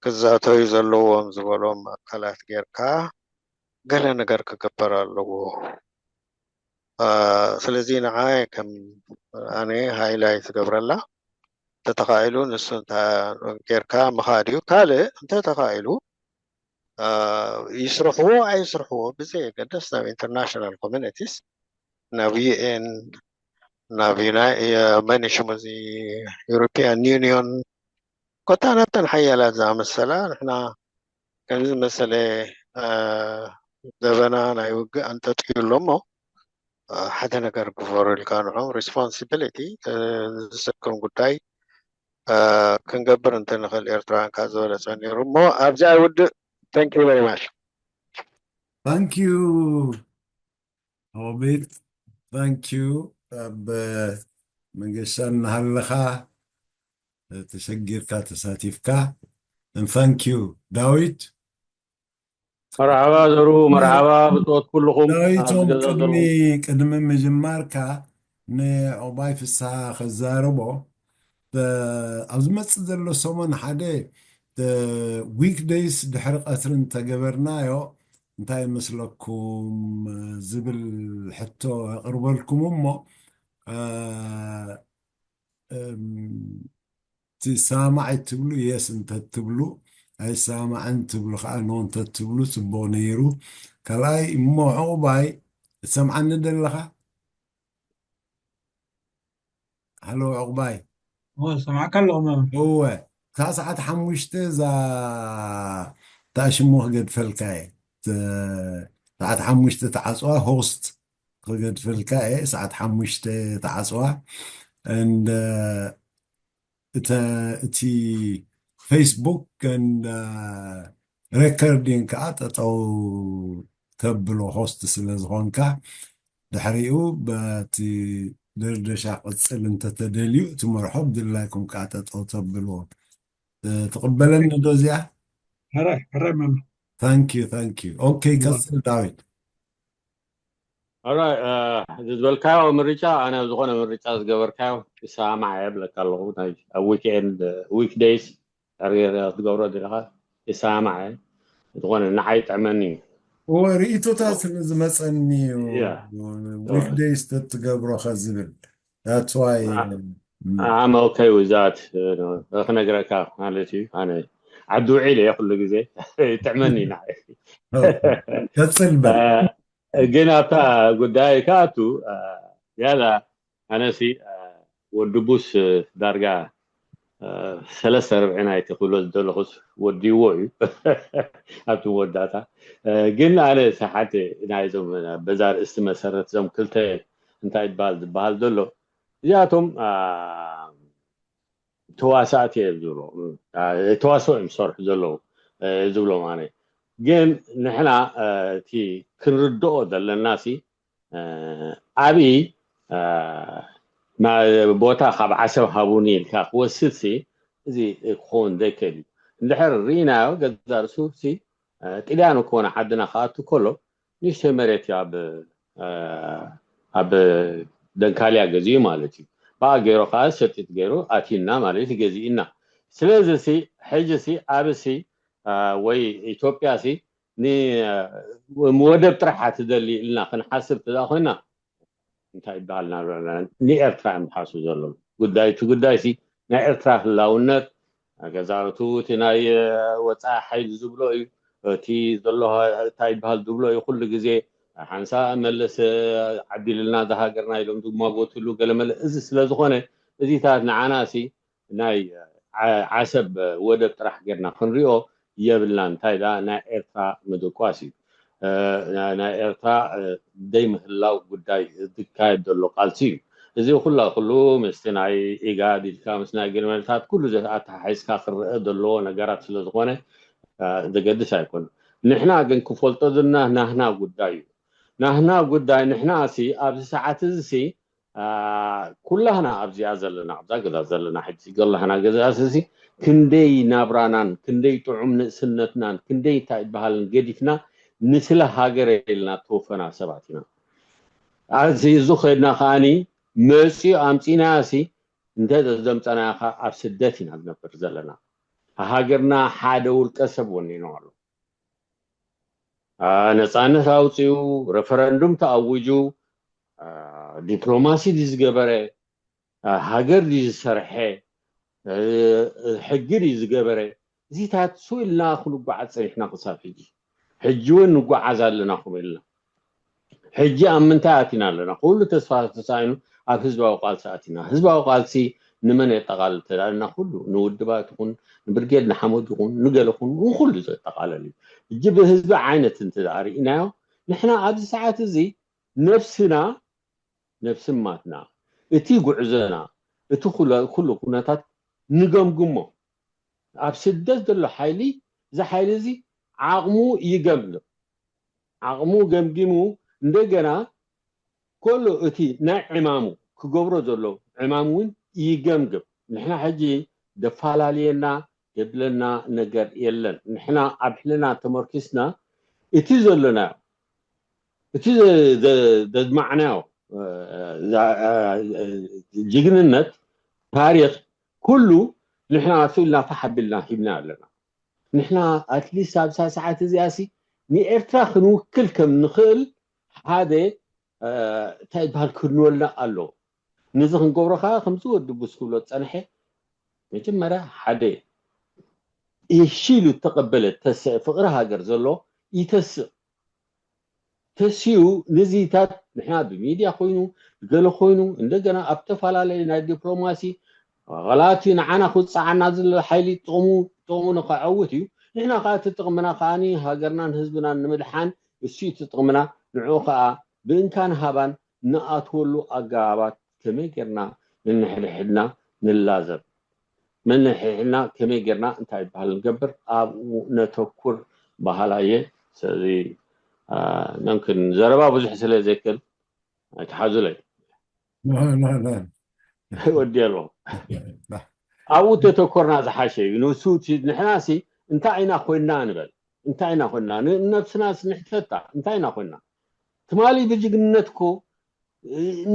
ክዛተዩ ዘለዎም ዝበሎም ኣካላት ጌርካ ገለ ነገር ክግበር ኣለዎ። ስለዚ ንዓይ ከም ኣነ ሃይላይት ትገብረላ እንተተኻኢሉ ንሱ ጌርካ ምኻድ እዩ። ካልእ እንተተኻኢሉ ይስርሕዎ ኣይስርሕዎ ብዘየገደስ ናብ ኢንተርናሽናል ኮሚኒቲስ ናብ ዩኤን ናብ መን ሽሙ እዚ ዩሮፒያን ዩኒዮን ኮታ ናብተን ሓያላት ዝኣመሰላ ንሕና ከምዚ መሰለ ደበና ናይ ውግእ ኣንጠጥዩ ኣሎ እሞ ሓደ ነገር ግበሩ ኢልካ ንዖም ሪስፖንሲቢሊቲ ዝስከም ጉዳይ ክንገብር እንትንኽእል ኤርትራውያን ካብ ዝበለፀ ነይሩ እሞ ኣብዚኣ ይውድእ። Thank you very much። Thank you ሮቤት፣ thank you ኣብ መገሻ እናሃለኻ ተሸጊርካ ተሳቲፍካ። Thank you ዳዊት። መርሓባ ዘሩ፣ መርሓባ ብጾት ኩልኹም። ዳዊቶም ቅድሚ ቅድሚ ምጅማርካ ንዕቑባይ ፍስሃ ከዛርቦ ኣብ ዝመጽእ ዘሎ ሰሞን ሓደ ዊክደይስ ድሕሪ ቀትሪ እንተገበርናዮ እንታይ ይመስለኩም ዝብል ሕቶ ኣቕርበልኩም እሞ ትሰማማዕ ትብሉ የስ እንተትብሉ ኣይሰማማዕን ትብሉ ከዓ ኖ እንተትብሉ ፅቡቅ ነይሩ። ካልኣይ እሞ ዕቑባይ ትሰምዓኒ ደለኻ? ሃሎ ዕቑባይ። ሰማዕካ ኣለኹ መምህር። እወ ክሳብ ሰዓት ሓሙሽተ እዛ እታ ሽሙ ክገድፈልካ እየ። ሰዓት ሓሙሽተ ተዓፅዋ ሆስት ክገድፈልካ እየ። ሰዓት ሓሙሽተ ተዓፅዋ and እቲ ፌስቡክ and ሬከርዲንግ ከዓ ጠጠው ተብሎ ሆስት ስለ ዝኾንካ ድሕሪኡ በቲ ደርደሻ ቅፅል እንተተደልዩ እቲ መርሖ ብድላይኩም ከዓ ጠጠው ተብልዎ። ትቕበለኒ ዶ እዚኣ? ሕራይ ሕራይ መምህር። Thank you thank you okay ቀፅል ዳዊት። ሕራይ ዝበልካዮ ምርጫ ኣነ ዝኾነ ምርጫ ዝገበርካዮ ይሰማማዕ እየ እብለካ ኣለኹ። ኣብ ዊክኤንድ ዊክ ደይስ ዳርጌርያ ክትገብሮ ዘለኻ ይሰማማዕ እየ። ዝኾነ ንዓይ ይጥዕመኒ እዩ። እወ ርእይቶታት ስለ ዝመፀኒ እዩ። ዊክ ደይስ ተትገብሮ ከዝብል that's why I'm okay with that ክነግረካ ማለት እዩ። ኣነ ዓዲ ውዒል እየ ኩሉ ግዜ ይጥዕመኒ እዩ ንዓይ። ቀፅል በል። ግን ኣብታ ጉዳይ ከኣቱ ያላ ኣነሲ ወዲ ቡስ ዳርጋ ሰለስተ ርብዒ ናይቲ ክብሎ ዝደለኹስ ወዲዎ እዩ ኣብቲ መወዳእታ። ግን ኣነ ሰሓት ናይዞም በዛ ርእስቲ መሰረት እዞም ክልተ እንታይ ይበሃል ዝበሃል ዘሎ እዚኣቶም ተዋሳእቲ እዮም ዝብሎ። ተዋስኦ እዮም ዝሰርሑ ዘለዉ ዝብሎም ኣነ። ግን ንሕና እቲ ክንርድኦ ዘለና ሲ ኣብይ ቦታ ካብ ዓሰብ ሃቡኒ ኢልካ ክወስድ ሲ እዚ ክኸውን ዘይክእል እዩ። እንድሕር ርኢናዮ ገዛ ርእሱ ሲ ጥልያን እኮ ንዓድና ክኣቱ ከሎ ንእሽተይ መሬት እዩ ኣብ ኣብ ደንካልያ ገዚኡ ማለት እዩ። ብኣ ገይሩ ከዓ ሰቲት ገይሩ ኣትዩና ማለት እዩ፣ ገዚእና። ስለዚ ሲ ሕጂ ሲ ኣብ ሲ ወይ ኢትዮጵያ ሲ ንወደብ ጥራሕ ትደሊ ኢልና ክንሓስብ ትዛ ኮይና እንታይ ይበሃል ንኤርትራ እዮም ዝሓስቡ ዘለዉ። ጉዳይ እቲ ጉዳይ ሲ ናይ ኤርትራ ህላውነት ገዛርቱ እቲ ናይ ወፃኢ ሓይሊ ዝብሎ እዩ። እቲ ዘሎ እንታይ ይበሃል ዝብሎ እዩ። ኩሉ ግዜ ሓንሳ መለስ ዓዲልልና ዝሃገርና ኢሎም ዝማጎትሉ ገለመለ እዚ ስለ ዝኾነ እዚታት ንዓና ሲ ናይ ዓሰብ ወደብ ጥራሕ ጌርና ክንሪኦ የብልና። እንታይ ዳ ናይ ኤርትራ ምድቋስ እዩ። ናይ ኤርትራ ደይ ምህላው ጉዳይ ዝካየድ ዘሎ ቃልሲ እዩ። እዚ ኩላ ኩሉ ምስቲ ናይ ኢጋድ ኢልካ ምስ ናይ ግርመልታት ኩሉ ኣተሓሒዝካ ክረአ ዘለዎ ነገራት ስለ ዝኾነ ዘገድስ ኣይኮነ። ንሕና ግን ክፈልጦ ዝና ናህና ጉዳይ እዩ። ናህና ጉዳይ ንሕና ሲ ኣብዚ ሰዓት እዚ ሲ ኩላህና ኣብዚኣ ዘለና ኣብዛ ገዛ ዘለና ሕጂ ዘለና ገዛ ሲ ክንደይ ናብራናን ክንደይ ጥዑም ንእስነትናን ክንደይ እንታይ ይበሃልን ገዲፍና ንስለ ሃገር ኢልና ተወፈና ሰባት ኢና። ኣብዚ እዚ ከድና ከዓኒ መፂኡ ኣምፂና ሲ እንተ ዘምፀና ከዓ ኣብ ስደት ኢና ዝነብር ዘለና። ሃገርና ሓደ ውልቀ ሰብ ወኒኑ ኣሎ። ነፃነት ኣውፂኡ፣ ረፈረንዱም ተኣዊጁ፣ ዲፕሎማሲ ድዩ ዝገበረ፣ ሃገር ድዩ ዝሰርሐ፣ ሕጊ ድዩ ዝገበረ፣ እዚታት ሱ ኢልና ክንጓዓዝ ፀኒሕና ክሳብ ሕጂ። ሕጂ እውን ንጓዓዝ ኣለና ከምኡ ኢልና። ሕጂ ኣብ ምንታይ ኣቲና ኣለና? ኩሉ ተስፋ ተሳኢኑ ኣብ ህዝባዊ ቃልሲ ኣቲና። ህዝባዊ ቃልሲ ንመን የጠቓልል ተዳልና ኩሉ ንውድባት ይኹን ንብርጌድ ንሓመድ ይኹን ንገለ ይኹን ንኩሉ ዘጠቓለል እዩ። ሕጂ ብህዝቢ ዓይነት እንተ ደኣ ርኢናዮ ንሕና ኣብዚ ሰዓት እዚ ነብስና ነብስማትና እቲ ጉዕዞና እቲ ኩሉ ኩነታት ንገምግሞ። ኣብ ስደት ዘሎ ሓይሊ እዚ ሓይሊ እዚ ዓቕሙ ይገምግም። ዓቕሙ ገምጊሙ እንደገና ከሎ እቲ ናይ ዕማሙ ክገብሮ ዘሎ ዕማም እውን ይገምግም። ንሕና ሕጂ ደፋላልየና ደብለና ነገር የለን። ንሕና ኣብ ሕልና ተመርኪስና እቲ ዘሎናዮ እቲ ዘድማዕናዮ ጅግንነት ታሪክ ኩሉ ንሕና ሱ ኢልና ፋሕ ኣቢልና ሂብና ኣለና። ንሕና ኣትሊስት ኣብዛ ሰዓት እዚኣ ሲ ንኤርትራ ክንውክል ከም ንኽእል ሓደ እንታይ ይበሃል ክህልወልና ኣለዎ። ነዚ ክንገብሮ ከዓ ከምዚ ወዲ ቡስ ክብሎ ዝፀንሐ መጀመርያ ሓደ እሺ ኢሉ እተቐበለ ተስእ ፍቕሪ ሃገር ዘሎ ይተስእ። ተስኡ ንዚታት ንሕና ብሚድያ ኮይኑ ብገለ ኮይኑ እንደገና ኣብ ተፈላለዩ ናይ ዲፕሎማሲ ቐላቲ ንዓና ክውፅዓና ዝለ ሓይሊ ጥቕሙ ጥቕሙ ንኸዐውት እዩ። ንሕና ከዓ እቲ ጥቕምና ከዓኒ ሃገርናን ህዝብናን ንምድሓን እሱ እቲ ጥቕምና ንዕኡ ከዓ ብእንካን ሃባን ንኣትወሉ ኣገባባት ከመይ ጌርና ንንሕድሕድና ንላዘብ፣ ንንሕድሕድና ከመይ ጌርና እንታይ ይበሃል ንገብር ኣብኡ ነተኩር በሃላይ እየ። ስለዚ መምክን ዘረባ ብዙሕ ስለ ዘይክእል ኣይትሓዙለይ። ወዲ ኣለዎ ኣብኡ ተተኮርና ዝሓሸ እዩ። ንሱ ንሕና ሲ እንታይ ኢና ኮይና ንበል እንታይ ኢና ኮይና ንነብስና ንሕተታ እንታይ ኢና ኮይና ትማሊ ብጅግንነት እኮ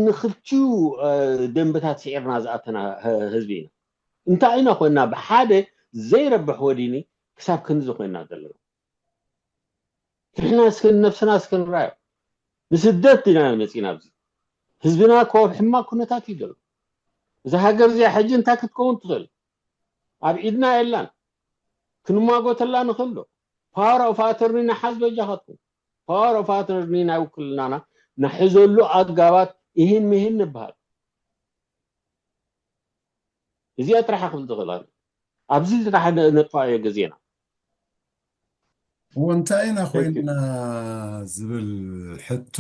ንክልቲኡ ደንበታት ስዒርና ዝኣተና ህዝቢ ኢና። እንታይ ኢና ኮይና ብሓደ ዘይረብሕ ወዲኒ ክሳብ ክንዚ ኮይና ዘለና። ንሕና እስከ ነብስና እስከ ንራዮ። ንስደት ዲና መፂና ኣብዚ ህዝብና ኮ ኣብ ሕማቅ ኩነታት እዩ ዘሎ። እዛ ሃገር እዚኣ ሕጂ እንታይ ክትከውን ትኽእል ኣብ ኢድና የላን። ክንማጎተላ ንኽእል ዶ? ፓወር ኦፍ ኣተርኒ ንሓዝ በጃኻትኩም። ፓወር ኦፍ ኣተርኒ ናይ ውክልናና ንሕዘሉ ኣጋባት ይህን ምሂን ንበሃል። እዚኣ ጥራሕ ክብል ዝኽእል ኣብዚ ጥራሕ ነጥፋዮ ግዜና። እዎ እንታይ ኢና ኮይንና ዝብል ሕቶ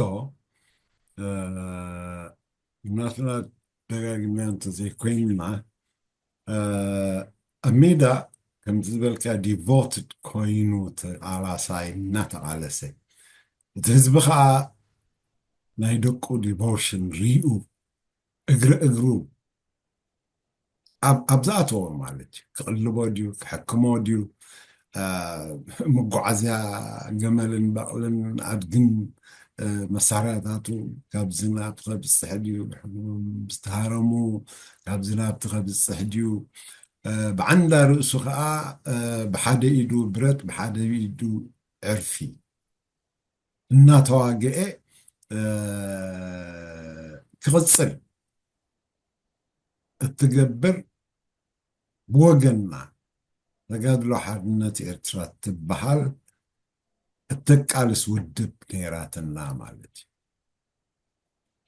ምናልባት ደጋጊምና እንተዘይኮይንና ኣብ ሜዳ ከምቲ ዝበልካ ዲቮትድ ኮይኑ ተቓላሳይ እናተቓለሰ፣ እቲ ህዝቢ ከዓ ናይ ደቁ ዲቮሽን ሪኡ እግሪ እግሩ ኣብ ዝኣተዎ ማለት እዩ። ክቕልቦ ድዩ፣ ክሕክሞ ድዩ፣ መጓዓዝያ ገመልን በቕልን ኣድግን መሳርያታቱ ካብ ዝናብ ከብፅሕ ድዩ፣ ዝተሃረሙ ካብ ዝናብ ከብፅሕ ድዩ፣ ብዓንዳ ርእሱ ከዓ ብሓደ ኢዱ ብረት ብሓደ ኢዱ ዕርፊ እናተዋግአ ክቕፅል እትገብር ብወገና ተጋድሎ ሓርነት ኤርትራ ትበሃል እተቃልስ ውድብ ነይራትና ማለት እዩ።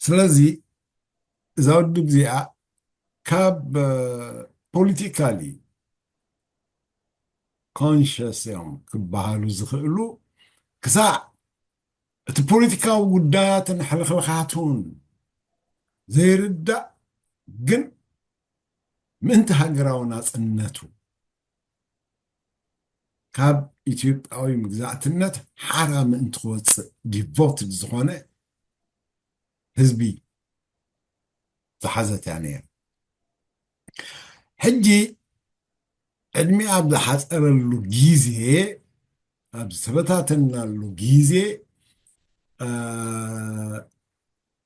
ስለዚ እዛ ውድብ እዚኣ ካብ ፖለቲካሊ ኮንሽስ እዮም ክበሃሉ ዝኽእሉ ክሳዕ እቲ ፖለቲካዊ ጉዳያትን ሕልኽልኻቱን ዘይርዳእ ግን ምእንቲ ሃገራዊ ናፅነቱ ካብ ኢትዮጵያዊ መግዛእትነት ሓራ ምእንቲ ክወፅእ ዲቮትድ ዝኾነ ህዝቢ ዝሓዘት እያ ነይራ። ሕጂ ዕድሚኣ ኣብ ዝሓፀረሉ ግዜ፣ ኣብ ዝተበታተናሉ ግዜ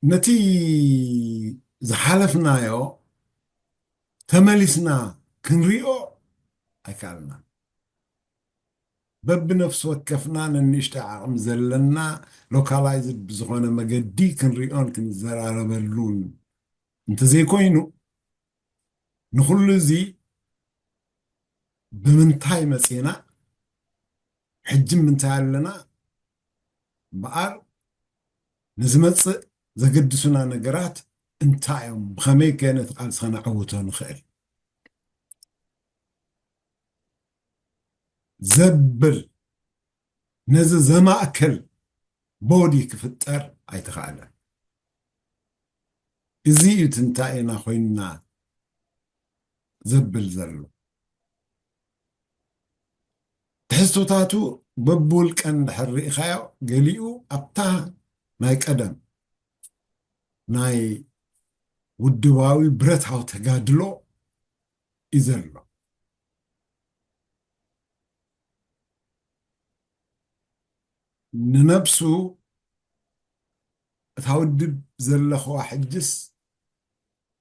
ነቲ ዝሓለፍናዮ ተመሊስና ክንሪኦ ኣይከኣልና። በብነፍሲ ወከፍና ነንእሽቶ ዓቕሚ ዘለና ሎካላይዝድ ብዝኾነ መገዲ ክንሪኦን ክንዘራረበሉን እንተዘይኮይኑ ንኹሉ እዚ ብምንታይ መፂና ሕጂ ምንታይ ኣለና እምበኣር ንዝመፅእ ዘገድሱና ነገራት እንታይ እዮም፣ ብኸመይ ከ ነቲ ቃልሲ ከነዕውቶ ንኽእል ዘብል ነዚ ዘማእከል ቦዲ ክፍጠር ኣይተኻእለን። እዚ እዩ ትንታኤና ኮይንና ዘብል ዘሎ። ትሕዝቶታቱ በብውልቀ እንድሕር ርኢኻዮ ገሊኡ ኣብታ ናይ ቀደም ናይ ውድባዊ ብረታዊ ተጋድሎ እዩ ዘሎ። ንነብሱ እታ ውድብ ዘለኽዋ ሕጅስ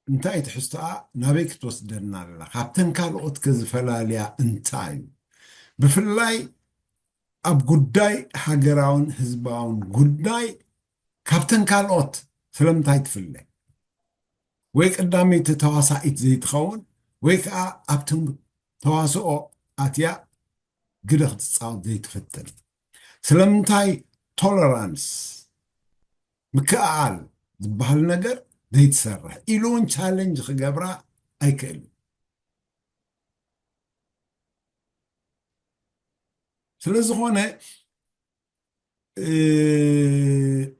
እንታይ ትሕዝቶኣ ናበይ ክትወስደና ኣላ? ካብተን ካልኦት ከዝፈላልያ እንታይ እዩ? ብፍላይ ኣብ ጉዳይ ሃገራውን ህዝባውን ጉዳይ ካብተን ካልኦት ስለምንታይ ትፍለ? ወይ ቀዳመይቲ ተዋሳኢት ዘይትኸውን ወይ ከዓ ኣብቶም ተዋስኦ ኣትያ ግደ ክትፃወት ዘይትፍትን ስለምንታይ ቶለራንስ ምክእኣል ዝበሃል ነገር ዘይትሰርሕ ኢሉ እውን ቻለንጅ ክገብራ ኣይክእልን። ስለዝኾነ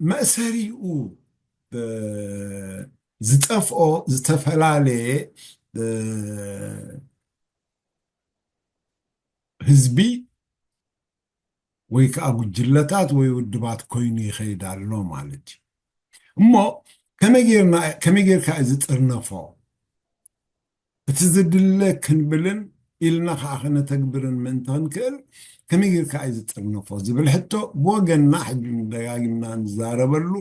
መእሰሪኡ ዝጠፍኦ ዝተፈላለየ ህዝቢ ወይ ከዓ ጉጅለታት ወይ ውድባት ኮይኑ ይኸይድ ኣሎ ማለት እዩ። እሞ ከመይ ጌርና ከመይ ጌርካ እዩ ዝጥርነፎ? እቲ ዝድለ ክንብልን ኢልና ከዓ ከነተግብርን ምእንቲ ክንክእል ከመይ ጌርካ እዩ ዝጥርነፎ ዝብል ሕቶ ብወገንና ሕጂ ደጋጊምና ንዛረበሉ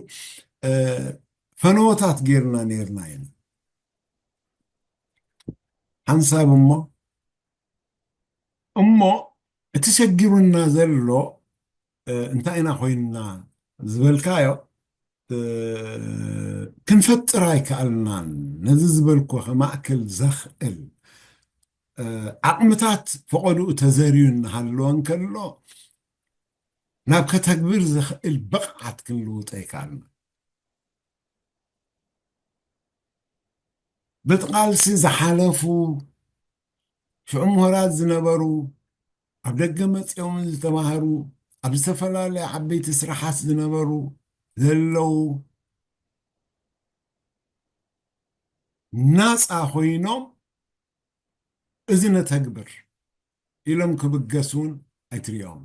ፈነወታት ጌርና ኔርና ኢና። ሓንሳብ እሞ እሞ እቲ ሸጊሩና ዘሎ እንታይ ኢና ኮይንና ዝበልካዮ ክንፈጥር ኣይከኣልናን። ነዚ ዝበልኩ ከማእክል ዘኽእል ዓቕምታት ፈቐድኡ ተዘርዩ እናሃለወ እንከሎ ናብ ከተግብር ዘኽእል ብቕዓት ክንልውጦ ኣይከኣልና። በቲ ቃልሲ ዝሓለፉ ሽዑ ምሁራት ዝነበሩ ኣብ ደገ መፂኦም ዝተማሃሩ ኣብ ዝተፈላለያ ዓበይቲ ስራሓት ዝነበሩ ዘለዉ ናፃ ኮይኖም እዚ ነተግብር ኢሎም ክብገሱ እውን ኣይትሪኦም።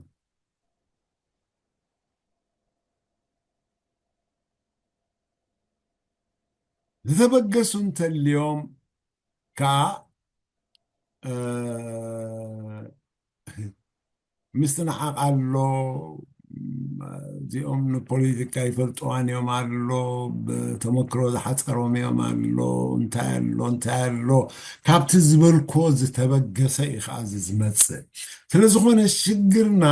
ዝተበገሱ እንተልዮም ከዓ ምስትንዓቕ ኣሎ። እዚኦም ንፖለቲካ ይፈልጥዋን እዮም ኣሎ፣ ብተመክሮ ዝሓፀሮም እዮም ኣሎ፣ እንታይ ኣሎ እንታይ ኣሎ፣ ካብቲ ዝበልኮ ዝተበገሰ እዩ ከዓ እዚ ዝመፅእ። ስለዝኾነ ሽግርና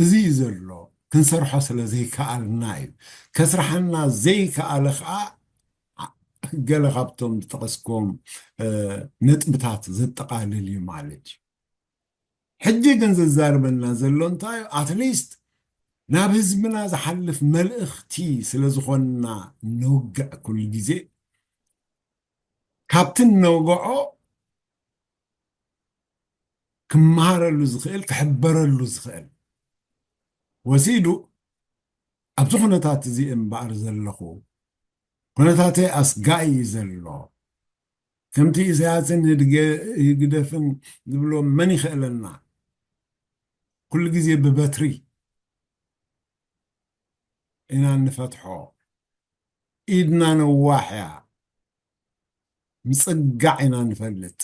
እዚ እዩ ዘሎ። ክንሰርሖ ስለ ዘይከኣልና እዩ። ከስርሓና ዘይከኣለ ከዓ ገለ ካብቶም ዝጠቐስኩም ነጥብታት ዘጠቓልል እዩ ማለት እዩ። ሕጂ ግን ዘዛርበና ዘሎ እንታይ እዩ? ኣትሊስት ናብ ህዝብና ዝሓልፍ መልእኽቲ ስለ ዝኾንና ንውግዕ ኩሉ ግዜ፣ ካብቲ ነውግዖ ክመሃረሉ ዝኽእል፣ ክሕበረሉ ዝኽእል ወሲዱ ኣብዚ ኩነታት እዚ እምበኣር ዘለኹ፣ ኩነታተይ ኣስጋኢ እዩ ዘሎ። ከምቲ ኢሳያስን ህግደፍን ዝብሎ መን ይኽእለና? ኩሉ ግዜ ብበትሪ ኢና እንፈትሖ። ኢድና ነዋሕ እያ። ምጽጋዕ ኢና ንፈልጥ።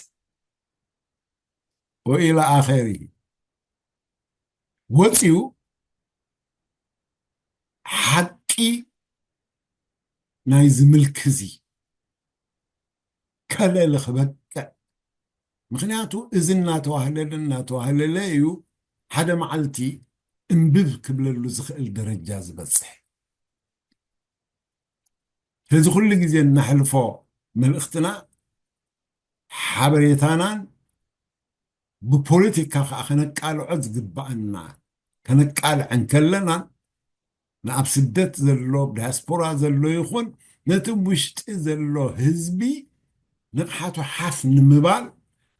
ወኢላ ኣኸሪ ወፂኡ ሓቂ ናይ ዝምልክዚ ከለሊ ክበቅዕ። ምኽንያቱ እዚ እናተዋህለለ እናተዋህለለ እዩ ሓደ መዓልቲ እምብብ ክብለሉ ዝኽእል ደረጃ ዝበፅሕ። ስለዚ ኩሉ ግዜ እነሕልፎ መልእኽትና፣ ሓበሬታናን ብፖለቲካ ከዓ ከነቃልዖ ዝግባኣና ከነቃልዕ እንከለና፣ ንኣብ ስደት ዘሎ፣ ብ ዳያስፖራ ዘሎ ይኹን ነቲ ውሽጢ ዘሎ ህዝቢ ንቕሓቱ ሓፍ ንምባል፣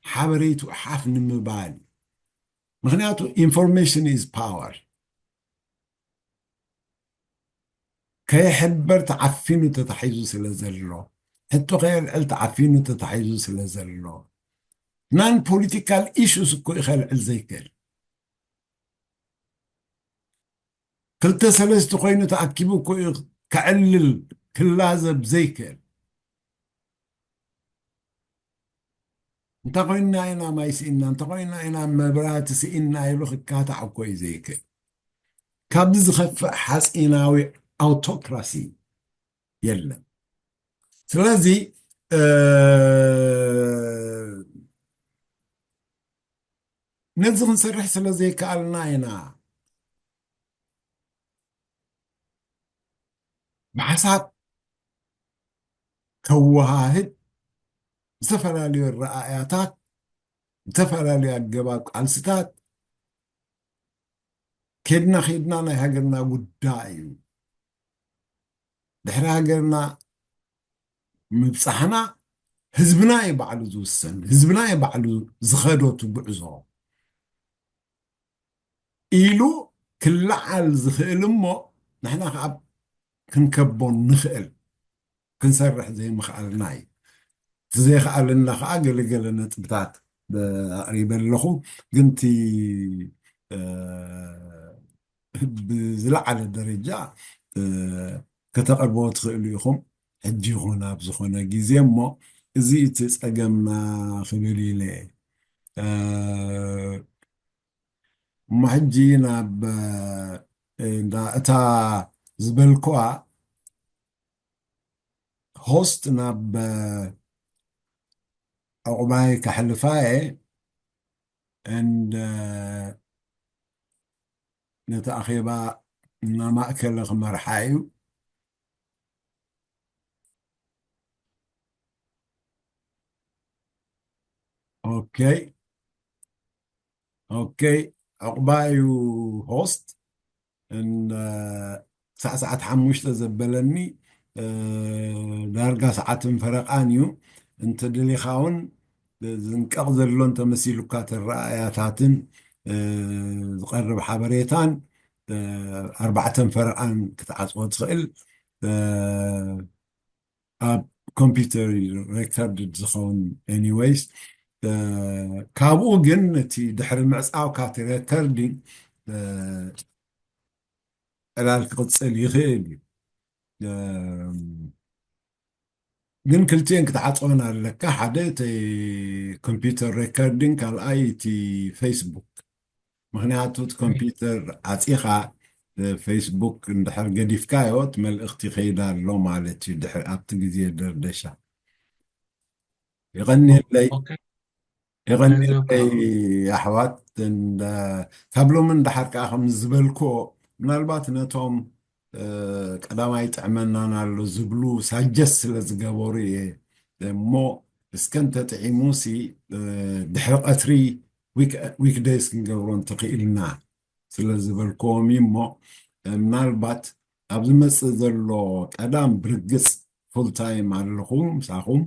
ሓበሬቱ ሓፍ ንምባል እዩ። ምኽንያቱ information is power። ከይሕበር ተዓፊኑ ተታሒዙ ስለ ዘሎ፣ ሕቶ ከየልዕል ተዓፊኑ ተታሒዙ ስለ ዘሎ፣ non political issues እኮ እዩ ከልዕል ዘይክእል። ክልተ ሰለስተ ኮይኑ ተኣኪቡ እኮ እዩ ከዕልል ክላዘብ ዘይክእል። እንተ ኮይንና ኢና ማይ ስኢንና፣ እንተ ኮይንና ኢና መብራህቲ ስኢንና ኢሉ ክካታዕ እኮ እዩ ዘይክእል። ካብዚ ዝኸፍእ ሓፂናዊ ኣውቶክራሲ የለን። ስለዚ ነዚ ክንሰርሕ ስለ ዘይከኣልና ኢና ብሓሳብ ከወሃህድ ዝተፈላለዩ ኣረኣእያታት፣ ዝተፈላለዩ ኣገባብ ቃልስታት ኬድና ኬድና ናይ ሃገርና ጉዳይ እዩ። ድሕሪ ሃገርና ምብፃሕና ህዝብና እዩ ባዕሉ ዝውሰን፣ ህዝብና እዩ ባዕሉ ዝኸዶ እቲ ጉዕዞ ኢሉ ክለዓል ዝኽእል እሞ ንሕና ከዓ ክንከቦ ንኽእል። ክንሰርሕ ዘይምኽኣልና እዩ። እቲ ዘይኽኣለና ከዓ ገለገለ ነጥብታት ኣቕሪበ ኣለኹ። ግን እቲ ብዝለዓለ ደረጃ ከተቕርብዎ ትኽእሉ ኢኹም። ሕጂ ይኹን ኣብ ዝኾነ ግዜ እሞ እዚ እቲ ፀገምና ክብል ኢለ እሞ ሕጂ ናብ እታ ዝበልኩዋ ሆስት ናብ ዕቑባይ ከሕልፋ እየ። And ነቲ ኣኼባ እናማእከለ ክመርሓ እዩ። ኦኬ ኦኬ፣ ዕቑባይ እዩ ሆስት። ክሳዕ ሰዓት ሓሙሽተ ዘበለኒ ዳርጋ ሰዓትን ፈረቓን እዩ። እንተደሊኻ እውን ዝንቀቕ ዘሎ እንተመሲሉካ ተረኣያታትን ዝቐርብ ሓበሬታን ኣርባዕተን ፈረቓን ክትዓፅዎ ትኽእል። ኣብ ኮምፒውተር እዩ ሬከርድድ ዝኸውን። ኤኒወይስ ካብኡ ግን እቲ ድሕሪ ምዕፃውካ እቲ ሬከርዲንግ ዕላል ክቕፅል ይኽእል እዩ። ግን ክልቲኤን ክትዓፅወን ኣለካ። ሓደ እቲ ኮምፒውተር ሬከርዲንግ፣ ካልኣይ እቲ ፌስቡክ። ምክንያቱ እቲ ኮምፒውተር ዓፂኻ ፌስቡክ እንድሕር ገዲፍካዮ እቲ መልእኽቲ ይኸይድ ኣሎ ማለት እዩ። ድሕሪ ኣብቲ ግዜ ደርደሻ ይቐኒለይ። የቐንየለይ ኣሕዋት። ካብ ሎሚ ንደሓር ከዓ ከም ዝበልክዎ ምናልባት ነቶም ቀዳማይ ጥዕመናን ኣሎ ዝብሉ ሳጀስት ስለ ዝገበሩ እየ እሞ እስከ እንተጥዒሙ ሲ ድሕሪ ቀትሪ ዊክደይስ ክንገብሮ እንተኽኢልና ስለ ዝበልክዎም እዩ እሞ ምናልባት ኣብ ዝመፅእ ዘሎ ቀዳም ብርግፅ ፉል ታይም ኣለኹ ምሳኹም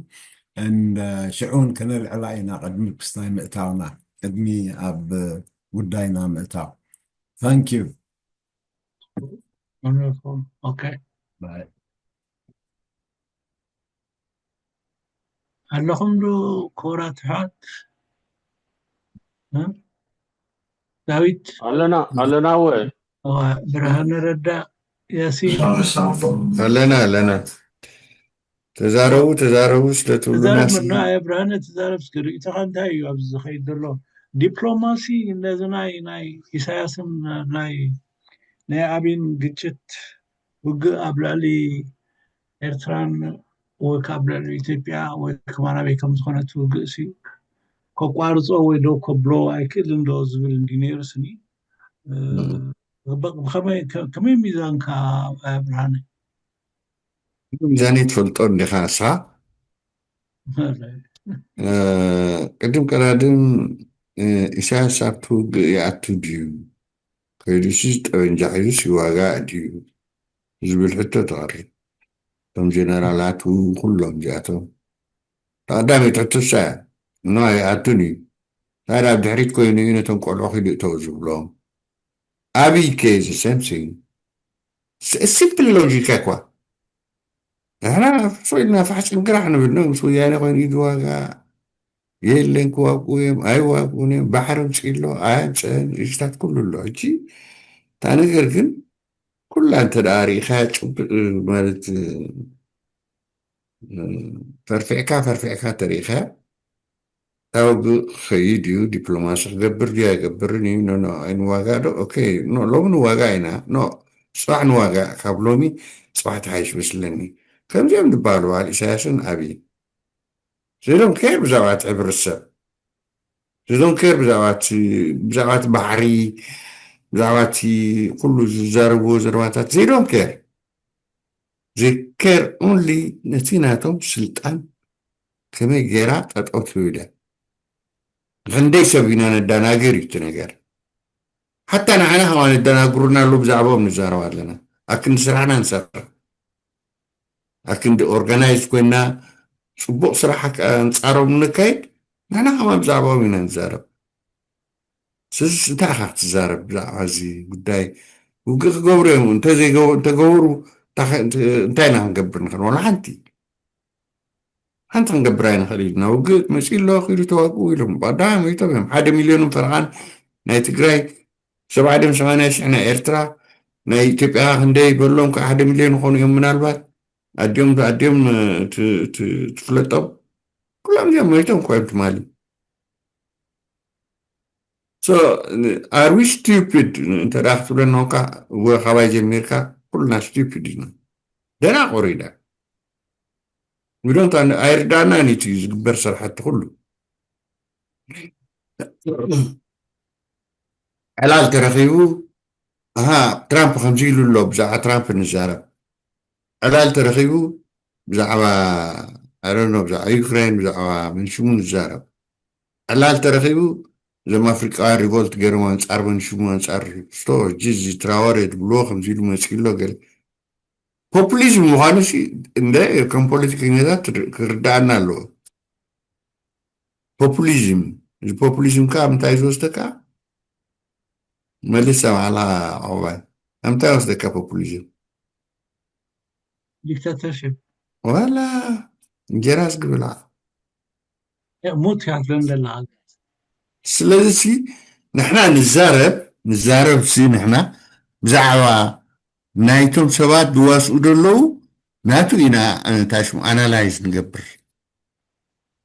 ሽዑን ከነልዕላ ኢና ቅድሚ ክስታይ ምእታውና ቅድሚ ኣብ ጉዳይና ምእታው። Thank you. Wonderful. Okay. ኣለኹም ዶ ክቡራት ኣሕዋት? ዳዊት ኣለና ኣለና። ወ ብርሃነ ረዳ፣ ያሲን ኣለና ኣለና። ተዛረቡ ተዛረቡ ስለትብሉና ብርሃነ፣ ተዛረብ እስኪ። ርእይቶኻ እንታይ እዩ ኣብዚ ዝኸይድ ዘሎ? ዲፕሎማሲ ነዚ ናይ ናይ ኢሳያስን ናይ ናይ ኣቢን ግጭት፣ ውግእ ኣብ ልዕሊ ኤርትራን ወይ ካብ ልዕሊ ኢትዮጵያ ወይ ከማን ኣበይ ከም ዝኾነት ውግእ ሲ ከቋርጾ ወይ ደው ከብሎ ኣይክእልን ዶ ዝብል እንዲ ነይሩ ስኒ ከመይ ሚዛንካ? ብርሃነ ሚዛነይ ትፈልጦ እንዲኻ ንስኻ። ቅድም ቀዳድም ኢሳያስ ኣብቲ ውግእ ይኣቱ ድዩ? ከይዱሲ ጠበንጃ ሒዙስ ይዋጋእ ድዩ ዝብል ሕቶ ተቐርብ። እቶም ጀነራላት ኩሎም እዚኣቶም ተቐዳመይቲ ሕቶ እሳ እያ። ኖ ኣይኣቱን እዩ። ታዲያ ኣብ ድሕሪት ኮይኑ እዩ ነቶም ቆልዑ ኪዱ እተው ዝብሎም። ኣብይ ከ ዘ ሴም ቲንግ። ሲምፕል ሎጂካ እኳ ንሕና ፍጹም ኢልና ፋሕ ጭንግራሕ ንብል ነው ምስ ወያነ ኮይኑ እዩ ዝዋጋ የለን ክዋግኡ እዮም ኣይዋግኡን እዮም ባሕሪ ምፅእ ኣሎ ኣያምፀአን እጅታት ኩሉ ኣሎ ሕጂ እታ ነገር ግን ኩላ እንተ ደኣ ርኢኻ ጭብጥ ማለት ፈርፊዕካ ፈርፊዕካ ተሪኢኻ ታውግ ክኸይድ እዩ ዲፕሎማሲ ክገብር ድዩ ኣይገብርን እዩ ኖ ኣይንዋጋ ዶ ኦኬ ኖ ሎሚ ንዋጋ ኢና ኖ ፅባሕ ንዋጋ ካብ ሎሚ ፅባሕ ተሓይሽ መስለኒ ከምዚኦም ዝበሃሉ በዓል ኢሳያስን ኣብይ ዘይዶም ኬር ብዛዕባ እቲ ሕብረተሰብ ዘይዶም ኬር ብዛዕባ እቲ ባሕሪ ብዛዕባ እቲ ኩሉ ዝዛረብዎ ዘረባታት ዘይዶም ኬር ዝከር ኦንሊ ነቲ ናቶም ስልጣን ከመይ ገይራ ጠጠው ትብል እያ። ክንደይ ሰብ ኢና ነዳናግር እዩ እቲ ነገር። ሓታ ንዓና ከማ ነዳናግሩና ኣሎ ብዛዕባኦም ንዛረብ ኣለና። ኣክንዲ ስራሕና ንሰርሕ። ኣክንዲ ኦርጋናይዝ ኮይና ፅቡቕ ስራሕ ኣንፃሮም ነካይድ ንሕና ከማ ብዛዕባኦም ኢና ንዛረብ። ስለዚ እንታይ ኢኻ ክትዛረብ ብዛዕባ እዚ ጉዳይ? ውግእ ክገብሩ እዮም። እንተዘይገበሩ እንታይ ኢና ክንገብር ንኽእል? ዋላ ሓንቲ ሓንቲ ክንገብር ኣይንኽእል ኢልና። ውግእ መፂኡ ኣሎ ክኢሉ ተዋግኡ ኢሎም ባዳም ይቶም እዮም ሓደ ሚልዮንን ፈረቓን ናይ ትግራይ ሰብዓ ድም ሰማንያ ሽሕ ናይ ኤርትራ ናይ ኢትዮጵያ ክንደይ በሎም ከዓ ሓደ ሚልዮን ይኾኑ እዮም ምናልባት ኣዲኦም ኣዲኦም ትፍለጦም ኩሎም እዚኦም መይቶም ኮይም ትማሊ So are we stupid እንተ ደኣ ክትብለና ኮንካ እወ ካባይ ጀሚርካ ኩልና stupid ኢና ደናቁር ኢና we don't ኣይርዳእናን እቲ ዝግበር ስራሕቲ ኩሉ ዕላል ተረኺቡ ኣሃ ትራምፕ ከምዚ ኢሉ ኣሎ ብዛዕባ ትራምፕ ንዛረብ ዕላል ተረኺቡ ብዛዕባ ኣረኖ ብዛዕባ ዩክሬን ብዛዕባ መንሽሙ ንዛረብ ዕላል ተረኺቡ እዞም ኣፍሪቃውያን ሪቮልት ገይሮም ኣንፃር መንሽሙ ኣንፃር ስቶ ጂዚ ትራወሬ ትብልዎ ከምዚ ኢሉ መፂኡ ኣሎ ገለ ፖፑሊዝም ምዃኑ እንደ ከም ፖለቲከኛታት ክርዳኣና ኣለዎ ፖፑሊዝም እዚ ፖፑሊዝም ከዓ ምንታይ ዝወስደካ መልስ ኣባዕላ ዕቑባይ ኣምታይ ወስደካ ፖፑሊዝም ዲክታተርሽፕ ዋላ እንጀራ ዝግብላ ሙት እያ ትብለኒ ዘለኻ። ስለዚ ሲ ንሕና ንዛረብ ንዛረብ ሲ ንሕና ብዛዕባ ናይቶም ሰባት ዝዋስኡ ዘለዉ ናቱ ኢና እንታይ ሽሙ ኣናላይዝ ንገብር።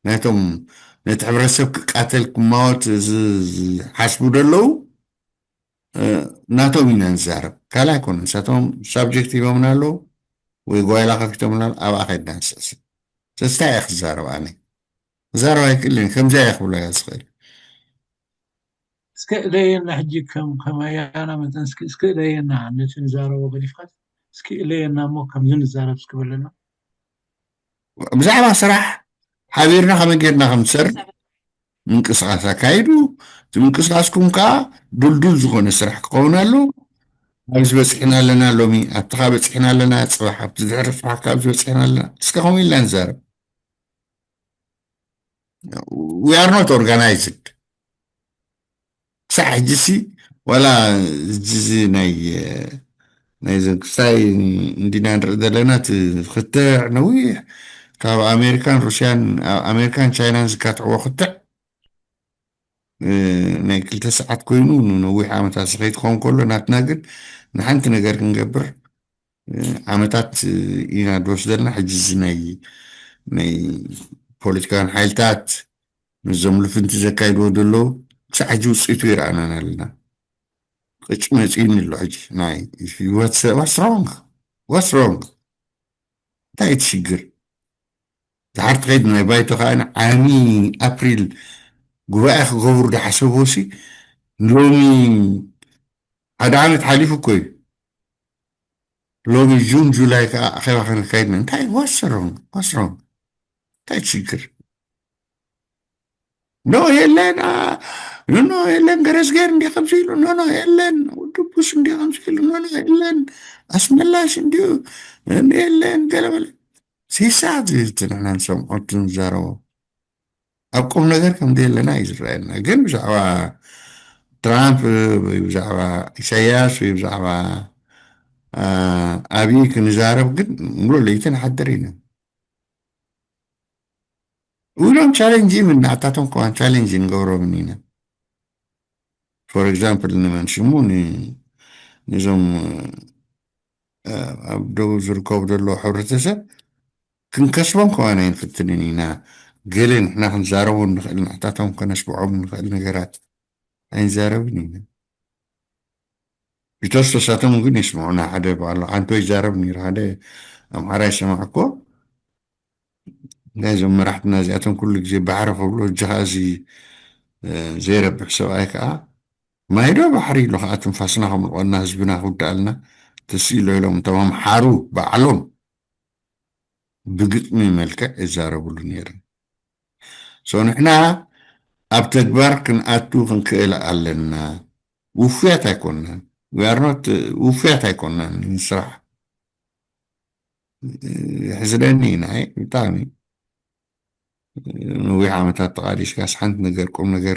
ናይቶም ነቲ ሕብረተሰብ ክቃተል ክማወት ዝ- ዝሓስቡ ዘለዉ እ፣ ናቶም ኢና ንዛረብ። ካልእ ኣይኮነ ንሳቶም ሳብጀክት ሂቦምና ኣለዉ ወይ ጓይላ ከፊቶምና ኣለዉ፣ ኣብኣ ከድና ንስዕስዕ። ስለዚ እንታይ እየ ክዛረብ ኣነ? ክዛረብ ኣይክእልን፣ ከምዚኣ እየ ክብሎ እየ ዝኽእል። እስከ እለየና ሕጂ ከም ከም ኣያና መጠን እስኪ እስከ እለየና ነቲ ንዛረቦ ገዲፍካ እስኪ እለየና እሞ ከምዚ ንዛረብ እስኪ በለና። ብዛዕባ ስራሕ ሓቢርና ከመይ ጌርና ከምሰር ምንቅስቃስ ኣካይዱ። እቲ ምንቅስቃስኩም ከዓ ድልዱል ዝኾነ ስራሕ ክኸውን ኣሎ። ኣብዚ በፂሕና ኣለና ሎሚ፣ ኣብቲ ከዓ በፂሕና ኣለና ፅባሕ፣ ኣብቲ ድሕሪ ፅባሕ ከዓ ኣብዚ በፂሕና ኣለና። እስከ ከምኡ ኢልና ንዛረብ። We are not organized። ክሳዕ ሕጂ ሲ ዋላ እዚ ናይ ናይ ዘን ክስታይ እንዲና ንርኢ ዘለና እቲ ክትዕ ነዊሕ ካብ ኣሜሪካን ሩስያን ኣሜሪካን ቻይናን ዝካትዕዎ ክትዕ ናይ ክልተ ሰዓት ኮይኑ ንነዊሕ ዓመታት ዝኸይድ ክኸውን ከሎ ናትና ግን ንሓንቲ ነገር ክንገብር ዓመታት ኢና ዝወስደልና። ሕጂ እዚ ናይ ናይ ፖለቲካን ሓይልታት ምስዞም ልፍንቲ ዘካይድዎ ዘለዉ ክሳዕ ሕጂ ውፅኢቱ ይረኣናን ኣለና። ቅጭ መፂእኒ ኣሎ ሕጂ ናይ what's wrong what's wrong እንታይ እቲ ሽግር? ድሓር ትኸይድ ናይ ባይቶ ከዓ ዓሚ ኣፕሪል ጉባኤ ክገብሩ ዝሓሰብዎ ሲ ሎሚ ሓደ ዓመት ሓሊፉ እኮ እዩ። ሎሚ ጁን ጁላይ ከዓ ኣኼባ ከነካይድ ነ እንታይ what's wrong what's wrong እንታይ ሽግር? ኖ የለን ኖ ኖ የለን ገረዝጌር እንዲ ከምዚ ኢሉ ኖ ኖ የለን ውድቡስ እንዲ ከምዚ ኢሉ ኖ ኖ የለን ኣስመላሽ እንዲዩ የለን ገለበለ ሲሳት እቲ ንሕና ንሰምዖ እቲ ንዛረቦ ኣብ ቁም ነገር ከም ዘየለና እዩ ዝረኣየና። ግን ብዛዕባ ትራምፕ ወይ ብዛዕባ ኢሳያስ ወይ ብዛዕባ ኣብይ ክንዛረብ ግን ሙሉእ ለይቲ ንሓድር ኢና። We don't challenge even ንኣታቶም ከማን ቻሌንጅ ንገብሮምን ኢና። For example ንመን ሽሙ ንዞም ኣብ ደቡብ ዝርከቡ ዘለዉ ሕብረተሰብ ክንከስቦም ከማን ኣይንፍትንን ኢና። ገለ ንሕና ክንዛረቦ ንኽእል ንሕታቶም ከነስምዖም ንኽእል ነገራት ኣይንዛረብን ኢና። ቢተስቶ ሳቶም ግን ይስምዑና ሓደ በዓሉ ዓንቶ ይዛረብ ነይሩ ሓደ ኣምሓራ ይሰማዕኮ ናይዞም መራሕትና እዚኣቶም ኩሉ ግዜ ባሕሪ ክብሉ እጅኻ እዚ ዘይረብሕ ሰብኣይ ከዓ ማይዶ ባሕሪ ኢሉ ከዓ ትንፋስና ከምልቆና ህዝብና ክውድኣልና ትስኢሎ ኢሎም እቶም ኣምሓሩ ባዕሎም ብግጥሚ መልክዕ ይዛረብሉ ነይሩ። So ንሕና ኣብ ተግባር ክንኣቱ ክንክእል ኣለና። ውፉያት ኣይኮንናን። We are not ውፉያት ኣይኮንናን ንስራሕ። የሕዝነኒ ናይ ብጣዕሚ ነዊሕ ዓመታት ተቓሊስካስ ሓንቲ ነገር ቁም ነገር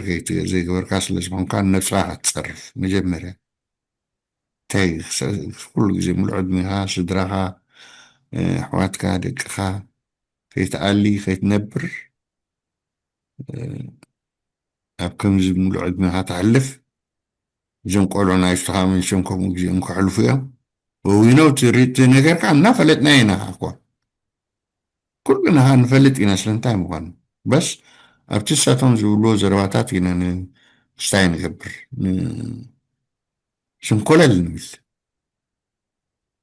ዘይገበርካ ስለ ዝኾንካ ንነብስኻ ክትፀርፍ መጀመርያ እንታይ ኩሉ ግዜ ሙሉእ ዕድሜኻ ስድራኻ ኣሕዋትካ ደቅኻ ከይትኣሊ ከይትነብር ኣብ ከምዚ ሙሉእ ዕድሜኻ ተሕልፍ እዞም ቆልዑ ናይ ሱኻ መንሽም ከምኡ ግዜኦም ከሕልፉ እዮም ወዊነው ትሪእቲ ነገር ከዓ እናፈለጥና ኢና እኳ ኩልና ንፈልጥ ኢና ስለምንታይ ምዃኑ በስ ኣብቲ ሳቶም ዝብልዎ ዘረባታት ኢና ክስታይ ንገብር ሽንኮለል ንብል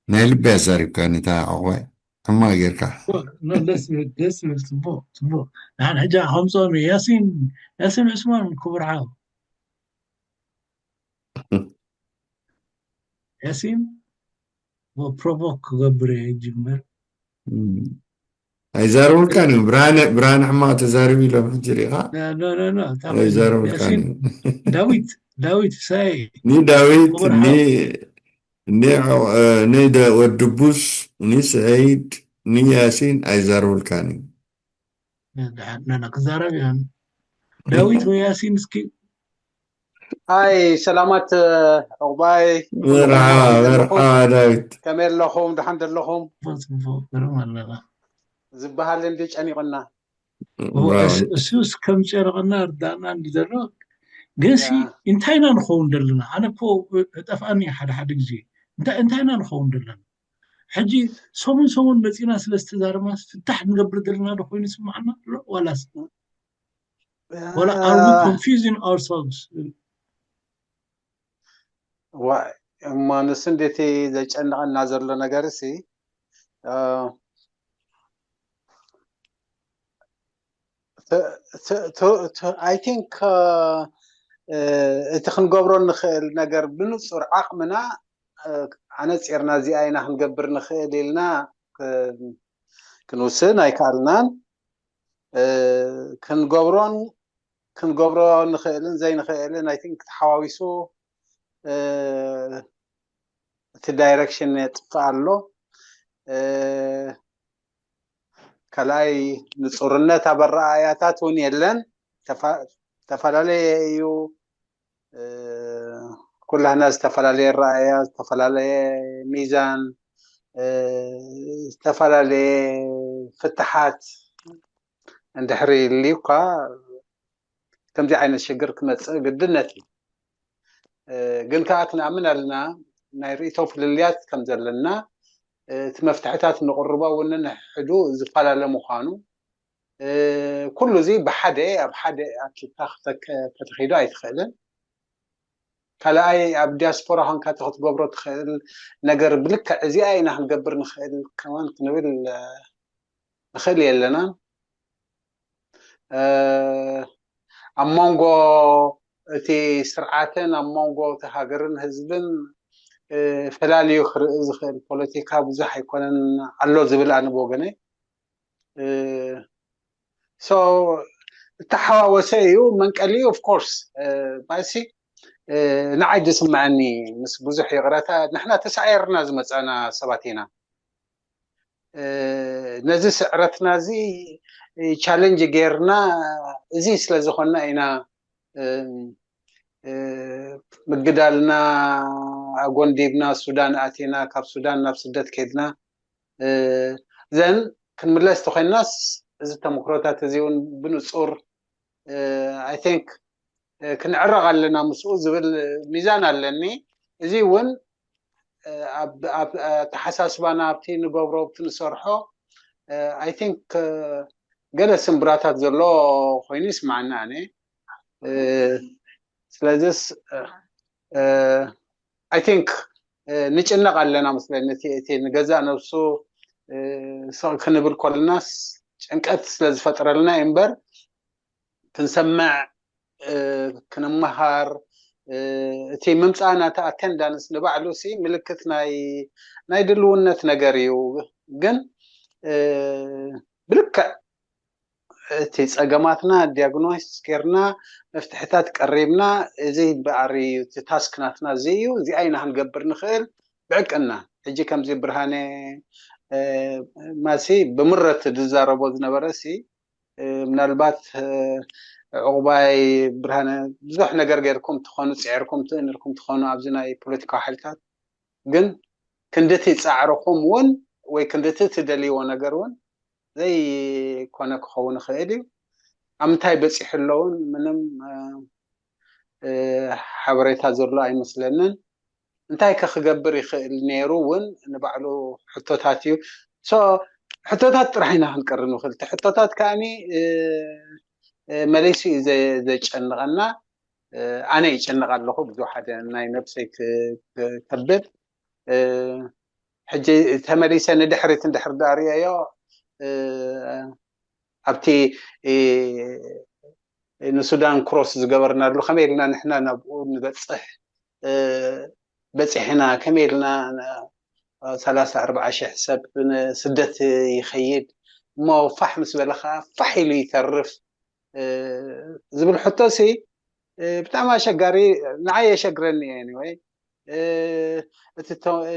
ናይ ልቢ ኣዛሪብካ ነታ ዕቑባይ ሕማቕ ጌርካ ደስ ይብል ደስ ይብል ፅቡቅ ፅቡቅ ንሓን ሕጂ ከምፅኦም እዩ ያሲን ያሲን ዑስማን ክቡር ሓው ያሲን ፕሮቮክ ክገብር እየ ሕጂ እምበር ኣይዛረቡልካን እዮም ብርሃነ ብርሃነ ሕማቕ ተዛሪቡ ኢሎም ሕጂ ሪኢኻ ኣይዛረቡልካን እዮም ዳዊት ዳዊት ሳይ ኒ ዳዊት ኒ ኒ ወድቡስ ኒ ስዒድ ኒ ያሲን ኣይዛረቡልካን እዮም ክዛረብ እዮም ዳዊት ወይ ያሲን እስኪ ኣይ ሰላማት ዕቑባይ መርሓባ መርሓባ ዳዊት ከመይ ኣለኹም ደሓን ዘለኹም ጽቡቅ ግርም ኣለና ዝበሃል እንዲ ጨኒቕና እሱስ ከም ጨረቐና ርዳእና እንዲ ዘሎ። ግንሲ እንታይ ኢና ንኸውን ዘለና? ኣነ እኮ ጠፍኣኒ ሓደ ሓደ ግዜ። እንታይ ኢና ንኸውን ዘለና? ሕጂ ሰሙን ሰሙን መፂና ስለ ዝተዛረብናስ ፍታሕ ንገብር ዘለና ዶ ኮይኑ ይስማዓና ኣሎ? ዋላስ ወላ are we confusing ourselves? እሞ ንስ እንዴት ዘጨንቐና ዘሎ ነገር ሲ I think እቲ ክንገብሮ ንኽእል ነገር ብንጹር ዓቕምና ኣነጺርና እዚኣ ኢና ክንገብር ንኽእል ኢልና ክንውስን ኣይከኣልናን። ክንገብሮን ክንገብሮ ንኽእልን ዘይንኽእልን I think ተሓዋዊሱ እቲ direction የጥፍእ ኣሎ። ካልኣይ ንጹርነት ኣብ ኣረኣእያታት እውን የለን። ዝተፈላለየ እዩ። ኩላህና ዝተፈላለየ ኣረኣእያ፣ ዝተፈላለየ ሚዛን፣ ዝተፈላለየ ፍትሓት እንድሕር ይልዩካ ከምዚ ዓይነት ሽግር ክመፅእ ግድነት እዩ። ግን ከዓ ክንኣምን ኣለና ናይ ርእቶ ፍልልያት ከም ዘለና፣ እቲ መፍትሕታት ንቕርቦ እውን ንሕዱ ዝፈላለ ምዃኑ፣ ኩሉ እዚ ብሓደ ኣብ ሓደ ኣኪብካ ከተኺዶ ኣይትኽእልን። ካልኣይ ኣብ ዲያስፖራ ኾንካ እቲ ክትገብሮ ትኽእል ነገር ብልክዕ እዚኣ ኢና ክንገብር ንኽእል ከማን ክንብል ንኽእል የለናን። ኣብ መንጎ እቲ ስርዓትን ኣብ መንጎ እቲ ሃገርን ህዝብን ፈላልዩ ክርኢ ዝኽእል ፖለቲካ ብዙሕ ኣይኮነን ኣሎ ዝብል ኣነ ብወገነይ። So እተሓዋወሰ እዩ መንቀሊኡ። Of course ማሲ ንዓይ ዝስምዐኒ ምስ ብዙሕ ይቕረታ ንሕና ተሳዒርና ዝመፃና ሰባት ኢና። ነዚ ስዕረትና እዚ ቻለንጅ ጌርና እዚ ስለ ዝኾንና ኢና ምግዳልና ኣጎንዲብና ሱዳን ኣቲና ካብ ሱዳን ናብ ስደት ከድና ዘን ክንምለስ ተኮይናስ እዚ ተመክሮታት እዚ እውን ብንፁር I think ክንዕረቕ ኣለና ምስኡ ዝብል ሚዛን ኣለኒ። እዚ እውን ኣብ ኣተሓሳስባና ኣብቲ ንገብሮ ኣብቲ ንሰርሖ I think ገለ ስምብራታት ዘሎ ኮይኑ ይስማዓኒ ኣነ። ስለዚስ I think ንጭነቕ ኣለና መስለኒ። እቲ ንገዛእ ነብሱ ስቕ ክንብል ኮለናስ ጭንቀት ስለ ዝፈጥረልና እዩ እምበር ክንሰምዕ ክንመሃር እቲ ምምፃእና እቲ ኣቴንዳንስ ንባዕሉ ሲ ምልክት ናይ ናይ ድልውነት ነገር እዩ። ግን ብልክዕ እቲ ፀገማትና ዲያግኖስ ጌርና መፍትሕታት ቀሪብና እዚ በኣሪ እዩ እቲ ታስክ ናትና እዚ እዩ እዚኣ ኢና ክንገብር ንኽእል ብዕቅና። ሕጂ ከምዚ ብርሃነ ማሲ ብምረት ዝዛረቦ ዝነበረ ሲ ምናልባት ዕቑባይ ብርሃነ ብዙሕ ነገር ጌርኩም ትኾኑ ፅዕርኩም ትእንርኩም ትኾኑ ኣብዚ ናይ ፖለቲካዊ ሓይልታት ግን ክንድቲ ፃዕርኹም እውን ወይ ክንድቲ ትደልይዎ ነገር እውን ዘይኮነ ክኸውን ይኽእል እዩ። ኣብ ምንታይ በፂሑ ኣለውን ምንም ሓበሬታ ዘሎ ኣይመስለንን። እንታይ ከ ክገብር ይኽእል ነይሩ እውን ንባዕሉ ሕቶታት እዩ። ሕቶታት ጥራሕ ኢና ክንቀርብ ንኽእል። እቲ ሕቶታት ከዓኒ መሊሱ እዩ ዘጨንቐና። ኣነ ይጨንቕ ኣለኹ ብዙ ሓደ ናይ ነብሰይ ከብል ሕጂ ተመሊሰ ንድሕሪት እንድሕር ዳርእዮ ኣብቲ ንሱዳን ክሮስ ዝገበርናሉ ከመይ ኢልና ንሕና ናብኡ ንበፅሕ በፂሕና ከመይ ኢልና ሰላሳ ኣርባዓ ሽሕ ሰብ ስደት ይኸይድ እሞ ፋሕ ምስ በለ ከዓ ፋሕ ኢሉ ይተርፍ ዝብል ሕቶ ሲ ብጣዕሚ ኣሸጋሪ ንዓይ የሸግረኒ እዩ። Anyway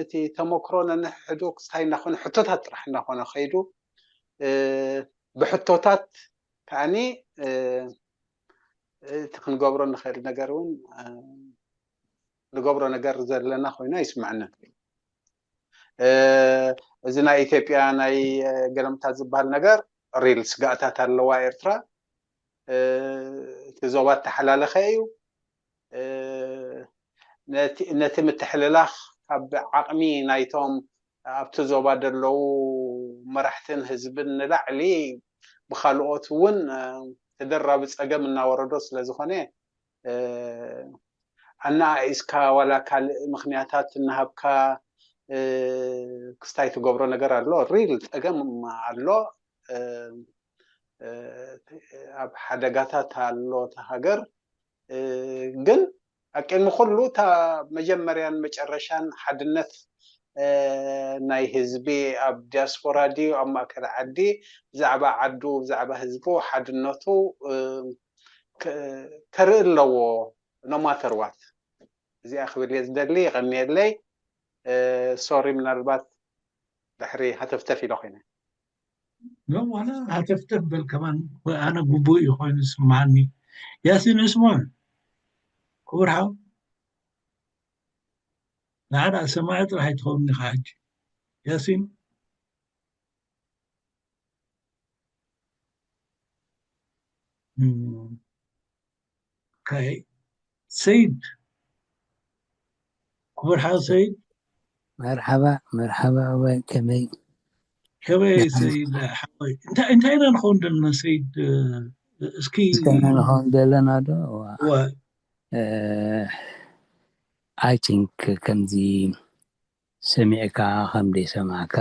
እቲ ተመክሮ ነንሕዱ ክስታይ እናኾነ ሕቶታት ጥራሕ እናኾነ ከይዱ ብሕቶታት ከዓኒ እቲ ክንገብሮ ንኽእል ነገር እውን ንገብሮ ነገር ዘለና ኮይኑ ኣይስምዐንን። እዚ ናይ ኢትዮጵያ ናይ ገለምታት ዝበሃል ነገር ሪል ስጋእታት ኣለዋ ኤርትራ። እቲ ዞባ እተሓላለኸ እዩ። ነቲ ምትሕልላኽ ካብ ዓቕሚ ናይቶም ኣብቲ ዞባ ዘለዉ መራሕትን ህዝብን ንላዕሊ ብኻልኦት እውን ተደራቢ ጸገም እናወረዶ ስለ ዝኾነ፣ ኣነኣኢስካ ዋላ ካልእ ምኽንያታት እናሃብካ ክስታይ ትገብሮ ነገር ኣሎ። ሪል ጸገም ኣሎ። ኣብ ሓደጋታት ኣሎ እታ ሃገር። ግን ኣብ ቅድሚ ኩሉ እታ መጀመርያን መጨረሻን ሓድነት ናይ ህዝቢ፣ ኣብ ዲያስፖራ ድዩ ኣብ ማእከል ዓዲ፣ ብዛዕባ ዓዱ፣ ብዛዕባ ህዝቡ ሓድነቱ ከርኢ ኣለዎ። No matter what። እዚኣ ክብል እየ ዝደሊ። ይቐንየለይ። ሶሪ፣ ምናልባት ድሕሪ ሃተፍተፍ ኢለ ኮይነ። ዋላ ሃተፍተፍ በል ከማን፣ ኣነ ግቡእ እዩ ኮይኑ ዝስምዓኒ። ያሲን ዑስማን፣ ክቡር ሓው፣ ንዓና ሰማዒ ጥራሕ ኣይትኸውን ኢኻ ሕጂ። ያሲን። ሰይድ፣ ክቡር ሓው ሰይድ። መርሓባ፣ መርሓባ። እወ፣ ከመይ? ከመይ ሰይድ ሓወይ? እንታይ፣ እንታይ ኢና ንኸውን ዘለና ሰይድ? እስኪ እንታይ ኢና ንኸውን ዘለና ዶ? እዋ። እወ። I think ከምዚ ሰሚዕካ ከም ደይሰማዕካ፣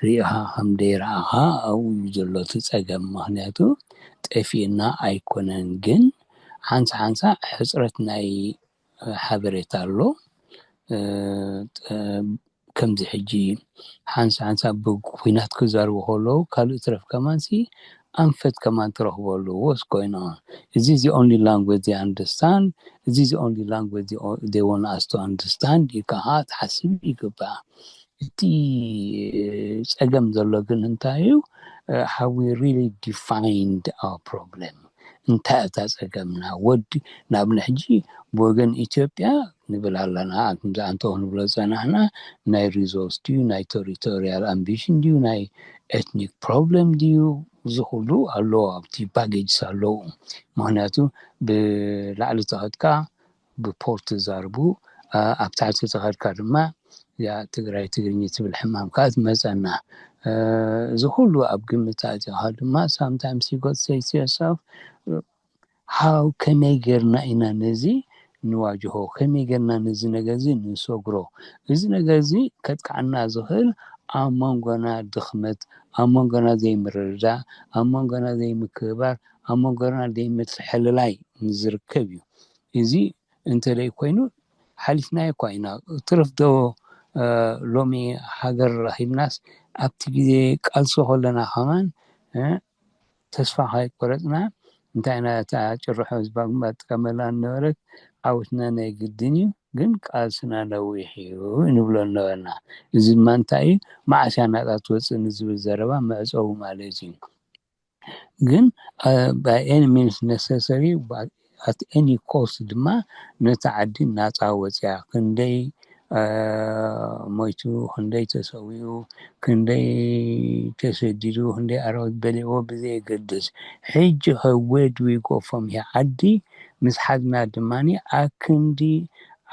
ሪእኻ ከም ደይረኣኻ ኣብኡ እዩ ዘሎ እቲ ጸገም። ምኽንያቱ ጠፊእና ኣይኮነን፣ ግን ሓንሳ ሓንሳ ሕጽረት ናይ ሓበሬታ ኣሎ። ከምዚ ሕጂ ሓንሳ ሓንሳ ብኩናት ክዛርቡ ከለዉ ካልእ ትረፍ ከማንሲ ኣንፈት ከማን ትረኽበሉ። What's going on? Is this the only language they understand? Is this the only language they, they want us to understand? ኢልካ ከዓ ትሓስብ ይግባእ። እቲ ጸገም ዘሎ ግን እንታይ እዩ? Have we really defined our problem? እንታይ እታ ጸገምና? ወዲ ናብ ንሕጂ ብወገን ኢትዮጵያ ንብል ኣለና፣ ከምዚ ኣንተ ክንብሎ ዝጸናሕና ናይ resource ድዩ፣ ናይ territorial ambition ድዩ፣ ናይ ethnic problem ድዩ? እዚ ኩሉ ኣለዎ፣ ኣብቲ packages ኣለዉ። ምኽንያቱ ብላዕሊ ተኸድካ ብፖርት ዛርቡ፣ ኣብ ታሕቲ ተኸድካ ድማ ያ ትግራይ ትግርኛ ትብል ሕማም ከዓ ትመፀና። እዚ ኩሉ ኣብ ግምት ኣእቲኻ ድማ sometimes you got say to yourself፣ how፣ ከመይ ጌርና ኢና ነዚ ንዋጅሆ? ከመይ ጌርና ነዚ ነገር እዚ ንሰግሮ? እዚ ነገር እዚ ከጥቅዓና ዝኽእል ኣብ መንጎና ድኽመት፣ ኣብ መንጎና ዘይምርድዳእ፣ ኣብ መንጎና ዘይምክብባር፣ ኣብ መንጎና ዘይምትሕልላይ ዝርከብ እዩ። እዚ እንተደይ ኮይኑ ሓሊፍናዮ እኳ ኢና። ትርፍ ዶ ሎሚ ሃገር ረኺብናስ ኣብቲ ግዜ ቃልሲ ከለና ከማን ተስፋ ከይቆረፅና እንታይ ኢና እታ ጭርሖ ህዝባ ግንባር ትጥቀመላ ዝነበረት ዓወትና ናይ ግድን እዩ፣ ግን ቃልስና ነዊሕ እዩ ንብሎ ነበርና። እዚ ድማ እንታይ እዩ? መዓስ እያ ናፃ ትወፅእ ንዝብል ዘረባ መዕፀዊ ማለት እዩ። ግን by any means necessary, at any cost ድማ ነታ ዓዲ ናፃ ወፅያ። ክንደይ ሞይቱ፣ ክንደይ ተሰዊኡ፣ ክንደይ ተሰዲዱ፣ ክንደይ ኣራዊት በሊዕዎ ብዘየገድስ፣ ሕጂ ከ where do we go from here? ዓዲ ምስ ሓዝና ድማ ኣክንዲ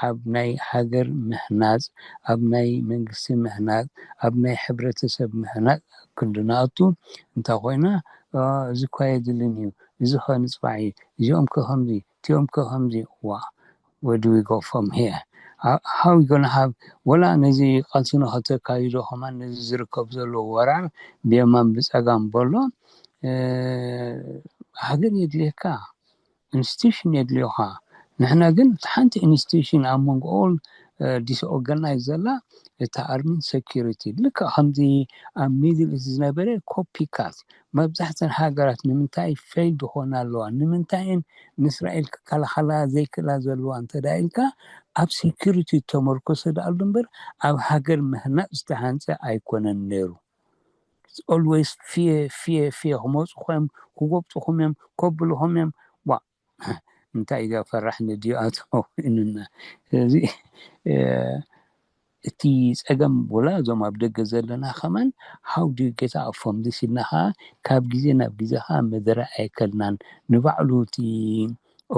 ኣብ ናይ ሃገር ምህናፅ፣ ኣብ ናይ መንግስቲ ምህናፅ፣ ኣብ ናይ ሕብረተሰብ ምህናፅ ክንዲ ንኣቱ እንተ ኮይና፣ እዚ እኳ የድልን እዩ፣ እዚ ከ ንፅባዕ እዩ፣ እዚኦም ከ ከምዚ፣ እቲኦም ከ ከምዚ፣ ዋ፣ where do we go from here? How we gonna have፣ ወላ ነዚ ቃልስና ከተካይዶ ከማን ነዚ ዝርከብ ዘሎ ወራር ብየማን ብፀጋም በሎ፣ ሃገር የድልየካ፣ ኢንስቲቱሽን የድልዮኻ። ንሕና ግን ሓንቲ ኢንስቲቱሽን ኣብ መንጎ all disorganized ዘላ እታ ኣርሚን ሴኪሪቲ፣ ልክዕ ከምዚ ኣብ ሚድል ኢስት ዝነበረ ኮፒ ካት፣ መብዛሕተን ሃገራት ንምንታይ ፌይል ዝኾና ኣለዋ? ንምንታይ እየን ንእስራኤል ክከላኸላ ዘይክእላ ዘለዋ እንተ ደኣ ኢልካ፣ ኣብ ሴኪሪቲ ተመርኮሰ ደኣሉ እምበር ኣብ ሃገር ምህናፅ ዝተሃንፀ ኣይኮነን ነይሩ። Always ፊየ ፊየ ፊየ ክመፁኹም እዮም፣ ክጎብጥኹም እዮም፣ ከብልኹም እዮም። ዋ፣ እንታይ እዩ ፈራሕ ንድዩ ኣቶ ኮይኑና። ስለዚ እቲ ጸገም ወላ እዞም ኣብ ደገ ዘለና ከማን how do you get out from this ኢልና ከዓ ካብ ግዜ ናብ ግዜ ከዓ መደረ ኣይከልናን። ንባዕሉ እቲ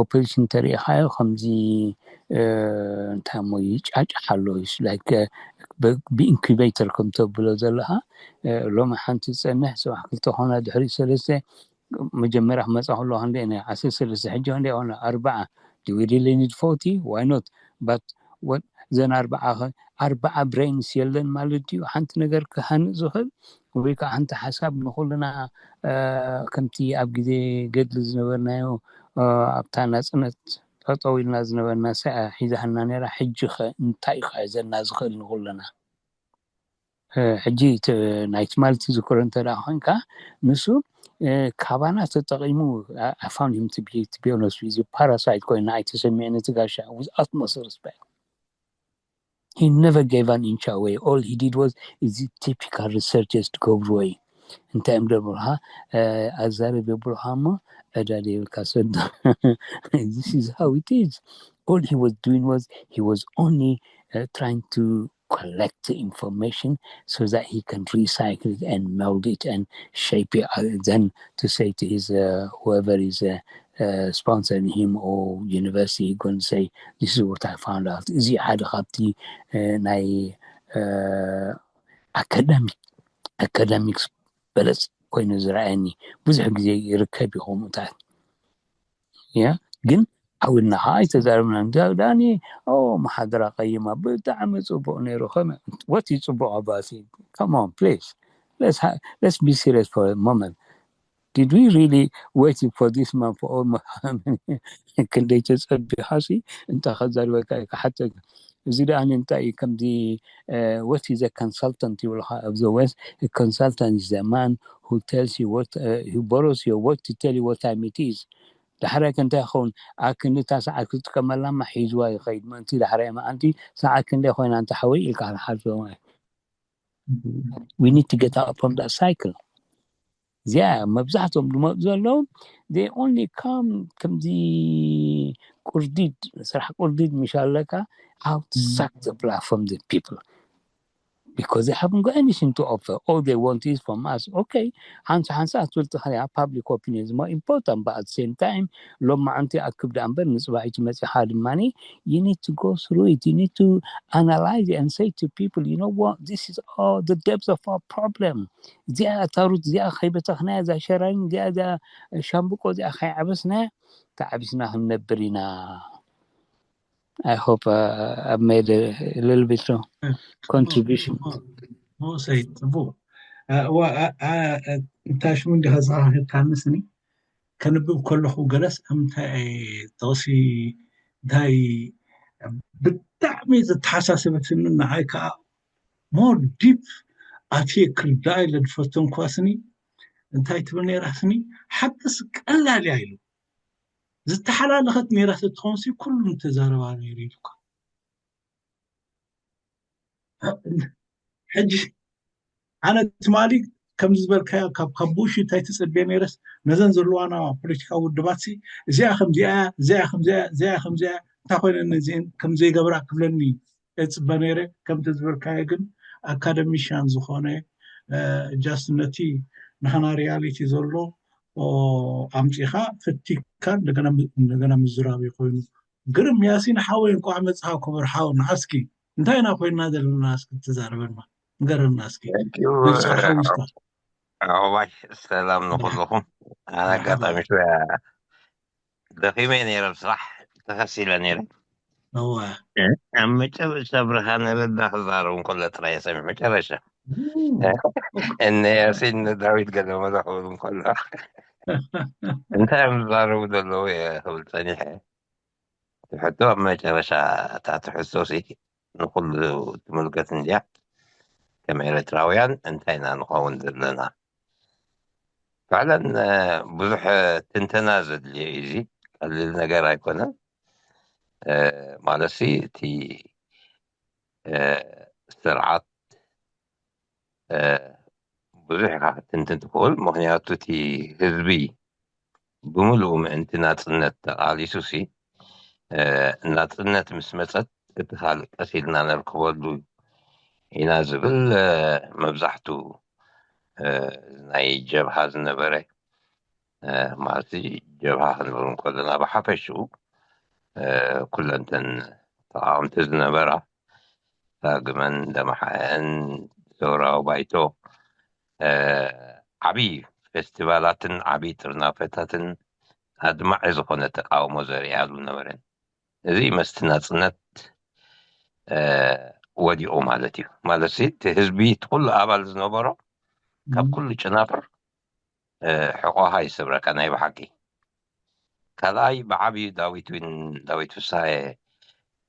ኦፖዚሽን ተሪኢኻዮ ከምዚ እንታይ ሞ ይጫጫሕ ኣሎ like ብኢንኩቤተር ከም ተብሎ ዘለኻ ሎሚ ሓንቲ ዝጸንሕ ጽባሕ ክልተ ኮና ድሕሪ ሰለስተ መጀመርያ ክመጻ ከሎ ክንደ ናይ ዓሰርተ ሰለስተ ሕጂ ክንደ ኾነ ኣርባዓ do we really need forty why not but what ዘን ኣርባዓ ኣርባዓ ብሬንስ የለን ማለት ድዩ ሓንቲ ነገር ክሃንእ ዝኽእል ወይ ከዓ ሓንቲ ሓሳብ ንኩልና ከምቲ ኣብ ግዜ ገድሊ ዝነበርናዮ ኣብታ ናፅነት ጠጠው ኢልና ዝነበርና ሰ ሒዛሃና ነራ ሕጂ ከ እንታይ እዩ ክሕዘና ዝኽእል ንኩልና ሕጂ ናይ ትማሊ ትዝክሮ እንተ ደኣ ኮይንካ ንሱ ካባና ተጠቒሙ I found him to be to be honest with you parasite ኮይኑ ኣይተሰሚዐኒ እቲ ጋሻ with utmost respect he never gave an inch away all he did was እዚ typical researchers ትገብርዎ እዩ እንታይ እዮም ደብሩካ ኣዛረብ የብሉካ እሞ ዕዳ ደይብልካ ሰዶ this is how it is all he was doing was he was only uh, trying to collect the information so that he can recycle it and meld it and shape it uh, then to say to his uh, whoever is uh, uh, sponsoring him or university going to say this is what I found out እዚ ሓደ ካብቲ ናይ academic academics በለፅ ኮይኑ ዝረኣየኒ ብዙሕ ግዜ ይርከብ ይኸምኡታት ያ ግን ዓውድና ከዓ ኣይተዛረብና ዳኒ መሓደራ ቀይማ ብጣዕሚ ፅቡቅ ነይሩ ከመ ወት ፅቡቅ ኣባሲ come on please let's ha- let's be serious for a moment did we really waiting for this man for all ክንደይ ተፀቢኻሲ እንታይ ከዛሪበካ እዩ ክሓተካ እዚ ደኣ እንታይ እዩ ከምዚ what is a consultant ይብልካ ኣብዚ ወስ consultant is a man who tells you what uh, who borrows your word to tell you what time it is ዳሕራይ ከ እንታይ ክኸውን ኣክንዲ እታ ሰዓት ክጥቀመላ ማ ሒዝዋ ይኸይድ ምእንቲ ዳሕራይ መዓልቲ ሰዓት ክንደይ ኮይና እንተ ሓወይ ኢልካ ክትሓስቦ ማለት we need to get out from that cycle እዚኣ መብዛሕትኦም ዝመፁ ዘለዉ they only come ከምዚ ቁርዲድ ስራሕ ቁርዲድ ምሽ ኣለካ how to suck the blood from the people because they haven't got anything to offer. All they want is from us. Okay, ሓንሳ ሓንሳ ትብል ትኽእል እያ public opinion is more important but at the same time ሎም መዓንቲ ኣክብዳ እምበር ንፅባሒቱ መፂኻ ድማ you need to go through it you need to analyze it and say to people you know what this is all the depth of our problem እዚኣ እታ ሩት እዚኣ ከይበተኽናያ እዛ ሸራይን እዚኣ እዛ ሻምብቆ እዚኣ ከይዓበስናያ ተዓቢስና ክንነብር ኢና I hope uh, I've made a, a little bit of contribution. ሞሰይ ፅቡቅ እታ ሽሙ እንዲኻ ዝሃካንስኒ ከንብብ ከለኹ ገለስ ኣብ ምንታይ ጥቕሲ እንታይ ብጣዕሚ ዘተሓሳሰበትኒ ንዓይ ከዓ more deep ኣትየ ክርዳእ ኢለ ዝፈተንኳ ስኒ እንታይ ትብል ነይራ ስኒ ሓቅስ ቀላል እያ ኢሉ ዝተሓላለኸት ነይራ ተትኾንሲ ኩሉ ምተዛረባ ነይሩ ኢሉካ ሕጂ ኣነ ትማሊ ከምዚ ዝበልካዮ ካብ ካብ ብኡ ሽታ ኣይተፀብየ ነይረስ ነዘን ዘለዋና ፖለቲካዊ ውድባት ሲ እዚኣ ከምዚኣ እዚኣ ከምዚኣ እዚኣ ከምዚኣ እንታይ ኮይነን እዚአን ከም ዘይገብራ ክብለኒ እፅበ ነይረ ከምቲ ዝበልካዮ ግን ኣካደሚሽያን ዝኾነ ጃስት ነቲ ንሕና ሪያሊቲ ዘሎ ኣምፂኻ ፈቲካ እንደገና ምዝራብ ኮይኑ ግርም ያሲን ሓወይ እንቋዕ መፅኻ ክቡር ሓው ንዓስኪ እንታይ ኢና ኮይና ዘለና እስኪ ትዛረበና ንገረና እስኪ ኣባይ ሰላም ንኩልኩም ኣነ ኣጋጣሚ ሽያ ደኺመ ነይረ ብስራሕ ተኸሲለ ነይረ ኣብ መጨረሻ ብርሃነ ረዳ ክዛረቡ እንከሎ ጥራይ ሰሚዕ መጨረሻ እነ ያሲን ዳዊት ገለመለ ክብል እንከሎ እንታይ እዮም ዝዛረቡ ዘለዉ እየ ክብል ፀኒሐ ትሕቶ ኣብ መጨረሻ እታ ትሕቶ ሲ ንኩሉ ትምልከት እንድያ ከም ኤርትራውያን እንታይ ኢና ንኸውን ዘለና ፈዕለን ብዙሕ ትንተና ዘድልዮ እዩ እዚ ቀሊል ነገር ኣይኮነን ማለት ሲ እቲ ስርዓት ብዙሕ ኢኻ ክትንትን ትኽእል ምክንያቱ እቲ ህዝቢ ብምሉኡ ምእንቲ ናፅነት ተቓሊሱ ሲ ናፅነት ምስ መፀት እቲ ካልእ ቀስ ኢልና ነርክበሉ ኢና ዝብል መብዛሕቱ ናይ ጀብሃ ዝነበረ፣ ማለት ጀብሃ ክንብል እንከለና ብሓፈሽኡ ኩለንተን ተቃወምቲ ዝነበራ፣ ዳግመን ደመሓየን፣ ሰውራዊ ባይቶ፣ ዓብዪ ፌስቲቫላትን ዓብዪ ጥርናፈታትን ኣድማዒ ዝኾነ ተቃውሞ ዘርእያሉ ነበረን። እዚ መስቲ ናጽነት ወዲቑ ማለት እዩ። ማለት እቲ ህዝቢ፣ እቲ ኩሉ ኣባል ዝነበሮ ካብ ኩሉ ጭናፍር ሕቆኻ ይስብረካ ናይ ብሓቂ። ካልኣይ ብዓብዩ ዳዊት ዊን፣ ዳዊት ፍሳየ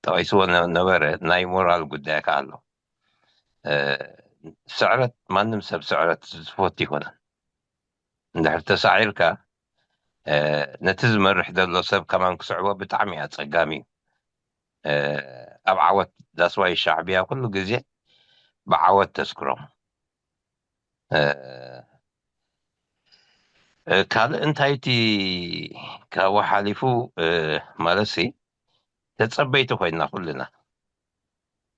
ጠቂስዎ ነበረ። ናይ ሞራል ጉዳይ ከ ኣሎ። ስዕረት፣ ማንም ሰብ ስዕረት ዝፈቱ ይኮነን። እንድሕር ተሳዒርካ ነቲ ዝመርሕ ዘሎ ሰብ ከማን ክስዕቦ ብጣዕሚ ኣጸጋሚ እዩ። ኣብ ዓወት ዳስዋይ ሻዕብያ ኩሉ ግዜ ብዓወት ተስክሮም። ካልእ እንታይ እቲ ካብኡ ሓሊፉ ማለት ሲ ተጸበይቲ ኮይና ኩልና።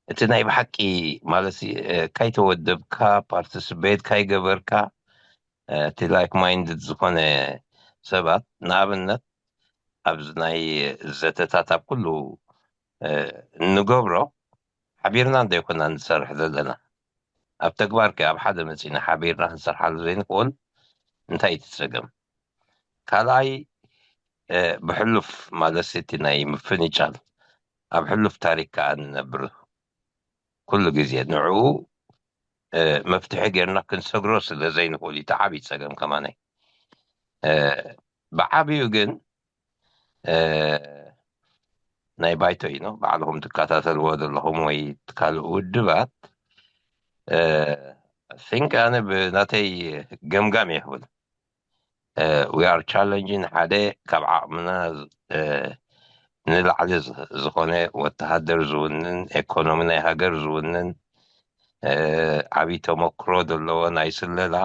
እቲ ናይ ብሓቂ ማለት ሲ ካይተወደብካ፣ ፓርቲስፔት ካይገበርካ፣ እቲ ላይክ ማይንድድ ዝኾነ ሰባት፣ ንኣብነት ኣብዚ ናይ ዘተታት ኣብ ኩሉ እንገብሮ ሓቢርና እንዶ ይኮና ንሰርሕ ዘለና። ኣብ ተግባር ከ ኣብ ሓደ መጺና ሓቢርና ክንሰርሓሉ ዘይንክእል እንታይ እቲ ጸገም? ካልኣይ ብሕሉፍ ማለት እቲ ናይ ምፍንጫል ኣብ ሕሉፍ ታሪክ ከኣ ንነብር ኩሉ ግዜ ንዕኡ መፍትሒ ጌርና ክንሰግሮ ስለ ዘይንኽእል እዩ እቲ ዓብዪ ጸገም ከማነይ። ብዓብዩ ግን ናይ ባይቶ እዩ ባዕልኹም ትከታተልዎ ዘለኹም ወይ ካልእ ውድባት፣ think ኣነ ብናተይ ገምጋም እየ ክብል። We are challenging ሓደ ካብ ዓቕምና ንላዕሊ ዝኾነ ወተሃደር ዝውንን፣ ኤኮኖሚ ናይ ሃገር ዝውንን፣ ዓብዪ ተመክሮ ዘለዎ ናይ ስለላ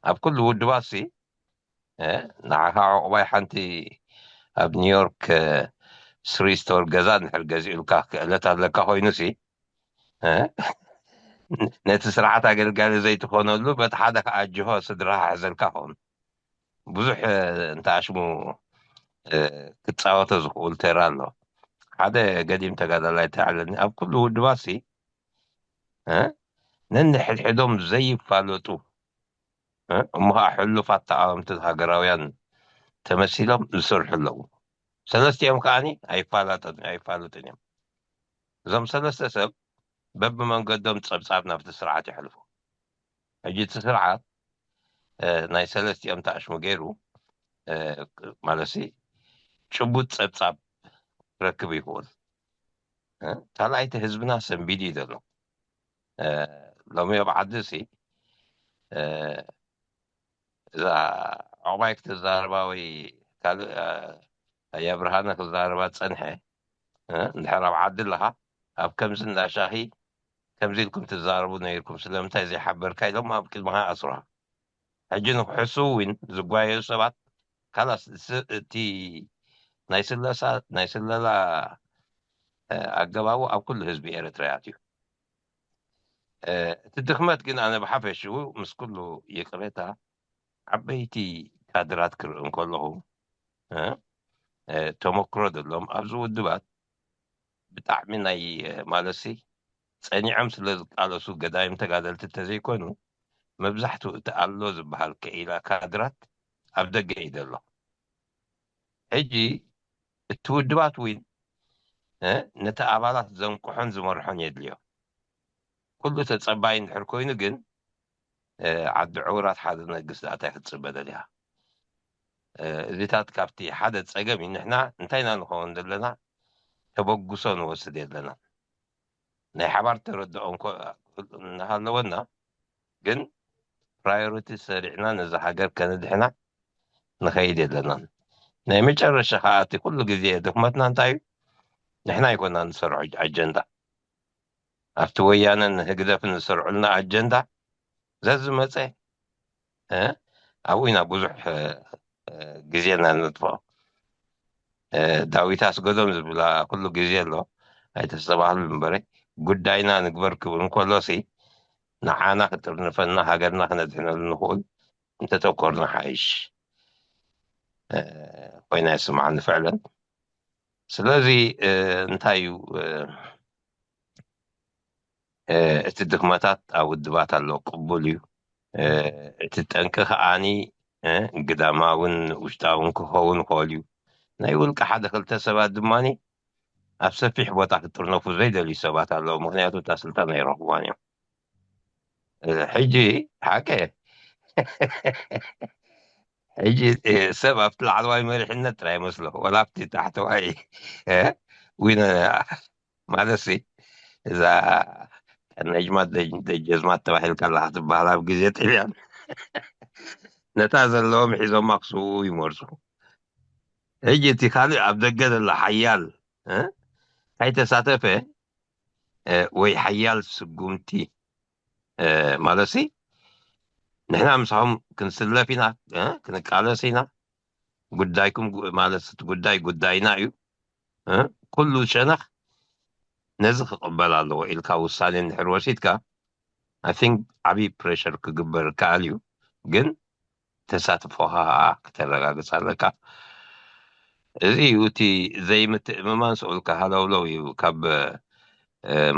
ኣብ ኩሉ ውድባት ሲ ንዓኻ ዕቑባይ ሓንቲ ኣብ ኒውዮርክ ስሪ ስቶር ገዛ እንድሕር ገዚኡልካ ክእለት ኣለካ ኮይኑ ሲ ነቲ ስርዓት ኣገልጋሊ ዘይትኾነሉ በቲ ሓደ ከኣ ጅሆ ስድራኻ ሕዘልካ ኸውን ብዙሕ እንተኣሽሙ ክጻወቶ ዝኽእል ተራ ኣሎ። ሓደ ገዲም ተጋዳላይ ተዓለኒ ኣብ ኩሉ ውድባት ሲ ነንሕድሕዶም ዘይፋለጡ እሞ ከዓ ሕሉፋት ተቃወምቲ ሃገራውያን ተመሲሎም ዝሰርሑ ኣለዉ። ሰለስቲኦም ከዓኒ ኣይፋላጠን ኣይፋሉጥን እዮም። እዞም ሰለስተ ሰብ በብመንገዶም ጸብጻብ ናብቲ ስርዓት የሕልፉ። ሕጂ እቲ ስርዓት ናይ ሰለስቲኦም ተኣሽሙ ገይሩ ማለት ጭቡጥ ጸብጻብ ክረክብ ይኽእል። ካልኣይቲ ህዝብና ሰንቢድ እዩ ዘሎ። ሎሚ ኣብ ዓዲ ሲ እዛ ዕቑባይ ክትዛረባ ወይ ካልእ ኣያ ብርሃነ ክዛረባ ጸንሐ እንድሕር ኣብ ዓዲ ኣለኻ ኣብ ከምዚ እንዳሻኺ ከምዚ ኢልኩም ትዛረቡ ነይርኩም ስለምንታይ ዘይሓበርካ ኢሎም ኣብ ቅድምኻ ኣስሩኻ። ሕጂ ንክሕሱ እውን ዝጓየዩ ሰባት ካላስ እቲ ናይ ስለሳ ናይ ስለላ ኣገባቡ ኣብ ኩሉ ህዝቢ ኤርትራ ኣትዩ። እቲ ድኽመት ግን ኣነ ብሓፈሽኡ ምስ ኩሉ ይቅሬታ ዓበይቲ ካድራት ክርኢ እንከለኹ ተመክሮ ዘለዎም ኣብዚ ውድባት ብጣዕሚ ናይ ማለትሲ ጸኒዖም ስለ ዝቃለሱ ገዳይም ተጋደልቲ እንተዘይኮኑ መብዛሕትኡ እቲ ኣሎ ዝበሃል ክኢላ ካድራት ኣብ ደገ እዩ ዘሎ። ሕጂ እቲ ውድባት እውን ነቲ ኣባላት ዘንቅሖን ዝመርሖን የድልዮ። ኩሉ ተጸባይ እንድሕር ኮይኑ ግን ዓዲ ዕውራት ሓደ ነግስ ዳእታይ ክትጽበ ደሊኻ። እዚታት ካብቲ ሓደ ጸገም እዩ። ንሕና እንታይ ኢና ንኸውን ዘለና? ተበግሶ ንወስድ የለና። ናይ ሓባር ተረድኦ እናሃለወና ግን ፕራዮሪቲ ሰሪዕና ነዚ ሃገር ከነድሕና ንኸይድ የለናን። ናይ መጨረሻ ከዓ እቲ ኩሉ ግዜ ድኽመትና እንታይ እዩ? ንሕና ኣይኮና ንሰርዖ ኣጀንዳ ኣብቲ ወያነን ህግደፍን ዝሰርዑልና ኣጀንዳ ዘዝመፀ ኣብኡ ኢና ብዙሕ ግዜና ንጥፎ። ዳዊት ኣስገዶም ዝብላ ኩሉ ግዜ ኣሎ ኣይተስተባህሉ እምበረ ጉዳይና ንግበር ክብል እንከሎሲ ንዓና ክጥርንፈና ሃገርና ክነድሕነሉ ንኽእል እንተተኮርና ሓይሽ ኮይና ይስምዓኒ ፍዕለን። ስለዚ እንታይ እዩ እቲ ድክመታት ኣብ ውድባት ኣሎ ቅቡል እዩ። እቲ ጠንቂ ከዓኒ ግዳማውን ውሽጣውን ክኸውን ይኽእል እዩ። ናይ ውልቂ ሓደ ክልተ ሰባት ድማ ኣብ ሰፊሕ ቦታ ክጥርነፉ ዘይደልዩ ሰባት ኣለዉ። ምክንያቱ እታ ስልጣን ኣይረኽብዋን እዮም። ሕጂ ሓቀ ሕጂ ሰብ ኣብቲ ላዕለዋይ መሪሕነት ጥራይ መስሎ ወላ ኣብቲ ታሕተዋይ ዊነ ማለት ሲ እዛ ነጅማት ደጀዝማት ተባሂልካ ኣለካ ትበሃል ኣብ ግዜ ጥልያን ነታ ዘለዎም ሒዞማ ክስውኡ ይመርፁ። ሕጂ እቲ ካልእ ኣብ ደገ ዘሎ ሓያል ከይተሳተፈ ወይ ሓያል ስጉምቲ ማለት ሲ ንሕና ምሳኹም ክንስለፍ ኢና፣ ክንቃለስ ኢና። ጉዳይኩም ማለት እቲ ጉዳይ ጉዳይና እዩ። ኩሉ ሸነኽ ነዚ ክቕበል ኣለዎ ኢልካ ውሳኔ እንድሕር ወሲድካ I think ዓብዪ ፕሬሸር ክግበር ይከኣል እዩ፣ ግን ተሳትፎኻ ክተረጋግፅ ኣለካ። እዚ እዩ እቲ ዘይምትእምማን ስኡልካ ሃለውለው እዩ ካብ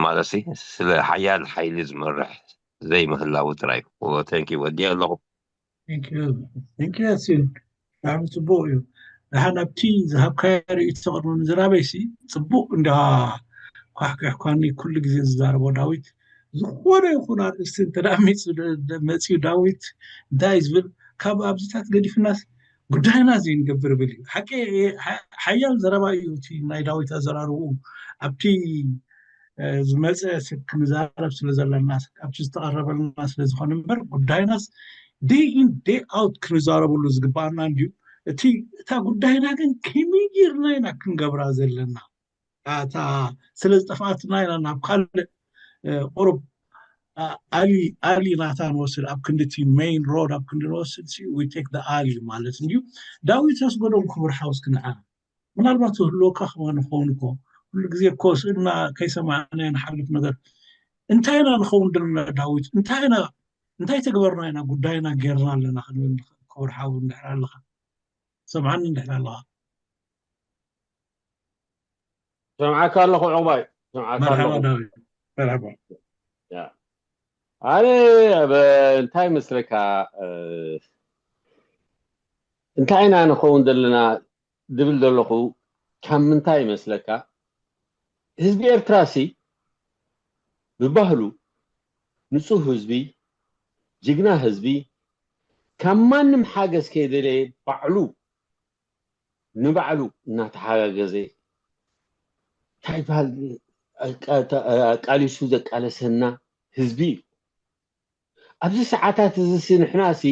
ማለት ስለ ሓያል ሓይሊ ዝመርሕ ዘይምህላው ጥራይ እዩ። Thank you ወዲኤ ኣለኹ። Thank you ያሲን፣ ብጣዕሚ ፅቡቅ እዩ። ደሓን ኣብቲ ዝሃብካዮ ርእይቶ ቅድሚ ምዝራበይ ሲ ፅቡቅ እንዳ ኳሕኳሕኳኒ ኩሉ ግዜ ዝዛረቦ ዳዊት ዝኾነ ይኹን ኣርእስቲ እንተ መፅኡ ዳዊት እንታይ እዩ ዝብል ካብ ኣብዚታት ገዲፍናስ ጉዳይና እዚ ንገብር ብል እዩ። ሓቂ ሓያል ዘረባ እዩ እቲ ናይ ዳዊት ኣዘራርብኡ ኣብቲ ዝመፀ ክንዛረብ ስለ ዘለና ኣብቲ ዝተቐረበልና ስለ ዝኾነ እምበር ጉዳይናስ day in day out ክንዛረብሉ ዝግባኣና እንድዩ። እቲ እታ ጉዳይና ግን ከመይ ጌርና ኢና ክንገብራ ዘለና እታ ስለ ዝጠፍኣትና ኢና ናብ ካልእ ቁሩብ ኣሊ ኣሊ ናታ ንወስድ ኣብ ክንድቲ main road ኣብ ክንዲ ንወስድ we take the ኣሊ ማለት እንድዩ። ዳዊት ኣስገዶም ክቡር ሓውስ ክንዓ ምናልባት ዝህልወካ ክኾን ይኸውን እኮ ኩሉ ግዜ እኮ ስእልና ከይሰማዕናዮ ንሓልፍ ነገር እንታይ ኢና ንኸውን ዘለና ዳዊት እንታይ ኢና እንታይ ተግበርና ኢና ጉዳይና ጌርና ኣለና ክንብል ንኽእል ክቡር ሓው እንድሕር ኣለኻ ሰምዓኒ እንድሕር ኣለኻ ሰምዓካ ኣለኹ ዕቑባይ ሰምዓካ መርሓባ ኣለኹ ዳዊት መርሓባ ኣነ እንታይ መስለካ እንታይ ኢና ንኸውን ዘለና ድብል ዘለኹ ካብ ምንታይ ይመስለካ ህዝቢ ኤርትራ ሲ ብባህሉ ንጹህ ህዝቢ ጅግና ህዝቢ ካብ ማንም ሓገዝ ከይደለየ ባዕሉ ንባዕሉ እናተሓጋገዘ እንታይ ይበሃል ኣቃሊሱ ዘቃለሰና ህዝቢ እዩ ኣብዚ ሰዓታት እዚ ሲ ንሕና ሲ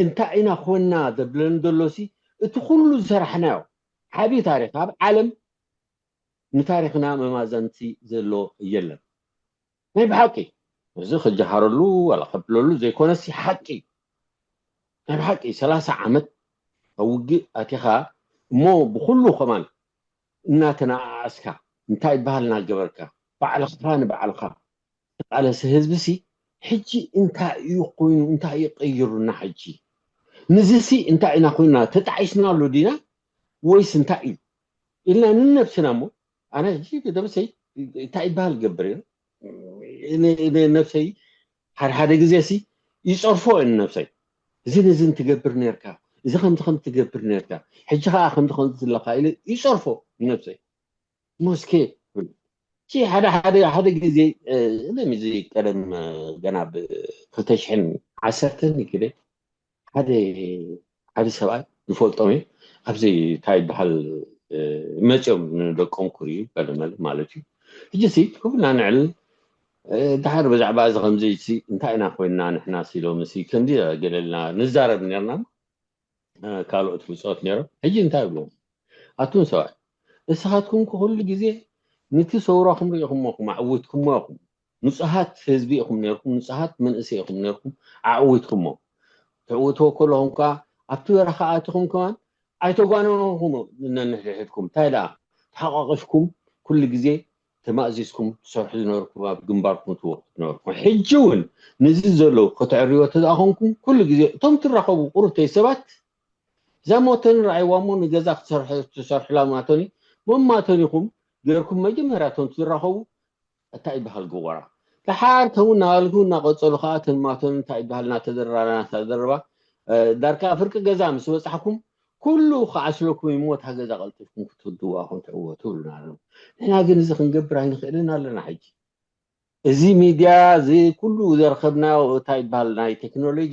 እንታይ ኢና ኮና ዘብለኒ ዘሎ ሲ እቲ ኩሉ ዝሰራሕናዮ ዓብዪ ታሪክ ኣብ ዓለም ንታሪክና መማዘንቲ ዘሎ የለን ናይ ብሓቂ እዚ ክጀሃረሉ ዋላ ከብለሉ ዘይኮነሲ ሓቂ ናይ ብሓቂ ሰላሳ ዓመት ኣብ ውግእ ኣቲኻ እሞ ብኩሉ ከማን እናተነኣኣስካ እንታይ ይበሃል እናገበርካ ባዕልኻ ንባዕልኻ ተቃለሲ ህዝቢ ሲ ሕጂ እንታይ እዩ ኮይኑ እንታይ እዩ ቀይሩና ሕጂ ንዚ ሲ እንታይ ኢና ኮይና ተጣዒስናሉ ዲና ወይስ እንታይ እዩ ኢልና ንነብስና እሞ ኣነ ሕጂ ደብሰይ እንታይ ይበሃል ገብር ነብሰይ ሓደ ሓደ ግዜ ሲ ይፀርፎ እየ ንነብሰይ እዚ ነዚ እንትገብር ነርካ እዚ ከምዚ ከም ትገብር ነርካ ሕጂ ከዓ ከምዚ ከምዚ ዘለካ ኢለ ይፀርፎ ንነብሰይ ሞስኬ እቲ ሓደ ሓደ ሓደ ግዜ ለሚዚ ቀደም ገና ብ ክልተ ሽሕን ዓሰርተን ይግደ ሓደ ሓደ ሰብኣይ ዝፈልጦም እየ ኣብዚ እንታይ ይበሃል መፅኦም ንደቆም ክርእዩ ገለመለ ማለት እዩ ሕጂ ሲ ኩብና ንዕል ድሓር ብዛዕባ እዚ ከምዚ ሲ እንታይ ኢና ኮይንና ንሕና ሲሎም ሲ ከምዚ ገለልና ንዛረብ ነርና ካልኦት ብፆት ነይሮም ሕጂ እንታይ ይብሎም ኣቱም ሰባት ንስኻትኩም ኩሉ ግዜ ንቲ ሰውራኹም ርኢኹሞ ኹም ኣዕዊትኩሞ ኢኹም ንፁሃት ህዝቢ ኢኹም ነርኩም ንፁሃት መንእሰይ ኢኹም ነርኩም ኣዕዊትኩሞ ትዕውትዎ ከለኹም ከዓ ኣብቲ በረኻ ኣትኹም ከማን ኣይተጓነንኩም ነንሕድሕድኩም እንታይ ደኣ ተሓቋቂፍኩም ኩሉ ግዜ ተማእዚዝኩም ትሰርሑ ዝነበርኩም፣ ኣብ ግንባርኩም ትወቅቱ ዝነበርኩም፣ ሕጂ እውን ንዚ ዘሎ ከተዕርዮ ተዝኣኾንኩም ኩሉ ግዜ እቶም ትራኸቡ ቁሩብተይ ሰባት እዛ ሞተኒ ረኣይዋ እሞ ንገዛ ክትሰርሑ ትሰርሑላ ማተኒ መማተኒኹም ገርኩም መጀመርያ እቶም ትራኸቡ እንታይ ይበሃል ግወራ ደሓር ከምኡ እናበልኩ እናቐጸሉ ከዓ እተን ማተኒ እንታይ ይበሃል እናተደረራ እናተደረባ ዳርካ ፍርቂ ገዛ ምስ በጻሕኩም ኩሉ ክዓስለኩም ይሞ እታ ገዛ ቀልጢፍኩም ክትውድዋ ከም ትዕወቱ ይብሉና ኣለዉ። ንሕና ግን እዚ ክንገብር ኣይንኽእልን ኣለና። ሕጂ እዚ ሚድያ እዚ ኩሉ ዘረኸብናዮ እንታይ ይበሃል ናይ ቴክኖሎጂ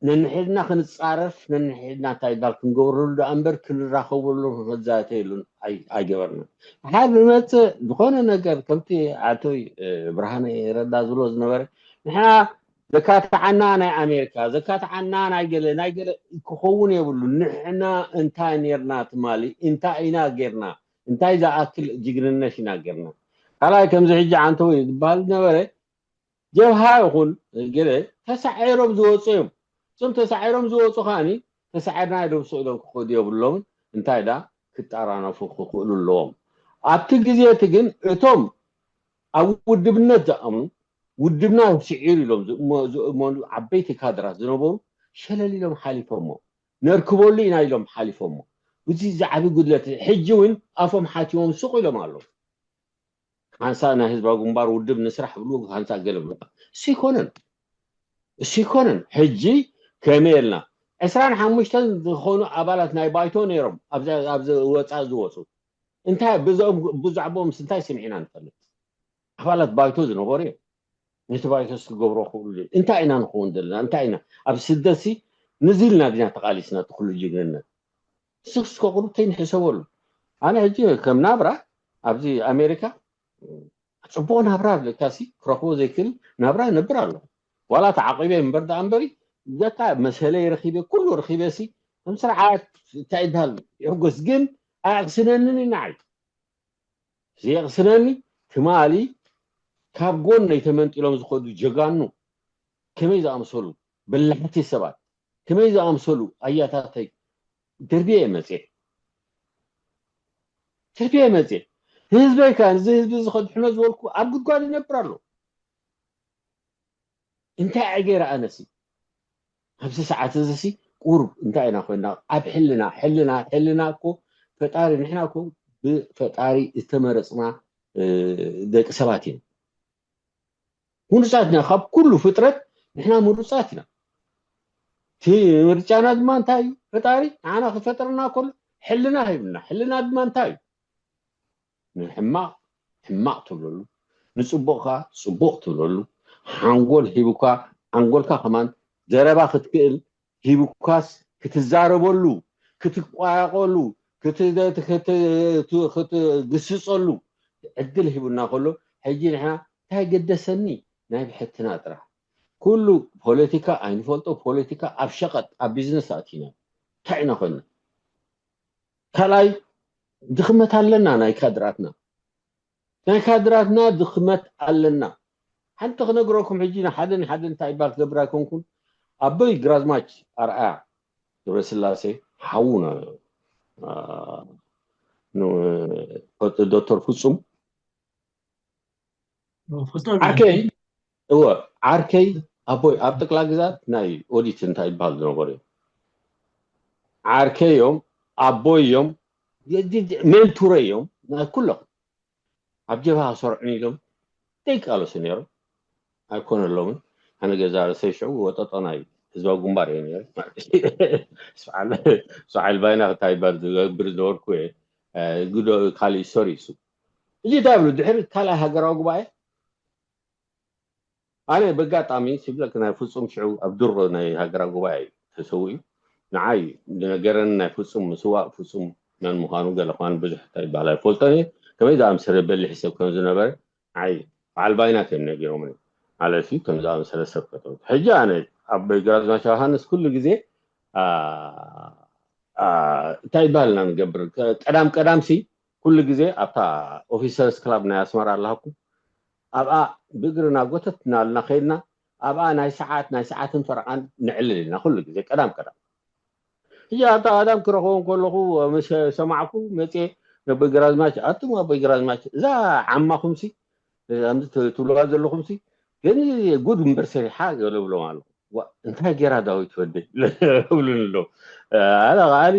ነንሕድና ክንፃረፍ ነንሕድና እንታይ ይበሃል ክንገብረሉ ደኣ እምበር ክንራኸበሉ ክንዛተየሉን ኣይገበርናን። ሓደ ዝመፅእ ዝኾነ ነገር ከምቲ ኣቶይ ብርሃነ ረዳ ዝብሎ ዝነበረ ንሕና ዘካትዓና ናይ ኣሜሪካ ዘካትዓና ናይ ገለ ናይ ገለ ክኸውን የብሉ። ንሕና እንታይ ኔርና ትማሊ እንታይ ኢና ጌርና እንታይ ዝኣክል ጅግንነት ኢና ጌርና። ካልኣይ ከምዚ ሕጂ ዓንተው ዝበሃል ዝነበረ ጀብሃ ይኹን ገለ ተሳዒሮም ዝወፁ እዮም። እዞም ተሳዒሮም ዝወፁ ከዓኒ ተሳዒርና ይደብሱ ኢሎም ክኸዱ የብሎምን እንታይ ዳ ክጠራነፉ ክኽእሉ ኣለዎም። ኣብቲ ግዜ እቲ ግን እቶም ኣብ ውድብነት ዝኣምኑ ውድብና ስዒሩ ኢሎም ዝእመኑ ዓበይቲ ካድራት ዝነበሩ ሸለል ኢሎም ሓሊፎሞ ነርክበሉ ኢና ኢሎም ሓሊፎሞ። እዚ ዝዓቢ ጉድለት ሕጂ እውን ኣፎም ሓቲሞም ሱቕ ኢሎም ኣለዉ። ሓንሳ ናይ ህዝባዊ ግንባር ውድብ ንስራሕ ብሉ ሓንሳ ገለ ብሉ እሱ ይኮነን እሱ ይኮነን። ሕጂ ከመይ የልና ዕስራን ሓሙሽተን ዝኾኑ ኣባላት ናይ ባይቶ ነይሮም ኣብዚ ወፃኢ ዝወፁ እንታይ ብዛዕቦም እንታይ ስምዒና ንፈልጥ ኣባላት ባይቶ ዝነበሩ እዮም። ነቲ ባይቶስ ክገብሮ ክብሉ እንታይ ኢና ንኸውን ዘለና እንታይ ኢና ኣብ ስደትሲ ንዚ ኢልና ዲና ተቃሊስና እቲ ኩሉ ጅግንነት ስክስኮ ቁሩብተይ ንሕሰበሉ ኣነ ሕጂ ከም ናብራ ኣብዚ ኣሜሪካ ፅቡቅ ናብራ ኣለካሲ ክረክቦ ዘይክእል ናብራ ነብር ኣሎ ዋላ ተዓቂበ እምበር ደኣ እምበሪ በቃ መሰለይ ረኪበ ኩሉ ረኪበ ሲ ከም ስርዓት እንታይ ይበሃል ይሕጎስ ግን ኣያቅስነንን ንዓይ ዘየቕስነኒ ትማሊ ካብ ጎነይ ተመንጢሎም ዝኸዱ ጀጋኑ ከመይ ዝኣምሰሉ በላሕቲ ሰባት ከመይ ዝኣምሰሉ ኣያታተይ ደርብየ እየ መፅየ ደርብየ እየ መፅየ ንህዝበይ ከ ንዚ ህዝቢ እዚ ከድሕኖ ዝበልኩ ኣብ ጉድጓድ ይነብር ኣሎ እንታይ ኣገይረ ኣነሲ ኣብዚ ሰዓት እዚ ሲ ቁሩብ እንታይ ኢና ኮይና ኣብ ሕልና ሕልና ሕልና እኮ ፈጣሪ ንሕና እኮ ብፈጣሪ ዝተመረፅና ደቂ ሰባት ኢና ምሩፃት ኢና ካብ ኩሉ ፍጥረት ንሕና ምሩፃት ኢና እቲ ምርጫና ድማ እንታይ እዩ ፈጣሪ ንዓና ክፈጥረና ከሎ ሕልና ሂብና ሕልና ድማ እንታይ እዩ ንሕማቕ ሕማቕ ትብለሉ ንፅቡቕ ከዓ ፅቡቕ ትብለሉ ሓንጎል ሂቡካ ሓንጎልካ ከማን ዘረባ ክትክእል ሂቡካስ ክትዛረበሉ ክትቋየቐሉ ክትግስፀሉ ዕድል ሂቡና ከሎ ሕጂ ንሕና እንታይ ገደሰኒ ናይ ብሕትና ጥራሕ ኩሉ ፖለቲካ ኣይንፈልጦ ፖለቲካ ኣብ ሸቐጥ ኣብ ቢዝነስ ኣቲና እንታይ ኢና ኮይና ካልኣይ ድኽመት ኣለና ናይ ካድራትና ናይ ካድራትና ድኽመት ኣለና ሓንቲ ክነግረኩም ሕጂ ንሓደ ንሓደ እንታይ ይባል ክገብር ኣይኮንኩን ኣቦይ ግራዝማች ኣርኣያ ገብረስላሴ ሓዉ ዶክተር ፍፁም ዓርከይ እወ ዓርከይ ኣቦይ ኣብ ጠቅላ ግዛት ናይ ኦዲት እንታይ ይበሃል ዝነበሩ እዮም ዓርከይ እዮም ኣቦይ እዮም ሜንቱረ እዮም ናይ ኩሎም ኣብ ጀብሃ ክሰርዑን ኢሎም ዘይቃለሱ ነይሮም ኣይኮነሎምን ኣነ ገዛ ርእሰይ ሽዑ ወጠጦ ናይ ህዝባዊ ግንባር እየ ነይረ ሰዓል ባይና እንታይ ይባል ዝገብር ዝነበርኩ እየ ካልእ ሶሪ እሱ እዚ እንታይ ብሉ ድሕሪ ካልኣይ ሃገራዊ ጉባኤ ኣነ በጋጣሚ ሲብለክ ናይ ፍፁም ሽዑ ኣብ ድሮ ናይ ሃገራዊ ጉባኤ እዩ ተሰዊኡ ንዓይ ዝነገረኒ ናይ ፍፁም ምስዋእ ፍፁም መን ምዃኑ ገለ ኳን ብዙሕ እንታይ ይበሃል ኣይፈልጦን እየ ከመይ ዝኣምሰለ በሊሕ ሰብ ከም ዝነበረ ንዓይ በዓል ባይናት እዮም ነጊሮምኒ ማለት እዩ ከም ዝኣምሰለ ሰብ ከተውት ሕጂ ኣነ ኣብ ግራዝማች ዮሃንስ ኩሉ ግዜ እንታይ ይበሃል ኢና ንገብር ቀዳም ቀዳም ሲ ኩሉ ግዜ ኣብታ ኦፊሰርስ ክላብ ናይ ኣስመራ ኣለሃኩ ኣብኣ ብእግርና ጎተት እናልና ከይድና ኣብኣ ናይ ሰዓት ናይ ሰዓትን ፈረቓን ንዕልል ኢልና ኩሉ ግዜ ቀዳም ቀዳም ሕጂ ኣብታ ቀዳም ክረኽቦም ከለኹ ምስ ሰማዕኩ መፅየ ኣቦይ ግራዝማች ኣቱም ኣቦይ ግራዝማች እዛ ዓማኹምሲ ትብልዋ ዘለኹምሲ ግን ጉድ እምበር ሰሪሓ ገለ ብሎም ኣለኹ። እንታይ ገይራ ዳዊት ወደይ ብሉን ኣሎ። ኣነ ከዓኒ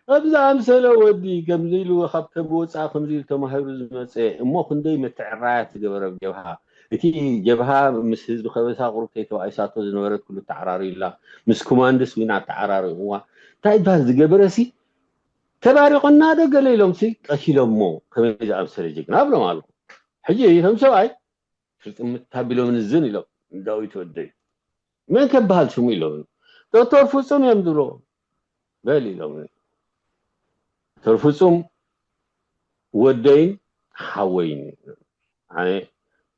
ከምዚ ኣምሰለ ወዲ ከምዚ ኢሉ ካብ ተምወፃ ከምዚ ኢሉ ተማሂሩ ዝመፀ እሞ ክንደይ መተዕራያ ትገበረ ጀብሃ። እቲ ጀብሃ ምስ ህዝቢ ከበሳ ቁሩብ ተይተባኢሳቶ ዝነበረት ኩሉ ተዓራሪላ ምስ ኮማንድስ ዊና ተዓራሪቑዋ እንታይ ይበሃል ዝገበረሲ ተባሪቑና ዶ ገለ ኢሎምሲ ቀቲሎሞ። ከመይ ዝኣምሰለ ጅግና ብሎም ኣለኹ። ሕጂ ከም ሰብኣይ ፍርጥምት ኣቢሎም ንዝን ኢሎም ዳዊት ወደይ መን ከበሃል ሽሙ ኢሎም ዶክተር ፍጹም እዮም ዝብሎ በል ኢሎም ዶክተር ፍጹም ወደይን ሓወይን ኣነ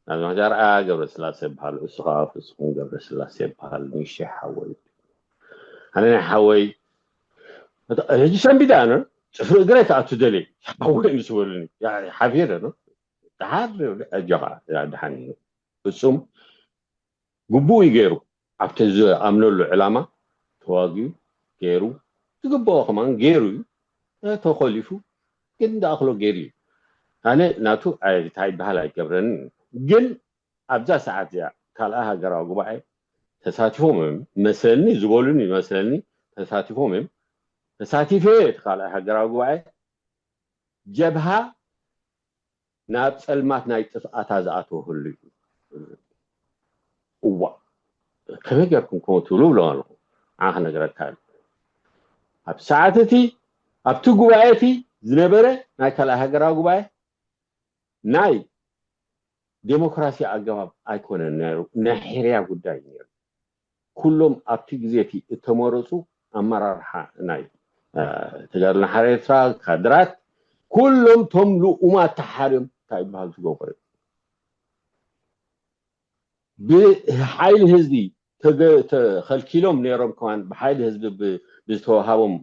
ናዝማች ኣርኣያ ገብረስላሴ ይበሃል እሱ ከዓ ፍጹም ገብረስላሴ ይበሃል ንእሽተይ ሓወይ ኣነ ናይ ሓወይ ሕጂ ሰንቢደ ኣነ ፅፍሪ እግረይ ክኣቱ ደልየ ሓወይ ምስ በሉኒ ሓፊረ ደሓር ኣጆኻ ደሓን ፍጹም ግቡኡ እዩ ገይሩ ኣብቲ ዝኣምነሉ ዕላማ ተዋጊኡ ገይሩ ዝግብኦ ከማን ገይሩ እዩ ተኮሊፉ ግን ዝኣኽሎ ገይሩ እዩ ኣነ ናቱ እንታይ ይበሃል ኣይገብረን ግን ኣብዛ ሰዓት እዚኣ ካልኣይ ሃገራዊ ጉባኤ ተሳቲፎም እዮም መሰልኒ ዝበሉኒ መስለኒ ተሳቲፎም እዮም ተሳቲፈ እቲ ካልኣይ ሃገራዊ ጉባኤ ጀብሃ ናብ ፀልማት ናይ ጥፍኣታ ዝኣተወሉ እዩ እዋ ከመይ ገርኩም ከምኡ ትብሉ ብሎም ኣለኹ ንዓ ክነግረካ ኣብ ሰዓት እቲ ኣብቲ ጉባኤ እቲ ዝነበረ ናይ ካልኣይ ሃገራዊ ጉባኤ ናይ ዴሞክራሲ ኣገባብ ኣይኮነን ነይሩ ናይ ሕርያ ጉዳይ ነይሩ ኩሎም ኣብቲ ግዜ እቲ እተመረፁ ኣመራርሓ ናይ ተጋድሎ ሓራ ኤርትራ ካድራት ኩሎም ቶም ልኡማት ተሓርዮም እንታይ ይበሃል ዝገበሩ ብሓይሊ ህዝቢ ተኸልኪሎም ነይሮም ከማን ብሓይሊ ህዝቢ ብዝተዋሃቦም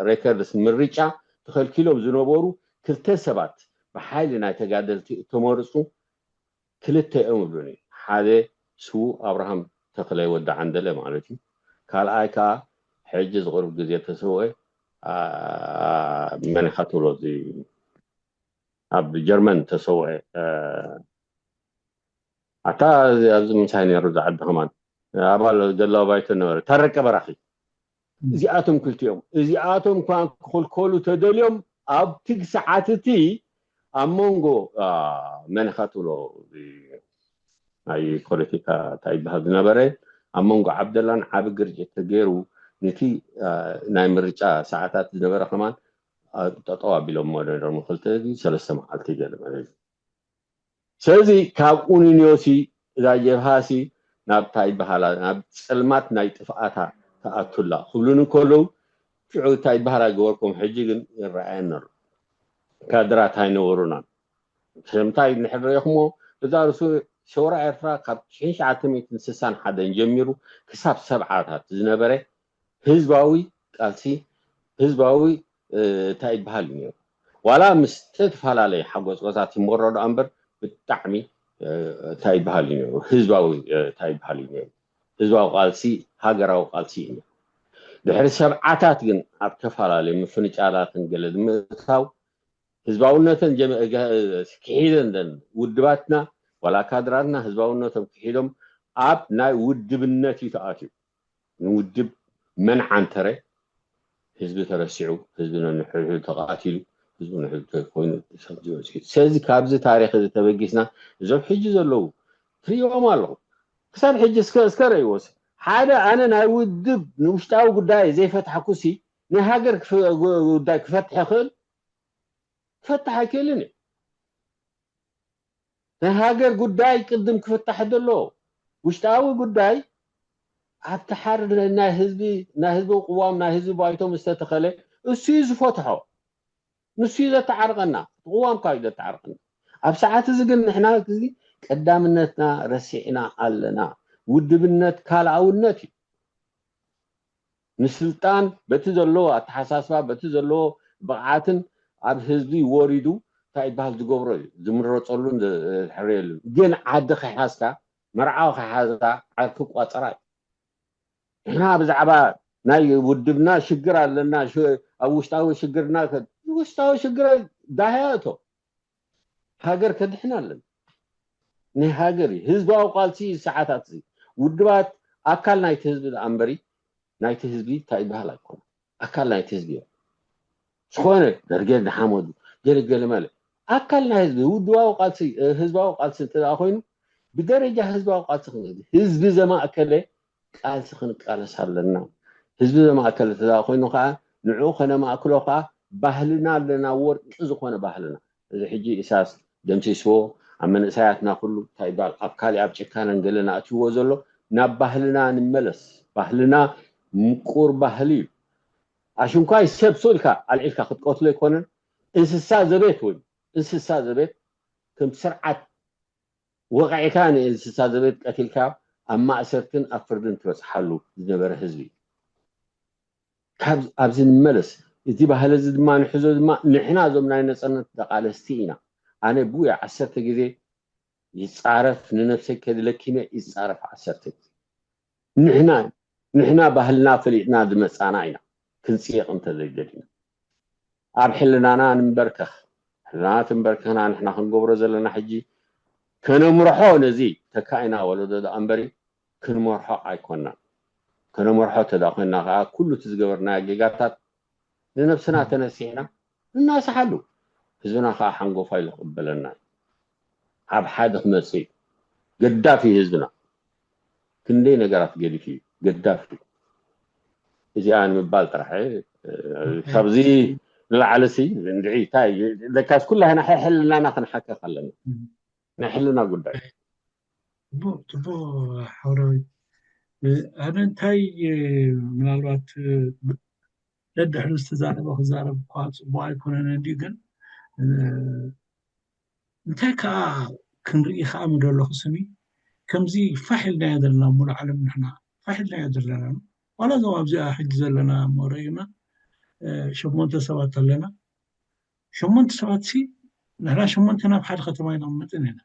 ሬከርድስ ምርጫ ተኸልኪሎም ዝነበሩ ክልተ ሰባት ብሓይሊ ናይ ተጋደልቲ እተመርፁ ክልተ እዮም ይብሉኒ ሓደ ስዉ ኣብርሃም ተኽለ ወዲ ዓንደለ ማለት እዩ ካልኣይ ከዓ ሕጂ ዝቕርብ ግዜ ተሰወ መን ኢኻ ትብሎ ኣብ ጀርመን ተሰውአ ኣታ ኣብዚ ምሳይ ነይሩ ዝዓዲ ከማን ኣባል ገላዊ ባይቶ ነበረ ታረቀ በራኺ እዚኣቶም ክልቲኦም እዚኣቶም እኳ ክኽልከሉ ተደልዮም ኣብቲ ሰዓት እቲ ኣብ መንጎ መን ኢኻ ትብሎ ናይ ፖለቲካ እንታይ ይበሃል ዝነበረ ኣብ መንጎ ዓብደላን ዓቢ ግርጭት ተገይሩ ነቲ ናይ ምርጫ ሰዓታት ዝነበረ ከማን ጠጠው ኣቢሎሞ ነይሮም ክልተ ሰለስተ መዓልቲ ገለ ማለት እዩ ስለዚ ካብ ኡኒንዮሲ እዛ ጀብሃሲ ናብታ ይበሃላ ናብ ፀልማት ናይ ጥፍኣታ ተኣቱላ ክብሉን እንከለዉ ሽዑ እንታይ ይበሃል ኣይገበርኩም ሕጂ ግን ይረኣየና ኣሎ ካድራት ኣይነበሩናን ስለምንታይ እንድሕር ሪኢኹሞ እዛ ርእሱ ሰውራ ኤርትራ ካብ ሽሕን ትሽዓተ ሚእትን ስሳን ሓደን ጀሚሩ ክሳብ ሰብዓታት ዝነበረ ህዝባዊ ቃልሲ ህዝባዊ እንታይ ይበሃል እዩ ነይሩ ዋላ ምስ ዝተፈላለየ ሓጎፅጎፃት ይመሮ ዶ እምበር ብጣዕሚ እንታይ ይበሃል እዩ ነይሩ ህዝባዊ እንታይ ይበሃል እዩ ነይሩ ህዝባዊ ቃልሲ ሃገራዊ ቃልሲ እዩ ድሕሪ ሰብዓታት ግን ኣብ ተፈላለዩ ምፍንጫላትን ገለ ንምእታው ህዝባውነተን ክሒደን ደን ውድባትና ዋላ ካድራትና ህዝባውነቶም ክሒዶም ኣብ ናይ ውድብነት እዩ ተኣትዩ ንውድብ መን ዓንተረ ህዝቢ ተረሲዑ ህዝቢ ነንሕድሕዱ ተቃቲሉ ህዝቢ ንሕዱ ኮይኑ ሰብ ዝበዝሑ ስለዚ ካብዚ ታሪክ እዚ ተበጊስና እዞም ሕጂ ዘለዉ ትሪእዎም ኣለኹ ክሳብ ሕጂ እስከ እስከ ረእይዎስ ሓደ ኣነ ናይ ውድብ ንውሽጣዊ ጉዳይ ዘይፈትሐኩሲ ናይ ሃገር ጉዳይ ክፈትሐ ይኽእል ክፈትሕ ኣይክእልን እዩ ናይ ሃገር ጉዳይ ቅድም ክፍታሕ ደሎ ውሽጣዊ ጉዳይ ኣብቲ ሓር ናይ ህዝቢ ናይ ህዝቢ ቅዋም ናይ ህዝቢ ባይቶ ምስተተኸለ እሱ እዩ ዝፈትሖ ንሱ እዩ ዘተዓርቀና ቅዋም ካብ እዩ ዘተዓርቀና ኣብ ሰዓት እዚ ግን ንሕና እዚ ቀዳምነትና ረሲዕና ኣለና ውድብነት ካልኣውነት እዩ ንስልጣን በቲ ዘለዎ ኣተሓሳስባ በቲ ዘለዎ ብቕዓትን ኣብ ህዝቢ ወሪዱ እንታይ ይበሃል ዝገብሮ እዩ ዝምረፀሉን ዝሕረየሉን ግን ዓዲ ከይሓዝካ መርዓዊ ከይሓዛ ዓርኪ ቋፀራ እዩ ንሕና ብዛዕባ ናይ ውድብና ሽግር ኣለና ኣብ ውሽጣዊ ሽግርና ውሽጣዊ ሽግር ዳህያ እቶ ሃገር ከድሕን ኣለን። ናይ ሃገር እዩ ህዝባዊ ቃልሲ። ሰዓታት እዚ ውድባት ኣካል ናይቲ ህዝቢ ደኣ እምበሪ ናይቲ ህዝቢ እንታይ ይበሃል ኣይኮነ። ኣካል ናይቲ ህዝቢ እዮም። ዝኾነ ደርጌ ንሓመዱ ገለገለ መለ ኣካል ናይ ህዝቢ ውድባዊ ቃልሲ ህዝባዊ ቃልሲ እንተ ኮይኑ ብደረጃ ህዝባዊ ቃልሲ ክንህዝቢ ህዝቢ ዘማእከለ ቃልሲ ክንቃለስ ኣለና። ህዝቢ ዘማእከለ ተዛ ኮይኑ ከዓ ንዕኡ ከነማእክሎ ከዓ ባህልና ኣለና፣ ወርቂ ዝኾነ ባህልና። እዚ ሕጂ ኢሳያስ ደምሲስዎ ኣብ መንእሰያትና ኩሉ እንታይ ይባል ኣብ ካሊእ ኣብ ጭካነን ገለና ኣትይዎ ዘሎ። ናብ ባህልና ንመለስ። ባህልና ምቁር ባህሊ እዩ። ኣሽንኳይ ሰብ ስእልካ ኣልዒልካ ክትቀትሎ ኣይኮነን። እንስሳ ዘቤት ወይ እንስሳ ዘቤት ከም ስርዓት ወቕዕካ ንእንስሳ ዘቤት ቀቲልካ ኣብ ማእሰርትን ኣብ ፍርድን ትበፅሓሉ ዝነበረ ህዝቢ። ካብ ኣብዚ ንመለስ። እቲ ባህሊ እዚ ድማ ንሕዞ ድማ ንሕና እዞም ናይ ነፃነት ተቓለስቲ ኢና። ኣነ ብኡ ዓሰርተ ግዜ ይፃረፍ ንነብሰይ ከድለኪመ ይፃረፍ ዓሰርተ ግዜ። ንሕና ንሕና ባህልና ፈሊጥና ዝመፃና ኢና ክንፅየቕ እንተዘይደሊና ኣብ ሕልናና ንንበርከኽ። ሕልናና ትንበርከኽና ንሕና ክንገብሮ ዘለና ሕጂ ከነምርሖ ነዚ ተካኢና ወለዶ ደኣ እምበሪ ክንመርሖ ኣይኮናን። ከነመርሖ ተዳ ኮይና ከዓ ኩሉ እቲ ዝገበርናዮ ጌጋታት ንነብስና ተነሲሕና እናሰሓሉ ህዝብና ከዓ ሓንጎፋ ኢሉ ክቕበለና እዩ። ኣብ ሓደ ክመፅእ እዩ። ገዳፊ ህዝብና ክንደይ ነገራት ገዲፉ እዩ። ገዳፊ እዚኣ ንምባል ጥራሕ ካብዚ ንላዕሊ ሲ እንድዒ እንታይ ለካስ ኩላህና ሕልናና ክንሓከኽ ኣለና። ናይ ሕልና ጉዳይ። ጽቡቅ ጽቡቅ ሓውራዊ። ኣነ እንታይ ምናልባት ደድሕሪ ዝተዛረበ ክዛረብ እኳ ጽቡቅ ኣይኮነን እንዲ ግን እንታይ ከዓ ክንርኢ ከዓ ምደለኹ ስኒ ከምዚ ፋሕ ኢልናዮ ዘለና ሙሉ ዓለም ንሕና ፋሕ ኢልናዮ ዘለና ዋላ እዞም ኣብዚኣ ሕጂ ዘለና እሞ ረእዩና ሸሞንተ ሰባት ኣለና። ሸሞንተ ሰባት ሲ ንሕና ሸሞንተ ናብ ሓደ ከተማ ኢና መጠን ኢና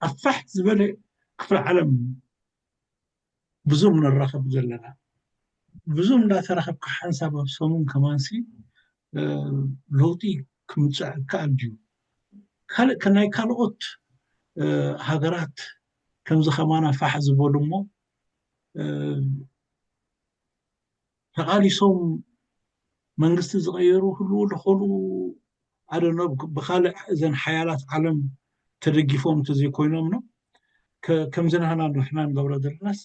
ኣብ ፋሕ ዝበለ ክፍለ ዓለም ብዙም ንራኸብ ዘለና ብዙም እንዳተራኸብካ ሓንሳብ ኣብ ሰሙን ከማንሲ ለውጢ ክምፅዕ ይከኣል ድዩ ካልእ ናይ ካልኦት ሃገራት ከምዚ ከማና ፋሕ ዝበሉ እሞ ተቓሊሶም መንግስቲ ዝቐየሩ ህልው ዝኸሉ ኣደኖ ብካልእ እዘን ሓያላት ዓለም ተደጊፎም እንተዘይኮይኖም ነው ከምዚ ናህና ንሕና ንገብሮ ዘለናስ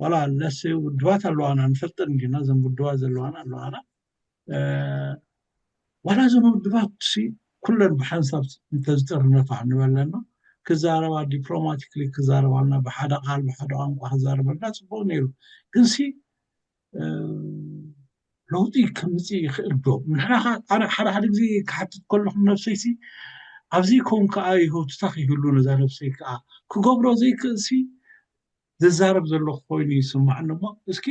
ዋላ ለሰ ውድባት ኣለዋና ንፈልጠን እንዲና እዘን ውድባት ዘለዋና ኣለዋና ዋላ እዞም ውድባት ኩለን ብሓንሳብ እንተዝጥርነፋ ንበለና ክዛረባ ዲፕሎማቲክሊ ክዛረባልና ብሓደ ቃል ብሓደ ቋንቋ ክዛረበልና ፅቡቅ ነይሩ ግንሲ ለውጢ ከምፅእ ይኽእል ዶ ንሕና ኣነ ሓደ ሓደ ግዜ ክሓትት ከለኹም ነብሰይሲ ኣብዚ ኮን ከዓ ይህውትታ ይህሉ ነዛ ነብሰይ ከዓ ክገብሮ ዘይክእልሲ ዝዛረብ ዘለኹ ኮይኑ ይስማዕኒ እሞ እስኪ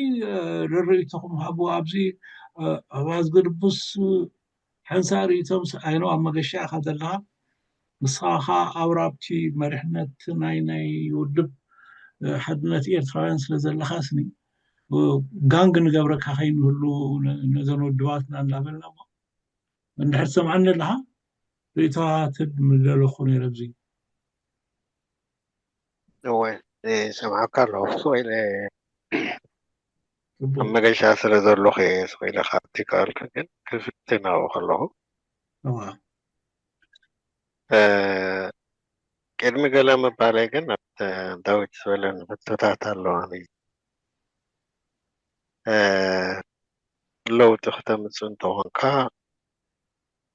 ርርኢቶኹም ሃቡ ኣብዚ ኣባዝገድቡስ ሓንሳእ ርእይቶም ኣይነው ኣብ መገሻ ኢኻ ዘለኻ ንስኻ ከዓ ኣብራብቲ መሪሕነት ናይ ናይ ውድብ ሓድነት ኤርትራውያን ስለ ዘለኻ ስኒ ጋንግ ንገብረካ ከይንህሉ ነዘን ውድባትና እናበልና እሞ እንድሕር ትሰምዓኒ ኣለኻ ርእይቶታት ምደለኹ ነይረ ኣብዚ እወ ይሰምዓካ ኣለኹ ስቕ ኢለ ኣብ መገሻ ስለ ዘለኹ እየ ስቕ ኢለ ካብቲ ካልክ ግን ክፍትን ኣብኡ ከለኹ ቅድሚ ገለ ምባለይ ግን ኣብቲ ዳዊት ዝበለን ሕቶታት ኣለዋኒ ለውጢ ክተምፅእ እንተኾንካ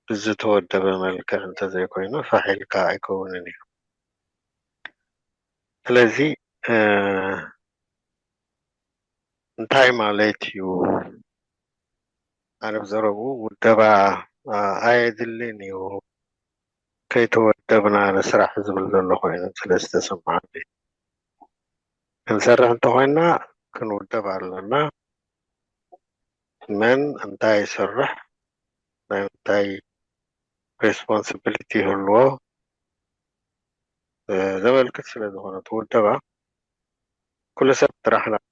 ብዝተወደበ መልክዕ እንተዘይኮይኑ ፋሕ ኢልካ ኣይከውንን እዩ። ስለዚ እንታይ ማለት እዩ? ኣነ ብዘረብኡ ውደባ ኣየድልን እዩ። ከይተወደብና ንስራሕ ዝብል ዘሎ ኮይኑ ስለ ዝተሰማዓኒ ክንሰርሕ እንተኮይንና ክንውደብ ኣለና። መን እንታይ ይሰርሕ ናይ እንታይ ሬስፖንስብሊቲ ይህልዎ ዘመልክት ስለ ዝኾነ እቲ ውደባ ኩሉ ሰብ ጥራሕ ናብ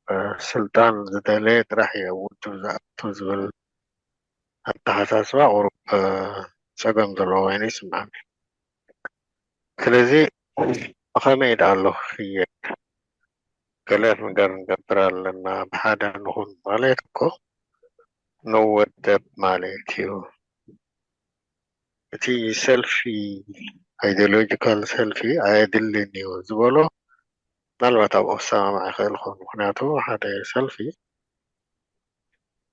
ስልጣን ዝደለየ ጥራሕ እዩ ኣብ ውድብ ዝኣቱ ዝብል ኣተሓሳስባ ቁሩብ ጸገም ዘለዎ ኮይኑ ይስምዓኒ። ስለዚ ብኸመይ ደኣ ኣሎ ክኽየድ? ገለ ነገር ንገብር ኣለና፣ ብሓደ ንኹን ማለት እኮ ንወደብ ማለት እዩ። እቲ ሰልፊ፣ ኣይዲዮሎጂካል ሰልፊ ኣየድልን እዩ ዝበሎ ምናልባት ኣብኡ ክሰማማዕ ይኽእል ይኸውን። ምኽንያቱ ሓደ ሰልፊ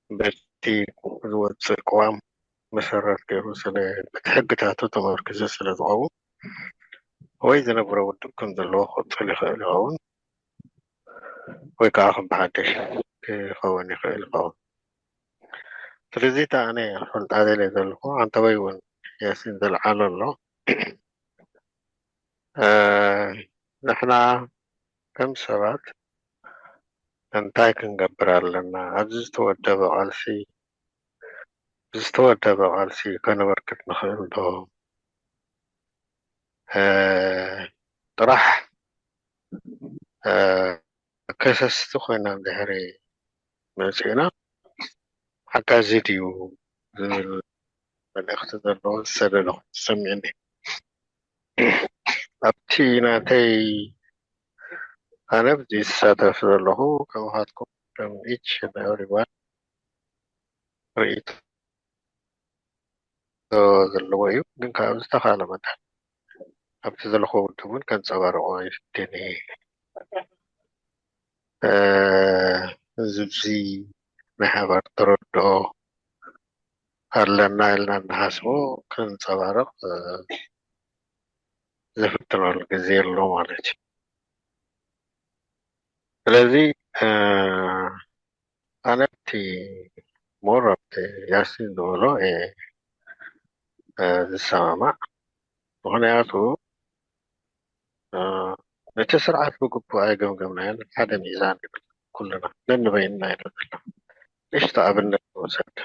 በቲ ዝወፅእ ቅዋም መሰረት ገይሩ ስለ፣ በቲ ሕግታቱ ተመርኪዙ ስለ ዝኸውን ወይ ዝነበረ ውድብ ከም ዘለዎ ክቕፅል ይኽእል ይኸውን ወይ ከዓ ከም ብሓደሽ ክኸውን ይኽእል ይኸውን። ስለዚ እታ ኣነ ክፈልጣ ደልየ ዘለኹ፣ ኣንተወይ እውን ያሲን ዘልዓሎ ኣሎ። እ፣ ንሕና ከም ሰባት እንታይ ክንገብር ኣለና? ኣብዚ ዝተወደበ ቃልሲ፣ ዝተወደበ ቃልሲ ከነበርክት ንኽእል ዶ? እ፣ ጥራሕ፣ እ፣ ከሰስቲ ኮይና እንድሕሪ መፂእና ሓጋዚ ድዩ ዝብል መልእኽቲ ዘለዎ ዝሰደደ ኮይኑ ተሰሚዕኒ። ኣብቲ ናተይ ኣነ ኣብዚ ዝሳተፍ ዘለኹ ከምኻትኩም ከም each and everyone ርእይቶ ዘለዎ እዩ፣ ግን ካብ ዝተኻለ መጠን ኣብቲ ዘለኹዎ ውድብ እውን ከንፀባርቆ ይፍትን እየ። እ፣ እዚ ኣብዚ ናይ ሓባር ተረድኦ ኣለና ኢልና እንሓስቦ ከንፀባርቕ፣ እ፣ ዘፍትነሉ ግዜ ኣሎ ማለት እዩ። ስለዚ፣ እ፣ ኣነ ኣብቲ ሞር ኣብቲ ያሲን ዝበሎ እየ፣ እ፣ ዝሰማማዕ። ምኽንያቱ፣ እ፣ ነቲ ስርዓት ብግቡእ ኣይገምገምናዮን። ሓደ ሚዛን ይብል፣ ኩልና ነንበይንና ኢና ዘለና። ንእሽቶ ኣብነት ንውሰድ።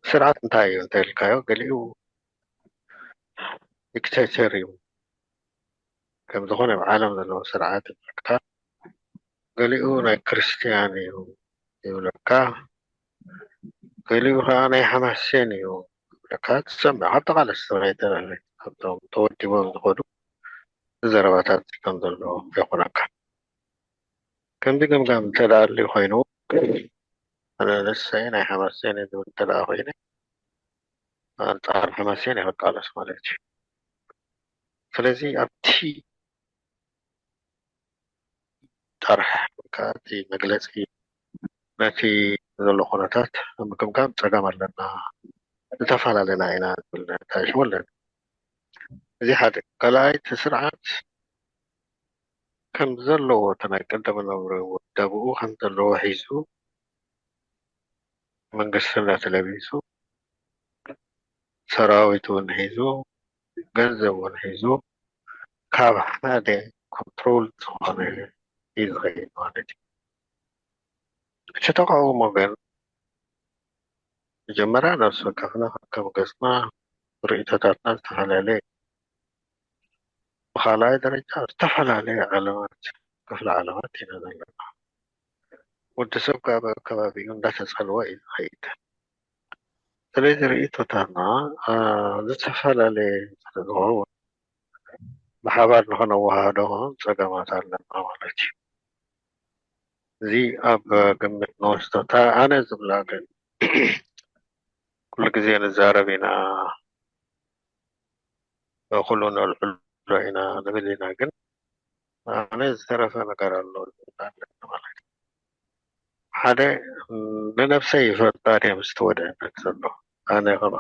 ስርዓት እንታይ እዩ እንተልካዮ፣ ገሊኡ ዲክቴተር እዩ፣ ከም ዝኾነ ኣብ ዓለም ዘለዎ ስርዓት ይብለካ። ገሊኡ ናይ ክርስትያን እዩ ይብለካ፣ ገሊኡ ከዓ ናይ ሓማሴን እዩ ይብለካ። ትሰምዕ፣ ካብ ተቓለስቲ ከይተረፈ ካብቶም ተወዲቦም ዝኸዱ ዘረባታት ከም ዘሎ የኾነካ። ከምዚ ገምጋም እንተ ደኣ ኣልዩ ኮይኑ፣ ኣነ ንሰይ ናይ ሓማሴን እየ ዝብል እንተ ደኣ ኮይነ፣ ኣንጻር ሓማሴን እየ ክቃለስ ማለት እዩ። ስለዚ ኣብቲ ጠርሕ ወይ ከዓ እቲ መግለጺ ነቲ ዘሎ ኩነታት ኣብ ምግምጋም ጸገም ኣለና፣ ዝተፈላለና ኢና ዝብል ነታይሽ ወለን። እዚ ሓደ። ካልኣይ፣ እቲ ስርዓት ከም ዘለዎ እቲ ናይ ቀደመ ነብሪ ውደብኡ ከም ዘለዎ ሒዙ፣ መንግስቲ እንዳተለቢሱ፣ ሰራዊት እውን ሒዙ፣ ገንዘብ እውን ሒዙ፣ ካብ ሓደ ኮንትሮል ዝኾነ እዩ ዝኸይድ ማለት እዩ። እቲ ተቃውሞ ግን መጀመርያ ነብሲ ወከፍና ከከም ገጽና ርእይቶታትና ዝተፈላለየ፣ ብኻልኣይ ደረጃ ኣብ ዝተፈላለየ ዓለማት፣ ክፍለ ዓለማት ኢና ዘለና። ወዲ ሰብ ካብ ከባቢኡ እንዳተጸልወ እዩ ዝኸይድ። ስለዚ ርእይቶታትና፣ እ፣ ዝተፈላለየ ስለ ዝኸውን ብሓባር ንኸነወሃዶ ጸገማት ኣለና ማለት እዩ። እዚ ኣብ ግምት ንወስዶ። እታ ኣነ ዝብላ ግን ኩሉ ግዜ ንዛረብ ኢና፣ ኩሉ ነልዕሎ ኢና ንብል ኢና፣ ግን ኣነ ዝተረፈ ነገር ኣሎ ዝብል ኣለኒ ማለት እዩ። ሓደ፣ ንነብሰይ ይፈልጣ ድየ ምስቲ ወድዕነት ዘሎ? ኣነ ከም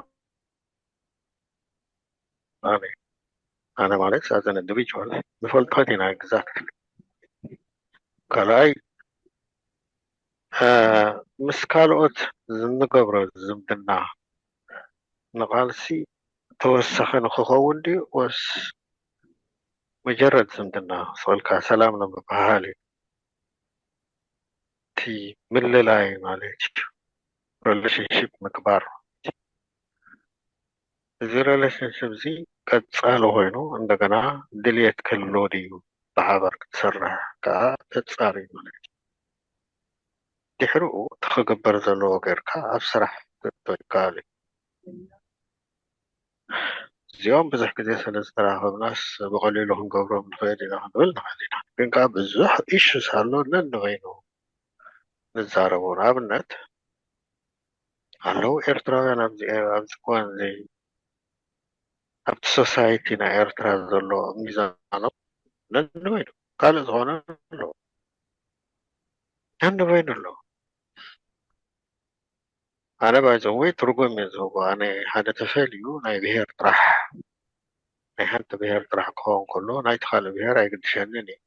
ኣነ፣ ኣነ ማለት as an individual ንፈልጠት ኢና exactly። ካልኣይ፣ እ፣ ምስ ካልኦት ዝንገብሮ ዝምድና ንቓልሲ ተወሳኺ ንክኸውን ድዩ ወስ መጀረድ ዝምድና ስቕልካ ሰላም ንምብሃሃል እዩ? እቲ ምልላይ ማለት እዩ፣ ሪሌሽንሺፕ ምግባር። እዚ ሪሌሽንሺፕ እዚ ቀጻሊ ኮይኑ እንደገና ድልየት ክህልዎ ድዩ ብሓባር ክትሰርሕ ከዓ ተጻሪ ማለት እዩ። ድሕሪኡ እቲ ክግበር ዘለዎ ጌርካ ኣብ ስራሕ ክእቶ ይከኣል እዩ። እዚኦም ብዙሕ ግዜ ስለ ዝተራኸብናስ ብቐሊሉ ክንገብሮም ንኽእል ኢና ክንብል ንኽእል ኢና። ግን ከዓ ብዙሕ ኢሹስ ኣሎ ነንበይኑ ንዛረቦ። ንኣብነት ኣለዉ ኤርትራውያን ኣብዚ ኣብዚ እዋን እዚ ኣብቲ ሶሳይቲ ናይ ኤርትራ ዘሎ ሚዛኖም ነንበይኑ ካልእ ዝኾነ ኣለዉ ነንበይኑ ኣለዉ። ኣነ ባይዘወይ ትርጉም እየ ዝህቦ። ኣነ ሓደ ተፈልዩ ናይ ብሄር ጥራሕ ናይ ሓንቲ ብሄር ጥራሕ ክኸውን ከሎ ናይቲ ካልእ ብሄር ኣይግድሸንን እዩ።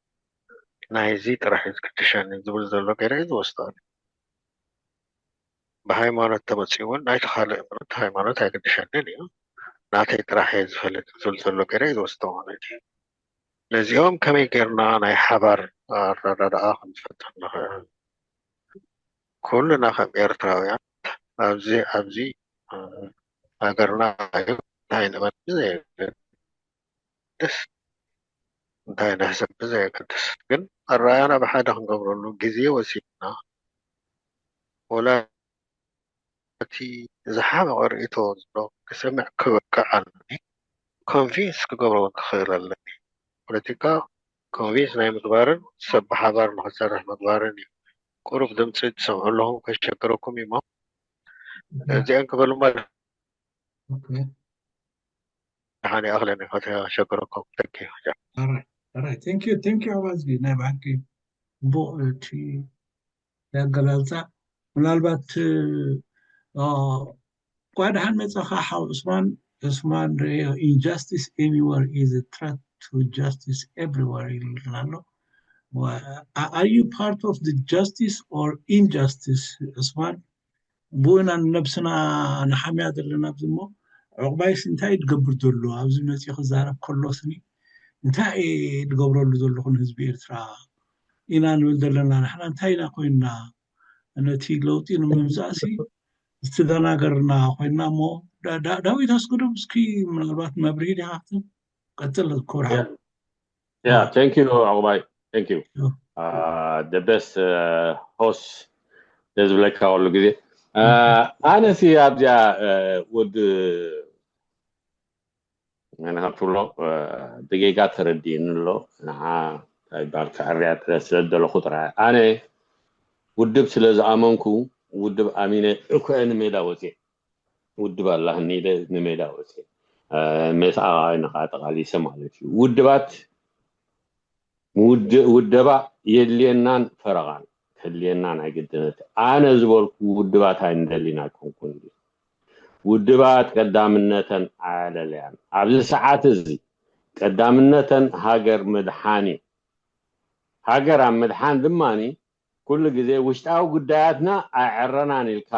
ናይዚ ጥራሕ እዩ ዝግድሸኒ ዝብል ዘሎ ገይረ እየ ዝወስዶ። ብሃይማኖት ተመፂኡ እውን ናይቲ ካልእ እምነት ሃይማኖት ኣይግድሸንን እዩ። ናተይ ጥራሕ እየ ዝፈልጥ ዝብል ዘሎ ገይረ እየ ዝወስዶ ማለት እዩ። ነዚኦም ከመይ ጌርና ናይ ሓባር ኣረዳድኣ ክንፈጥር ንኽእል? ኩልና ከም ኤርትራውያን ኣብዚ ኣብዚ ሃገርና እንታይ ንበል ብዘየገድስ እንታይ ንሕሰብ ብዘየገድስ ግን ኣረኣያና ብሓደ ክንገብረሉ ግዜ ወሲድና ወላ እቲ ዝሓመቐ ርእይቶ ዘሎ ክሰምዕ ክበቅዕ ኣለኒ። ኮንቪንስ ክገብሮ እውን ክኽእል ኣለኒ። ፖለቲካ ኮንቪንስ ናይ ምግባርን ሰብ ብሓባር ንክሰርሕ ምግባርን እዩ። ቁሩብ ድምፂ ትሰምዑ ኣለኹም ከሸግረኩም እዩሞ እዚአን ክበሉ ማለት ሓኒ ኣኽለኒ ከተሸግረኩም። Thank you. Thank you ኣባዝጊ ናይ ብሓቂ ጽቡቕ እቲ ኣገላልጻ ምናልባት ቋድሓን መጻኻ ሓው ዑስማን ዑስማን ርእዮ injustice anywhere is a threat to justice everywhere ይልና ኣሎ። Are you part of the justice or injustice ዑስማን? ብኡ ኢና ንነብስና ንሓምያ ዘለና ኣብዚ እሞ ዕቑባይስ እንታይ ድገብር ዘሎ ኣብዚ መፂኡ ክዛረብ ከሎስኒ እንታይ ድገብረሉ ዘለኹ ንህዝቢ ኤርትራ ኢና ንብል ዘለና ንሕና እንታይ ኢና ኮይንና ነቲ ለውጢ ንምምፃእሲ ዝተደናገርና ኮይንና እሞ ዳዊት ኣስገዶም እስኪ ምናልባት መብርሂ ዲኻ ክትብ ቀፅል ክብርሃ Yeah, thank you, Agubai. Thank you. Uh, the best uh, host ዝብለካ ኩሉ ግዜ ኣነሲ ኣብዚኣ ውድ ንካ ትብሎ ብጌጋ ተረዲእኒ ኣሎ ንዓ ይባል ክዕርያ ስለ ዝደለኹ ጥራይ ኣነ ውድብ ስለ ዝኣመንኩ ውድብ ኣሚነ እኮ ንሜዳ ወፅየ ውድብ ኣላህኒ ኢለ ንሜዳ ወፅየ ሜስኣ ንካ ጠቃሊሰ ማለት እዩ ውድባት ውደባ የድልየናን ፈረቓን ከድልየና ናይ ግድነት ኣነ ዝበልኩ ውድባት ኣይንደሊን ኣይኮንኩን ውድባት ቀዳምነተን ኣያለለያን ኣብዚ ሰዓት እዚ ቀዳምነተን ሃገር ምድሓን እዩ ሃገር ኣብ ምድሓን ድማ ኩሉ ግዜ ውሽጣዊ ጉዳያትና ኣይዕረናን ኢልካ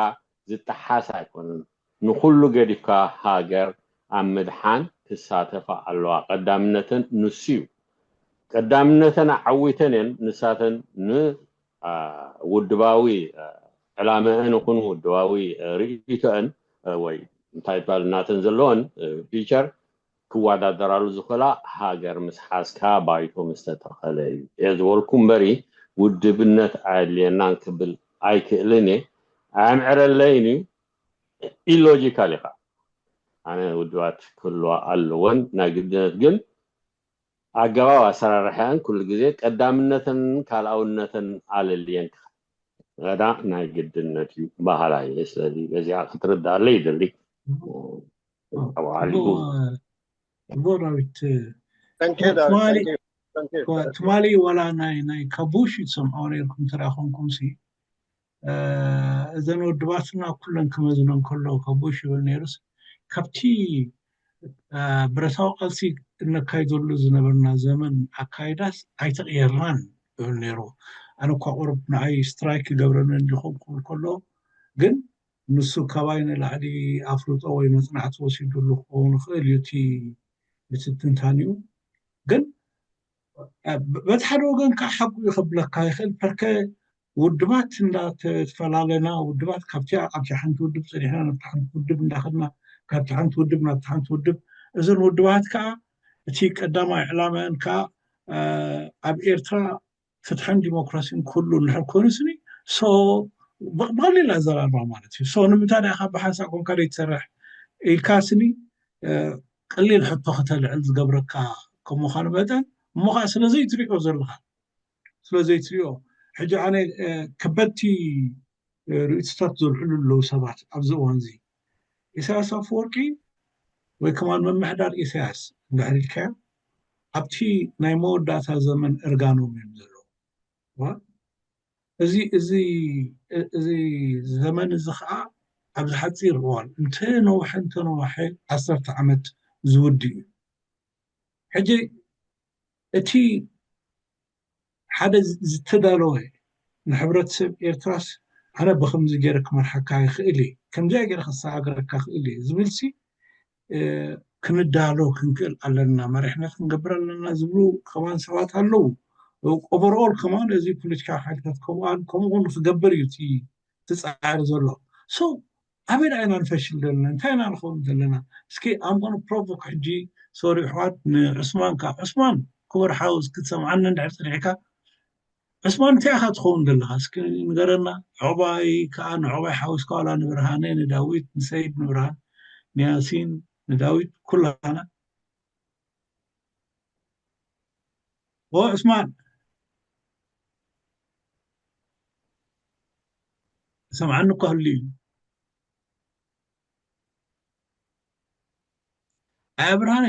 ዝጠሓስ ኣይኮነን ንኩሉ ገዲፍካ ሃገር ኣብ ምድሓን ክሳተፋ ኣለዋ ቀዳምነተን ንሱ እዩ ቀዳምነተን ኣዓዊተን እየን ንሳተን ንውድባዊ ዕላመአን ይኹን ውድባዊ ርእይቶአን ወይ እንታይ ይባል እናተን ዘለወን ፊቸር ክወዳደራሉ ዝኽእላ ሃገር ምስ ሓዝካ ባይቶ ምስ ተተኸለ እዩ እየ ዝበልኩ እምበሪ ውድብነት ኣየድልየናን ክብል ኣይክእልን እየ ኣያምዕረለይን እዩ ኢሎጂካል ኢኻ ኣነ ውድባት ክህልዋ ኣለወን ናይ ግድነት ግን ኣገባብ ኣሰራርሐን ኩሉ ግዜ ቀዳምነተን ካልኣውነተን ኣለልየን ክኸዳ ናይ ግድነት እዩ ባህላ እየ ስለዚ በዚኣ ክትርዳኣለ ይደሊ ኣዋሊዱ ጽቡቕ ዳዊት ትማሊ ዋላ ናይ ናይ ካቡሽ ትሰምዖ ነርኩም ተረኸምኩም ሲ እዘን ወድባትና ኩለን ክመዝነን ከለዉ ካቡሽ ይብል ነይሩስ ካብቲ ብረታዊ ቃልሲ እነካይደሉ ዝነበርና ዘመን ኣካይዳስ ኣይተቕየርናን ይብል ነይሩ ኣነ እኳ ቁሩብ ንዓይ ስትራይክ ይገብረኒ እንዲኹም ክብል ከሎ ግን ንሱ ካባይ ንላዕሊ ኣፍልጦ ወይ መፅናዕቲ ወሲዱሉ ክኸውን ይኽእል እዩ እቲ ብትትንታኒኡ ግን በቲ ሓደ ወገን ከዓ ሓቁ እዩ ከብለካ ይኽእል ፐርከ ውድባት እንዳተፈላለና ውድባት ካብቲ ኣብቲ ሓንቲ ውድብ ፀኒሕና ናብቲ ሓንቲ ውድብ እንዳኸድና ካብቲ ሓንቲ ውድብ ናብቲ ሓንቲ ውድብ እዘን ውድባት ከዓ እቲ ቀዳማይ ዕላማን ከዓ ኣብ ኤርትራ ፍትሕን ዲሞክራሲን ክህሉ እንድሕር ኮይኑ ስኒ ብቐሊል ኣዘራርባ ማለት እዩ ሶ ንምንታይ ዳኣ ካብ ሓንሳእ ኮንካ ዘይትሰርሕ ኢልካ ስኒ ቀሊል ሕቶ ከተልዕል ዝገብረካ ከም ምዃኑ መጠን፣ እሞ ከዓ ስለ ዘይትሪኦ ዘለኻ፣ ስለ ዘይትሪኦ፣ ሕጂ ኣነ ከበድቲ ርእይቶታት ዘልዕሉ ኣለዉ ሰባት ኣብዚ እዋን እዚ። ኢሳያስ ኣፈወርቂ ወይ ከማን ምምሕዳር ኢሳያስ እንድሕር ኢልካዮ፣ ኣብቲ ናይ መወዳእታ ዘመን እርጋኖም እዮም ዘለዉ። እዚ እዚ እዚ ዘመን እዚ ከዓ ኣብዚ ሓፂር እዋን እንተ ነውሐ እንተ ነውሐ ዓሰርተ ዓመት ዝውድ እዩ። ሕጂ እቲ ሓደ ዝተዳለወ ንሕብረተሰብ ኤርትራስ ኣነ ብከምዚ ገይረ ክመርሓካ ይኽእል እየ፣ ከምዚኣ ገይረ ከሰጋግረካ ክእል እየ ዝብልሲ ክንዳሎ ክንክእል ኣለና፣ መሪሕነት ክንገብር ኣለና ዝብሉ ከማን ሰባት ኣለዉ። ኦቨርኦል ከማን እዚ ፖለቲካዊ ሓይልታት ከምኡን ከምኡውን ክገብር እዩ እቲ ትፃዕር ዘሎ። ሶ ኣበይ ደኣ ኢና ንፈሽል ዘለና? እንታይ ኢና ንኸውን ዘለና? እስኪ ኣምጎን ፕሮቮክ ሕጂ ሶሪ ኣሕዋት ንዑስማን፣ ካብ ዑስማን ክቡር ሓው እስኪ ትሰምዓኒ እንድሕር ፀኒሕካ፣ ዑስማን እንታይ ኢኻ ትኸውን ዘለኻ? እስኪ ንገረና። ዑቕባይ ከዓ ንዑቕባይ ሓዊስካ ዋላ ንብርሃነ፣ ንዳዊት፣ ንሰይድ፣ ንብርሃን፣ ንያሲን፣ ንዳዊት፣ ኩላና። ኦ ዑስማን፣ ሰምዓኒ እኮ ህሉ እዩ። ኣያ ብርሃነ፣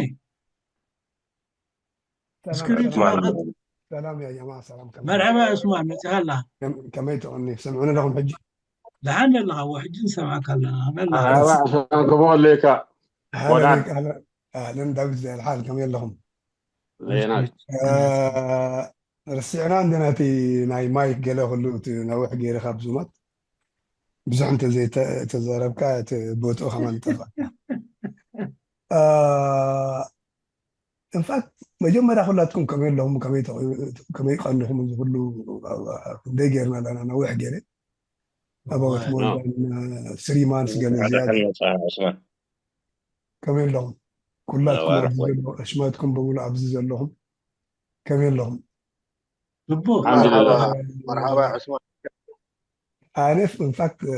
እስክሪን ሰላም፣ ሰላም። ሰላም ያ ጀማ፣ ሰላም፣ ከመይ መርሐባ ዑስማን፣ መጺኻ ኣላ። ከም-፣ ከመይ ትቕኒ? ሰምዑኒ ኣለኹም ሕጂ? ደሓን ኣለኻ? እወ፣ ሕጂ ንሰምዓካ ኣለና። ከመይ ኣለኻ? ኣህላ፣ ሰላም፣ ከመይ ኣለካ? ኣህለን፣ ወዳን። ኣህለን፣ ኣህለን፣ ዳዊት ዘይ ኣልሓል፣ ከመይ ኣለኹም? ዜና። እ፣ ርሲዕና እንደ ናቲ ናይ ማይክ ገለ ኩሉ እቲ ነዊሕ ገይረ ካብ ዙማት ብዙሕ እንተ ዘይተ-፣ ተዛረብካ እቲ ቦትኡ ከማን ጠፋእካ። እ፣ ኢንፋክት መጀመርያ ኩላትኩም ከመይ ኣለኹም? ከመይ ተኸ-፣ ከመይ ቀኒኹም? እዚ ኩሉ ክንደይ ጌርና ኣለና? ነዊሕ ገይረ። About more than, uh, three months ገለ ዝያዳ። ከመይ ኣለኹም? ኩላትኩም ኣብዚ ዘለኹም፣ ኣሽማትኩም በሙሉ ኣብዚ ዘለኹም ከመይ ኣለኹም? ጽቡቕ። ኣልሓምዱሊላህ። መርሓባ፣ መርሓባ ዑስማን። ኣነ ኢንፋክት፣ እ፣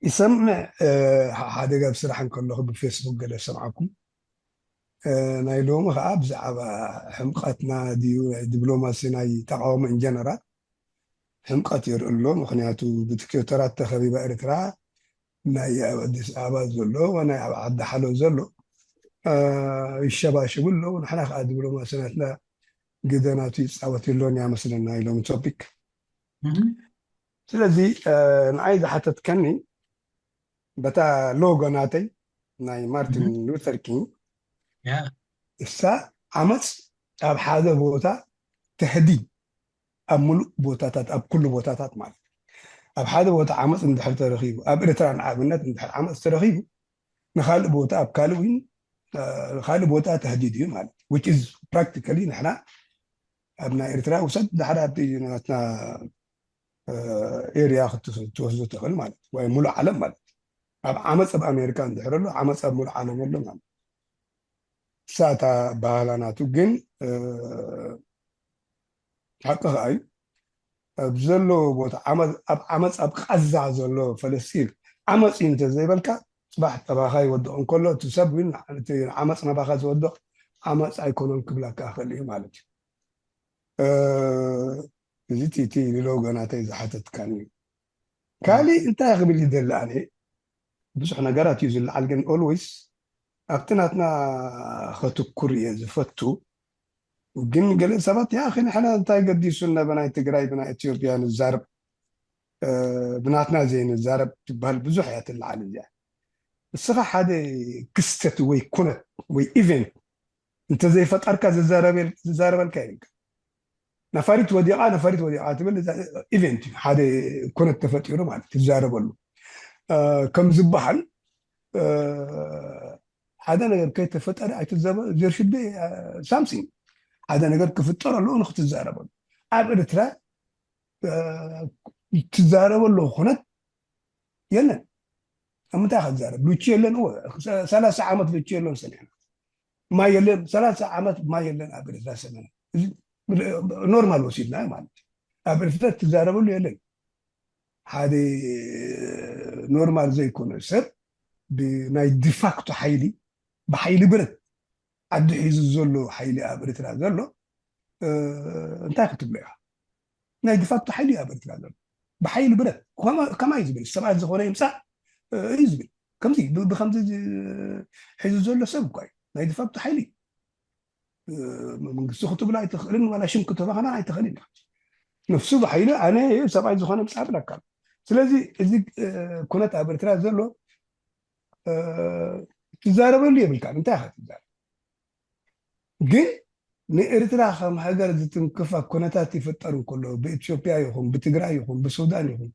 ይሰምዕ፣ እ፣ ሓ-፣ ሓደ ጋብ ስራሕ እንከለኹ ብፌስቡክ ገለ ሰምዓኩም። እ፣ ናይ ሎሚ ኸዓ ብዛዕባ ሕምቀትና ድዩ ናይ ዲፕሎማሲ ናይ ተቃውሞ ኢን ጀነራል ሕምቀት የርኢ ኣሎ። ምኽንያቱ ብዲክቴተራት ተኸቢባ ኤርትራ፣ ናይ ኣብ ኣዲስ ኣበባ ዘሎ፣ ናይ ኣብ ዓዲ ሓሎ ዘሎ፣ እ፣ ይሸባሸቡ ኣለዉ። ንሕና ኸዓ ዲፕሎማሲ ናትና ግደ ናቱ ይጻወት የሎን እያ መስለና ኢሎም ቶፒክ። እህ። ስለዚ፣ እ፣ ንዓይ ዝሓተትከኒ በታ ሎጎ ናተይ ናይ ማርቲን እህ። ሉተር ኪንግ፣ ያ። እሳ ዓመፅ ኣብ ሓደ ቦታ ተህዲድ ኣብ ሙሉእ ቦታታት፣ ኣብ ኩሉ ቦታታት ማለት እዩ። ኣብ ሓደ ቦታ ዓመፅ እንድሕር ተረኺቡ፣ ኣብ ኤርትራ ንኣብነት እንድሕር ዓመፅ ተረኺቡ፣ ንኻልእ ቦታ፣ ኣብ ካልእ እውን፣ እ፣ ካልእ ቦታ ተህዲድ እዩ ማለት እዩ። Which is practically ንሕና ኣብ ናይ ኤርትራ ውሰድ፣ ድሓር ኣብቲ ናትና፣ እ፣ ኤርያ ክትወስ-፣ ክትወስዶ ትኽእል ማለት እዩ። ወይ ሙሉእ ዓለም ማለት እዩ። ኣብ ዓመፅ ኣብ ኣሜሪካ እንድሕር ኣሎ፣ ዓመፅ ኣብ ሙሉእ ዓለም ኣሎ ማለት እዩ። እሳ እታ ባህላ ናቱ ግን፣ እ፣ ሓቂ ኸዓ እዩ። ኣብ ዘለዎ ቦታ ዓመፅ፣ ኣብ ዓመፅ ኣብ ቃዛ ዘሎ ፈለስጢን ዓመፅ እዩ እንተዘይበልካ፣ ፅባሕ ጠባኻ ይወድቕ እንከሎ፣ እቲ ሰብ እውን እቲ ዓመፅ ናባኻ ዝወድቕ ዓመፅ ኣይኮነን ክብለካ ይኽእል እዩ ማለት እዩ። እ፣ እዚ እቲ፣ እቲ ሎጎ ናተይ ዝሓተትካኒ እዩ። ካሊእ እንታይ ክብል ይደሊ ኣነ? ብዙሕ ነገራት እዩ ዝለዓል፣ ግን ኦልዌይስ ኣብቲ ናትና ከትኩር እየ ዝፈቱ። ግን ገለ ሰባት፣ "ያ ኣኺ፣ ንሕና እንታይ ገዲሱና ብናይ ትግራይ፣ ብናይ ኢትዮጵያ ንዛረብ፣ እ፣ ብናትና ዘይንዛረብ?" ትበሃል ብዙሕ እያ ትለዓል እዚኣ። ንስኻ ሓደ ክስተት ወይ ኩነት ወይ ኢቨንት እንተዘይፈጠርካ ዝዛረበል-፣ ዝዛረበልካ የብልካ። ነፋሪት ወዲቓ፣ ነፋሪት ወዲቓ ትብል፣ እዛ ኢቨንት እዩ፣ ሓደ ኩነት ተፈጢሩ ማለት ትዛረበሉ። እ፣ ከም ዝበሃል፣ እ፣ ሓደ ነገር ከይተፈጠረ ኣይትዛረበ-፣ there should be, እ፣ something። ሓደ ነገር ክፍጠር ኣለዎ ንክትዛረበሉ። ኣብ ኤርትራ፣ እ፣ ትዛረበሉ ኩነት የለን። ኣብ ምንታይ ኢኻ ትዛረብ? ሉቺ የለን። እወ፣ ሰ-፣ ሰላሳ ዓመት ሉቺ የለን ሰሚዕና። ማይ የለን፣ ሰላሳ ዓመት ማይ የለን ኣብ ኤርትራ ሰሚዕና። እዚ ኖርማል ወሲድናዮ ማለት እዩ። ኣብ ኤርትራ ትዛረበሉ የለን። ሓደ ኖርማል ዘይኮነ ሰብ ብናይ ዲፋክቶ ሓይሊ፣ ብሓይሊ ብረት ዓዲ ሒዙ ዘሎ ሓይሊ ኣብ ኤርትራ ዘሎ እንታይ ክትብሎ ኢኻ? ናይ ዲፋክቶ ሓይሊ ኣብ ኤርትራ ዘሎ ብሓይሊ ብረት ከማይ ዝብል ሰብኣት ዝኾነ ይምፃእ እዩ ዝብል ከምዚ ብከምዚ ሒዙ ዘሎ ሰብ እኳ እዩ ናይ ዲፋክቶ ሓይሊ። መንግስቲ ክትብሎ ኣይትኽእልን ዋላ ሽም ክትበኸና ኣይትኽእልን። ነፍሱ ብሓይሊ ኣነ ሰብኣይ ዝኾነ ምፃእ ብለካ። ስለዚ እዚ ኩነት ኣብ ኤርትራ ዘሎ ትዛረበሉ የብልካ። እንታይ ኢኻ ትዛረብ? ግን ንኤርትራ ከም ሃገር ዝትንክፋ ኩነታት ይፍጠር እንከሎ ብኢትዮጵያ ይኹን ብትግራይ ይኹን ብሱዳን ይኹን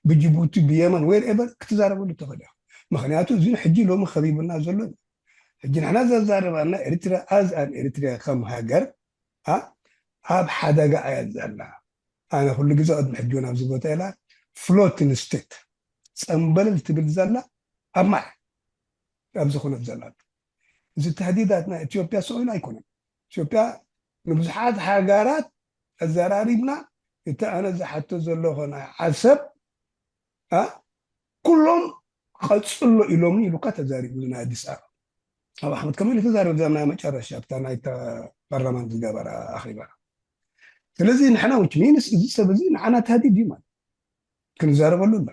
ብጅቡቲ ብየመን ወይ ኤቨር ክትዛረበሉ ትኽእል ኢኻ። ምክንያቱ እዚ ሕጂ ሎሚ ከቢብና ዘሎ ሕጂ ንሕና ዘዛረባና ኤርትራ ኣዝ ኣን ኤርትራ ከም ሃገር ኣብ ሓደጋ ኣያ ዘላ። ኣነ ኩሉ ግዜ ቅድሚ ሕጂ እውን ኣብዚ ቦታ ኢላ ፍሎትን ስቴት ፀምበለል ትብል ዘላ ኣብ ማይ ኣብዚ ኩነት ዘላ። እዚ ተህዲዳት ናይ ኢትዮጵያ ስቕ ኢሉ ኣይኮነን። ኢትዮጵያ ንብዙሓት ሃገራት ኣዘራሪብና እቲ ኣነ ዝሓቶ ዘለኹ ናይ ዓሰብ ኩሎም ቀፅሎ ኢሎምኒ ኢሉካ ተዛሪቡ ናይ ኣዲስ ኣበባ ኣብ ኣሕመድ ከመ ኢሉ ተዛሪቡ እዛ ናይ መጨረሻ ኣብታ ናይ ፓርላማን ዝገበረ ኣኺባ። ስለዚ ንሕና ውጭ ሚንስ እዚ ሰብ እዚ ንዓና ተህዲድ እዩ ማለት ክንዛረበሉ ኣለና።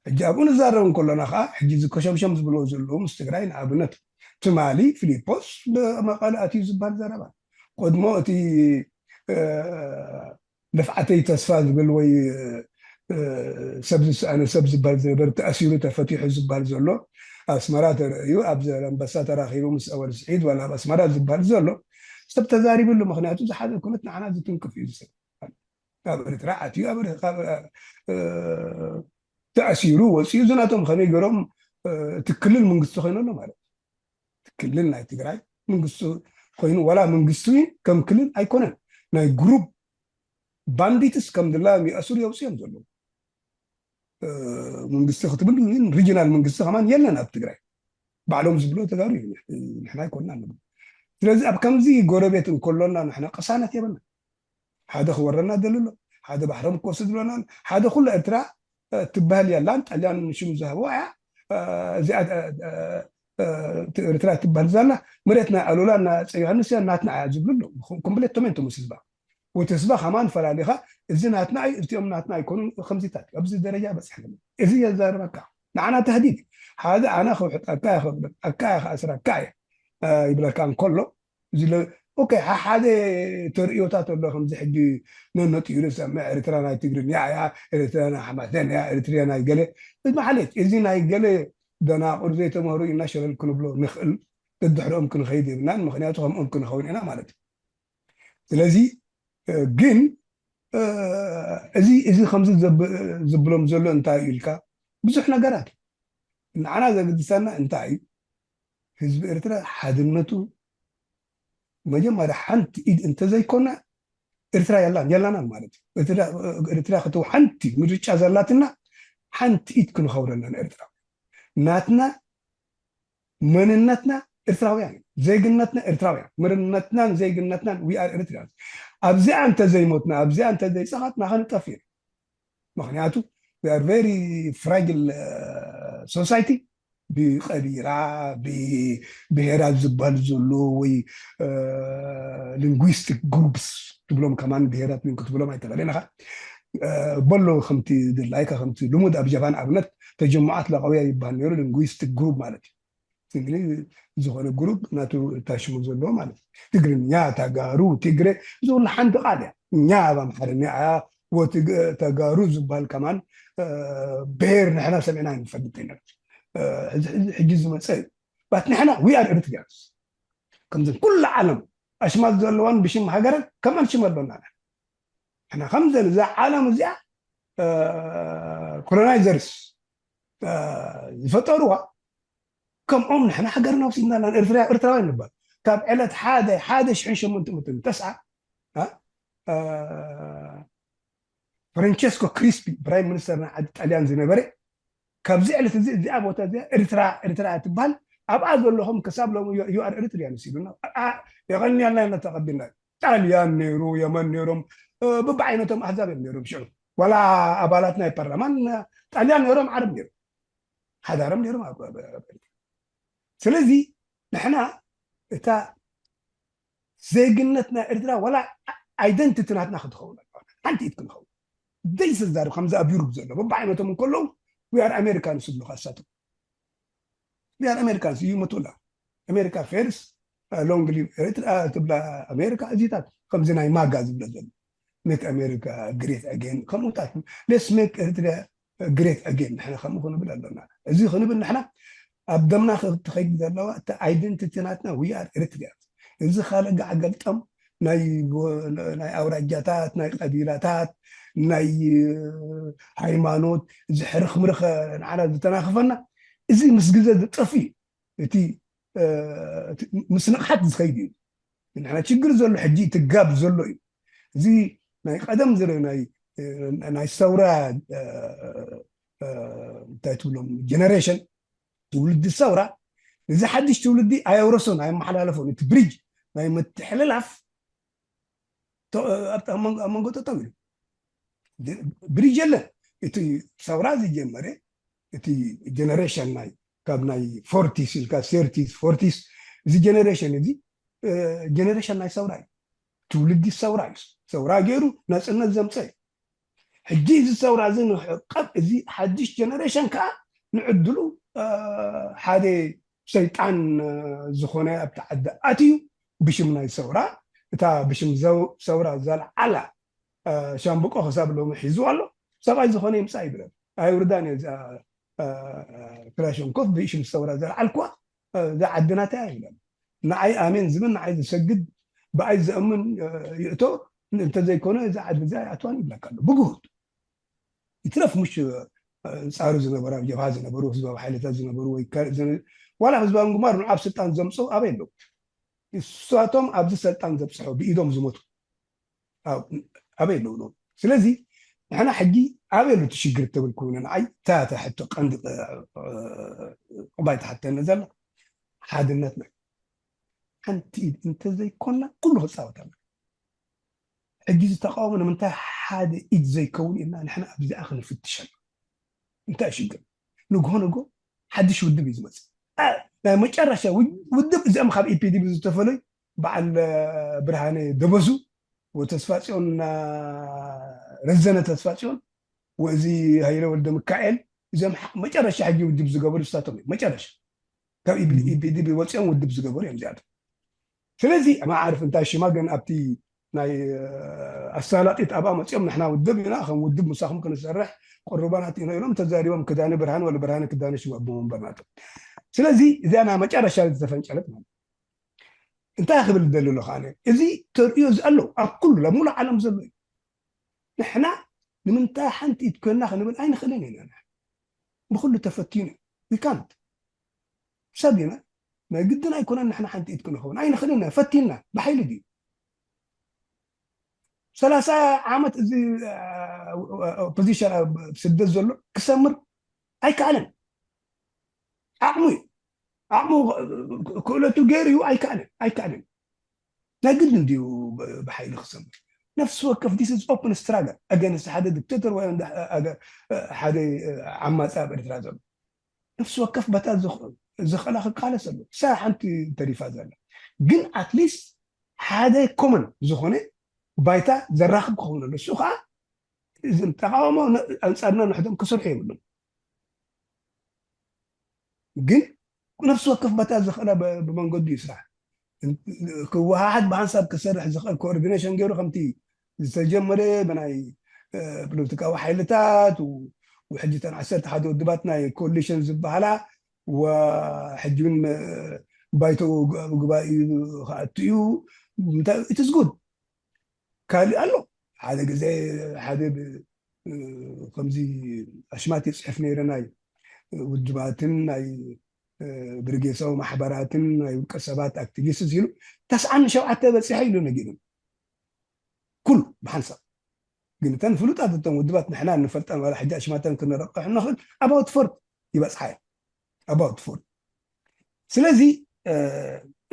ሕጂ ኣብኡ ንዛረብ እንከሎና ከዓ ሕጂ ዝከሸምሸም ዝብልዎ ዘለዉ ምስ ትግራይ ንኣብነት ትማሊ ፊሊፖስ መቐለ ኣትዩ ዝበሃል ዘረባ ቅድሞ እቲ ልፍዓተይ ተስፋ ዝብል ወይ ሰብ ዝሰኣነ ሰብ ዝበሃል ዝነበር ተኣሲሩ ተፈቲሑ ዝበሃል ዘሎ ኣስመራ ተርእዩ ኣብ ዘለንበሳ ተራኺቡ ምስ ኣወል ስዒድ ዋላ ኣብ ኣስመራ ዝበሃል ዘሎ ሰብ ተዛሪብሉ። ምክንያቱ ዝሓዘ ኩነት ንዓና ዝትንክፍ እዩ ዝሰብ ኣብ ኤርትራ ኣትዩ ኣብ ተኣሲሩ ወፂኡ ዝናቶም ከመይ ገሮም እቲ ክልል መንግስቲ ኮይነሎ ማለት ክልል ናይ ትግራይ መንግስቲ ኮይኑ ዋላ መንግስቲ ከም ክልል ኣይኮነን ናይ ግሩፕ ባንዲትስ ከም ድላዮም ይኣስሩ የውፅኦም ዘለዉ መንግስቲ ክትብል ሪጂናል መንግስቲ ከማን የለን ኣብ ትግራይ ባዕሎም ዝብሎ ተጋሩ እዩ ንሕና ኣይኮንና ንብል ስለዚ ኣብ ከምዚ ጎረቤት እንከሎና ንሕና ቅሳነት የብልና ሓደ ክወረና ደልሎ ሓደ ባሕሮም ክወስድ ብሎና ሓደ ኩሉ ኤርትራ ትበሃል የላን ጣልያን ሽም ዝሃቦ እያ እዚኣ ኤርትራ ትበሃል ዘላ መሬት ናይ ኣሉላ እና ኣፀ ዮሃንስ እያ ናትና እያ ዝብሉ ኣለዉ ኮምፕሌት ተመንቶ ምስ ህዝባ ወቲ ህዝባ ከማን ፈላሊኻ እዚ ናትና እዩ እዚኦም ናትና ኣይኮኑን ከምዚታት ኣብዚ ደረጃ በፅሐ እዚ የዛርበካ ንዓና ተህዲድ ሓደ ኣነ ክውሕጠካ እየ ክብለካ እየ ክኣስረካ እየ ይብለካ እንከሎ እዚ ለ ኦኬ ሓደ ተርእዮታት ኣሎ ከምዚ ሕጂ ነነጥዩ ዝሰምዕ ኤርትራ ናይ ትግርኛ እያ ኤርትራ ናይ ሓማሴን እያ ኤርትራ ናይ ገለ ማለት እዚ ናይ ገለ ደናቁር ዘይተምህሩ ኢና ሸለል ክንብሎ ንኽእል ደድሕሮኦም ክንኸይድ የብልናን ምክንያቱ ከምኦም ክንኸውን ኢና ማለት እዩ ስለዚ ግን እዚ እዚ ከምዚ ዝብሎም ዘሎ እንታይ እዩ ኢልካ ብዙሕ ነገራት ንዓና ዘገድሰና እንታይ እዩ ህዝቢ ኤርትራ ሓድነቱ መጀመርያ ሓንቲ ኢድ እንተዘይኮና ኤርትራ የላን የላናን ማለት እዩ ኤርትራ ክትው ሓንቲ ምርጫ ዘላትና ሓንቲ ኢድ ክንኸውረለን ኤርትራ ናትና መንነትና ኤርትራውያን ዜግነትና ኤርትራውያን መንነትናን ዜግነትናን we are Eritreans ኣብዚኣ እንተዘይሞትና ኣብዚኣ እንተዘይፀኻትና ከንጠፍ ኢና ምክንያቱ we are very fragile society ብቀቢላ ብብሄራት ዝበሃል ዘሎ ወይ linguistic groups ትብሎም ከማን ብሄራት ን ክትብሎም ኣይተኸእልን ኢኻ በሎ ከምቲ ድላይካ ከምቲ ልሙድ ኣብ ጃፓን ኣብነት ተጀሙዓት ለቀውያ ይበሃል ነይሩ linguistic group ማለት እዩ እንግዲህ ዝኾነ ግሩፕ ናቱ ታሽሙ ዘለዎ ማለት ትግርኛ ታጋሩ ትግረ እዚ ሁሉ ሓንቲ ቃል እያ እኛ ኣብ ኣምሓርኛ እያ ተጋሩ ዝበሃል ከማን ብሄር ንሕና ሰሚዕና ንፈልጥ ኢና ሕጂ ዝመፀ እዩ ባት ንሕና we are Eritreans ከምዚ ኩሉ ዓለም ኣሽማት ዘለዋን ብሽም ሃገረን ከማን ሽም ኣሎና ንሕና ከምዘን እዛ ዓለም እዚኣ ኮሎናይዘርስ ዝፈጠሩዋ ከምኦም ንሕና ሃገርና ወሲድና ኤርትራውያን ንባል ካብ ዕለት ሓደ ሓደ ሽሕን ሸሞንተ መትን ተስዓ ፍራንቸስኮ ክሪስፒ ፕራይም ሚኒስተር ናይ ዓዲ ጣልያን ዝነበረ ካብዚ ዕለት እዚ እዚኣ ቦታ እዚኣ ኤርትራ ኤርትራ ትበሃል ኣብኣ ዘለኹም ክሳብ ሎም you are Eritreans ኢሉና የቐንያልና ኢና ተቐቢልና ጣልያን ነይሩ የመን ነይሮም ብብዓይነቶም ኣህዛብ እዮም ነይሮም ሽዑ ዋላ ኣባላት ናይ ፓርላማን ጣልያን ነይሮም ዓረብ ነይሩ ሓዳሮም ነይሮም ኣብ ኤርትራ። ስለዚ ንሕና እታ ዜግነት ናይ ኤርትራ ዋላ ኣይደንቲቲ ናትና ክትኸውን ኣለዋ። ሓንቲ ኢድ ክንኸውን ዘይስዛር ከምዚ ኣብ ዩሩብ ዘሎ በብዓይነቶም እንከለዉ we are Americans ይብሉካ እሳቶም። We are Americans ይመቱላ። ኣሜሪካ ፌርስ long live ኤርትራ ትብላ ኣሜሪካ። እዚታት ከምዚ ናይ ማጋ ዝብሎ ዘሎ make America great again ከምኡታት let's make ኤርትራ great again ንሕና ከምኡ ክንብል ኣለና። እዚ ክንብል ንሕና ኣብ ደምና ክትኸይድ ዘለዋ እቲ ኣይደንቲቲ ናትና we are Eritreans። እዚ ካልእ ጋዕ ገልጠም ናይ ናይ ኣውራጃታት ናይ ቀቢላታት ናይ ሃይማኖት እዚ ሕርኽምርኸ ንዓና ዝተናኽፈና እዚ ምስ ግዜ ዝጠፍ እዩ። እቲ ምስ ንቕሓት ዝኸይድ እዩ። ንሕና ችግር ዘሎ ሕጂ እቲ ጋብ ዘሎ እዩ። እዚ ናይ ቀደም ዝረ ናይ ሰውራ እንታይ ትብሎም ጀነሬሽን ትውልዲ ሰውራ ነዚ ሓድሽ ትውልዲ ኣየውረሶን ኣየመሓላለፎን እቲ ብሪጅ ናይ ምትሕልላፍ ኣብ መንጎ ጠጠው ኢሉ ብሪጅ የለን። እቲ ሰውራ ዝጀመረ እቲ ጀነሬሽን ናይ ካብ ናይ ፎርቲስ ኢልካ ሰርቲስ ፎርቲስ እዚ ጀነሬሽን እዚ ጀነሬሽን ናይ ሰውራ እዩ። ትውልዲ ሰውራ እዩ። ሰውራ ገይሩ ናፅነት ዘምፀ እዩ። ሕጂ እዚ ሰውራ እዚ ንዕቀብ እዚ ሓድሽ ጀነሬሽን ከዓ ንዕድሉ ሓደ ሰይጣን ዝኾነ ኣብቲ ዓዲ ኣትዩ ብሽም ናይ ሰውራ እታ ብሽም ሰውራ ዘልዓላ ሻምብቆ ክሳብ ሎሚ ሒዙ ኣሎ። ሰብኣይ ዝኾነ ይምፃእ ይብለን ኣይውርዳን እየ እዚኣ ክላሽንኮፍ ብሽም ሰውራ ዘልዓልኩዋ እዛ ዓዲ ናተይ ኣይብለን። ንዓይ ኣሜን ዝብል ንዓይ ዝሰግድ ብኣይ ዘእምን ይእቶ እንተዘይኮነ እዛ ዓዲ እዚኣ ኣይኣትዋን ይብለካ ኣሎ ብግሁድ። ይትረፍ ምሽ ፃሩ ዝነበሩ ኣብ ጀብሃ ዝነበሩ ህዝባዊ ሓይልታት ዝነበሩ ወይ ዋላ ህዝባዊ ግንባር ንዓብ ስልጣን ዘምፅኡ ኣበይ ኣለዉ? እሳቶም ኣብዚ ሰልጣን ዘብፅሑ ብኢዶም ዝሞቱ ኣበይ ኣለዉ? ስለዚ ንሕና ሕጂ ኣበይ ኣሎ እቲ ሽግር ትብል ኮይኑ ንዓይ ታታ ሕቶ ቀንዲ ቁባይ ተሓተኒ ዘላ ሓድነትና ሓንቲ ኢድ እንተዘይኮና ኩሉ ክፃወት ኣሎ። ሕጂ እዚ ተቃውሞ ንምንታይ ሓደ ኢድ ዘይከውን ኢልና ንሕና ኣብዚኣ ክንፍትሸና እንታይ ሽግር ንግሆ ንግሆ ሓድሽ ውድብ እዩ ዝመፅእ። ናይ መጨረሻ ውድብ እዚኦም ካብ ኢፒዲቢ ዝተፈለዩ በዓል ብርሃነ ደበሱ ወተስፋፅዮን ረዘነ ተስፋፅዮን ወዚ ሃይለ ወልደ ሚካኤል እዚኦም መጨረሻ ሕጂ ውድብ ዝገበሩ እሳቶም እዮም መጨረሻ ካብ ኢፒዲቢ ወፂኦም ውድብ ዝገበሩ እዮም እዚኣቶም። ስለዚ ማዓርፍ እንታይ ሽማ ግን ኣብቲ ናይ ኣሳላጢት ኣብኣ መፂኦም ንሕና ውድብ ኢና ከም ውድብ ምሳኹም ክንሰርሕ ቅሩባናት ኢና ኢሎም ተዛሪቦም ክዳነ ብርሃን ወለ ብርሃነ ክዳነ ሽማ ኣቦ መንበር ናቶም። ስለዚ እዚኣ ናይ መጨረሻ ዝተፈንጨለት ማለት እንታይ ክብል ደሊ ኣሎ ከዓነ እዚ ተርእዮ እዚ ኣሎ ኣብ ኩሉ ኣብ ሙሉእ ዓለም ዘሎ እዩ። ንሕና ንምንታይ ሓንቲ ኢድ ኮይንና ክንብል ኣይንኽእልን ኢና። ብኩሉ ተፈቲኑ ይካንት ሰብ ኢና ናይ ግድን ኣይኮነን ንሕና ሓንቲ ኢድ ክንኸውን ኣይንኽእልን ኢና ፈቲንና ብሓይሊ ድዩ ሰላሳ ዓመት እዚ ኦፖዚሽን ኣብ ስደት ዘሎ ክሰምር ኣይከኣለን። ዓቕሙ እዩ ዓቕሙ ክእለቱ ገይሩ እዩ ኣይከኣለን ኣይከኣለን ናይ ግድን ድዩ ብሓይሊ ክሰምር ነፍሲ ወከፍ this is open struggle against ሓደ dictator ወይ ሓደ ዓማፂ ኣብ ኤርትራ ዘሎ ነፍሲ ወከፍ በታ ዝኽእላ ክቃለስ ኣሎ ሳ ሓንቲ ተሪፋ ዘላ ግን at least ሓደ common ዝኾነ ባይታ ዘራኽብ ክኸውን ኣሎ እሱ ከዓ ተቃውሞ ኣንፃርና ንሕዶም ክሰርሑ የብሎም ግን ነፍሲ ወከፍ በታ ዝኽእላ ብመንገዱ ይስራሕ ክወሃሃድ ብሃንሳብ ክሰርሕ ዝኽእል coordination ገይሩ ከምቲ ዝተጀመረ ብናይ ፖለቲካዊ ሓይልታት ውሕጅተን ዓሰርተ ሓደ ውድባት ናይ coalition ዝበሃላ ሕጂ እውን ባይቶ ጉባኤ ክኣቱ እዩ it is good ካልእ ኣሎ ሓደ ግዜ ሓደ ከምዚ ኣሽማት ይፅሕፍ ነይረ ናይ ውድባትን ናይ ብርጌሳዊ ማሕበራትን ናይ ውልቀ ሰባት ኣክቲቪስት ኢሉ ተስዓን ሸውዓተ በፂሐ ኢሉ ነጊሩ ኩሉ ብሓንሳብ ግን እተን ፍሉጣት እተን ውድባት ንሕና ንፈልጠን ዋላ ሕጂ ኣሽማተን ክንረቅሕ ንኽእል ኣባውት ፎርት ይበፅሓ about food ስለዚ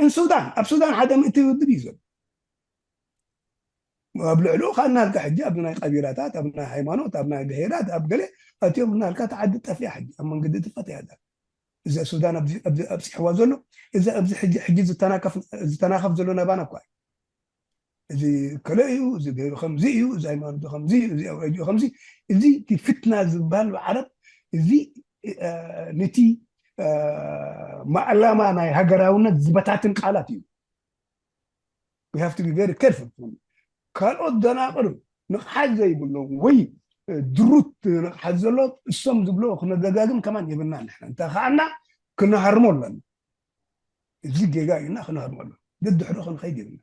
ን ሱዳን ኣብ ሱዳን ሓደ ምእቲ ውድብ እዩ ዘሎ ኣብ ልዕሊኡ ከዓ እናልካ ሕጂ ኣብ ናይ ቀቢላታት ኣብ ናይ ሃይማኖት ኣብ ናይ ብሄራት ኣብ ገለ ኣትዮም እናልካ ተዓዲ ጠፊያ ሕጂ ኣብ መንገዲ ትፈት ያዛ እዛ ሱዳን ኣብዚ ኣብዚ ኣብፂሕዋ ዘሎ፣ እዛ ኣብዚ ሕጂ ሕጂ ዝተናከፍ ዝተናኸፍ ዘሎ ናባና እኳ እዩ። እዚ ከለ እዩ፣ እዚ ብሄሩ ከምዚ እዩ፣ እዚ ሃይማኖቱ ከምዚ እዩ፣ እዚ ኣውራጅኡ ከምዚ። እዚ እቲ ፍትና ዝበሃል ብዓረብ፣ እዚ ነቲ ማዕላማ ናይ ሃገራውነት ዝበታትን ቃላት እዩ። We have to be very careful። ካልኦት ደናቕር ንቕሓት ዘይብሎም ወይ ድሩት ንቕሓት ዘሎ እሶም ዝብሎ ክነደጋግም ከማን የብልና። ንሕና እንተኸኣና ክንሃርሞ ኣለና። እዚ ጌጋ እዩና ክንሃርሞ ኣለና። ደድሕሮ ክንኸይድ የብልና።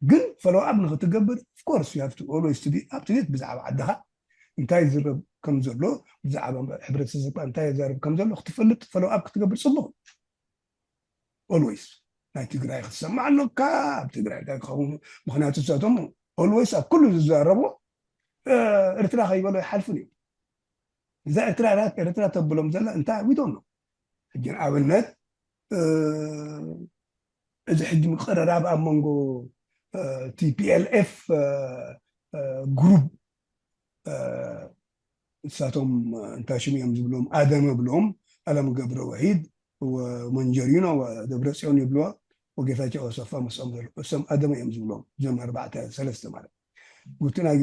ግን ፈሎኣብ ንክትገብር፣ of course you have to always to be up to date ብዛዕባ ዓድኻ እንታይ ዝረብ ከም ዘሎ፣ ብዛዕባ ሕብረተሰብካ እንታይ የዛርብ ከም ዘሎ ክትፈልጥ ፈሎኣብ ክትገብር ጽቡቕ። Always ናይ ትግራይ ክትሰማዕ ኣለካ። ኣብ ትግራይ እንታይ ክኸውን? ምክንያቱ ንሳቶም always ኣብ ኩሉ ዝዛረቡ ኤርትራ ከይበሎ ይሓልፉን እዮም። እዛ ኤርትራ ኤርትራ ተብሎም ዘላ እንታይ ዊዶን ነው። ሕጂ ንኣብነት እዚ ሕጂ ምቅርራብ ኣብ መንጎ ቲፒኤልኤፍ ግሩፕ ንሳቶም እንታይ ሽም እዮም ዝብሎም ኣደመ ብሎም፣ ኣለምገብረ ወሒድ፣ መንጀሪኖ፣ ደብረፅዮን ይብልዋ፣ ወጌታቸው ኣሰፋ ምስኦም ዘሎ እሶም ኣደመ እዮም ዝብሎም። እዞም ኣርባዕተ ሰለስተ ማለት ጉቲ ናይ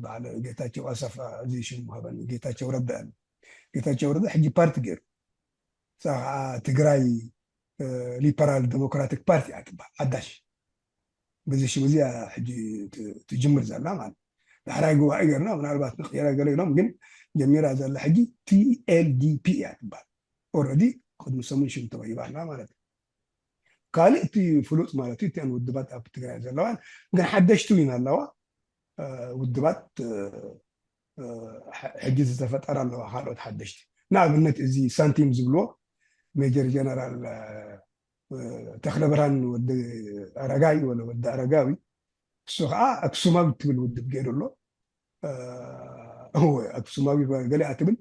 በዓል ጌታቸው ኣሰፋ እዚ ሽም ሃበኒ ጌታቸው ረዳ ኣሎ። ጌታቸው ረዳ ሕጂ ፓርቲ ገይሩ እሳ ከዓ ትግራይ ሊበራል ዴሞክራቲክ ፓርቲ እያ ትበሃል ሓዳሽ በዚ ሽም እዚኣ ሕጂ ትጅምር ዘላ ማለት ዳሕራይ ጉባኤ ገርና ምናልባት ንቅየራ ገለ ኢሎም ግን ጀሚራ ዘላ ሕጂ ቲኤልዲፒ እያ ትበሃል። ኦረዲ ቅድሚ ሰሙን ሽም ተወሂባና ማለት እዩ። ካልእ እቲ ፍሉጥ ማለት እዩ እቲአን ውድባት ኣብ ትግራይ ዘለዋን ግን ሓደሽቲ እውን ኣለዋ ውድባት ሕጂ ዝተፈጠረ ኣለዋ ካልኦት ሓደሽቲ ንኣብነት እዚ ሳንቲም ዝብልዎ ሜጀር ጀነራል ተክለብርሃን ወዲ ኣረጋይ ወለ ወዲ ኣረጋዊ እሱ ከዓ ኣክሱማዊ ትብል ውድብ ገይሩ ኣሎ ኣክሱማዊ ገሊኣ ትብል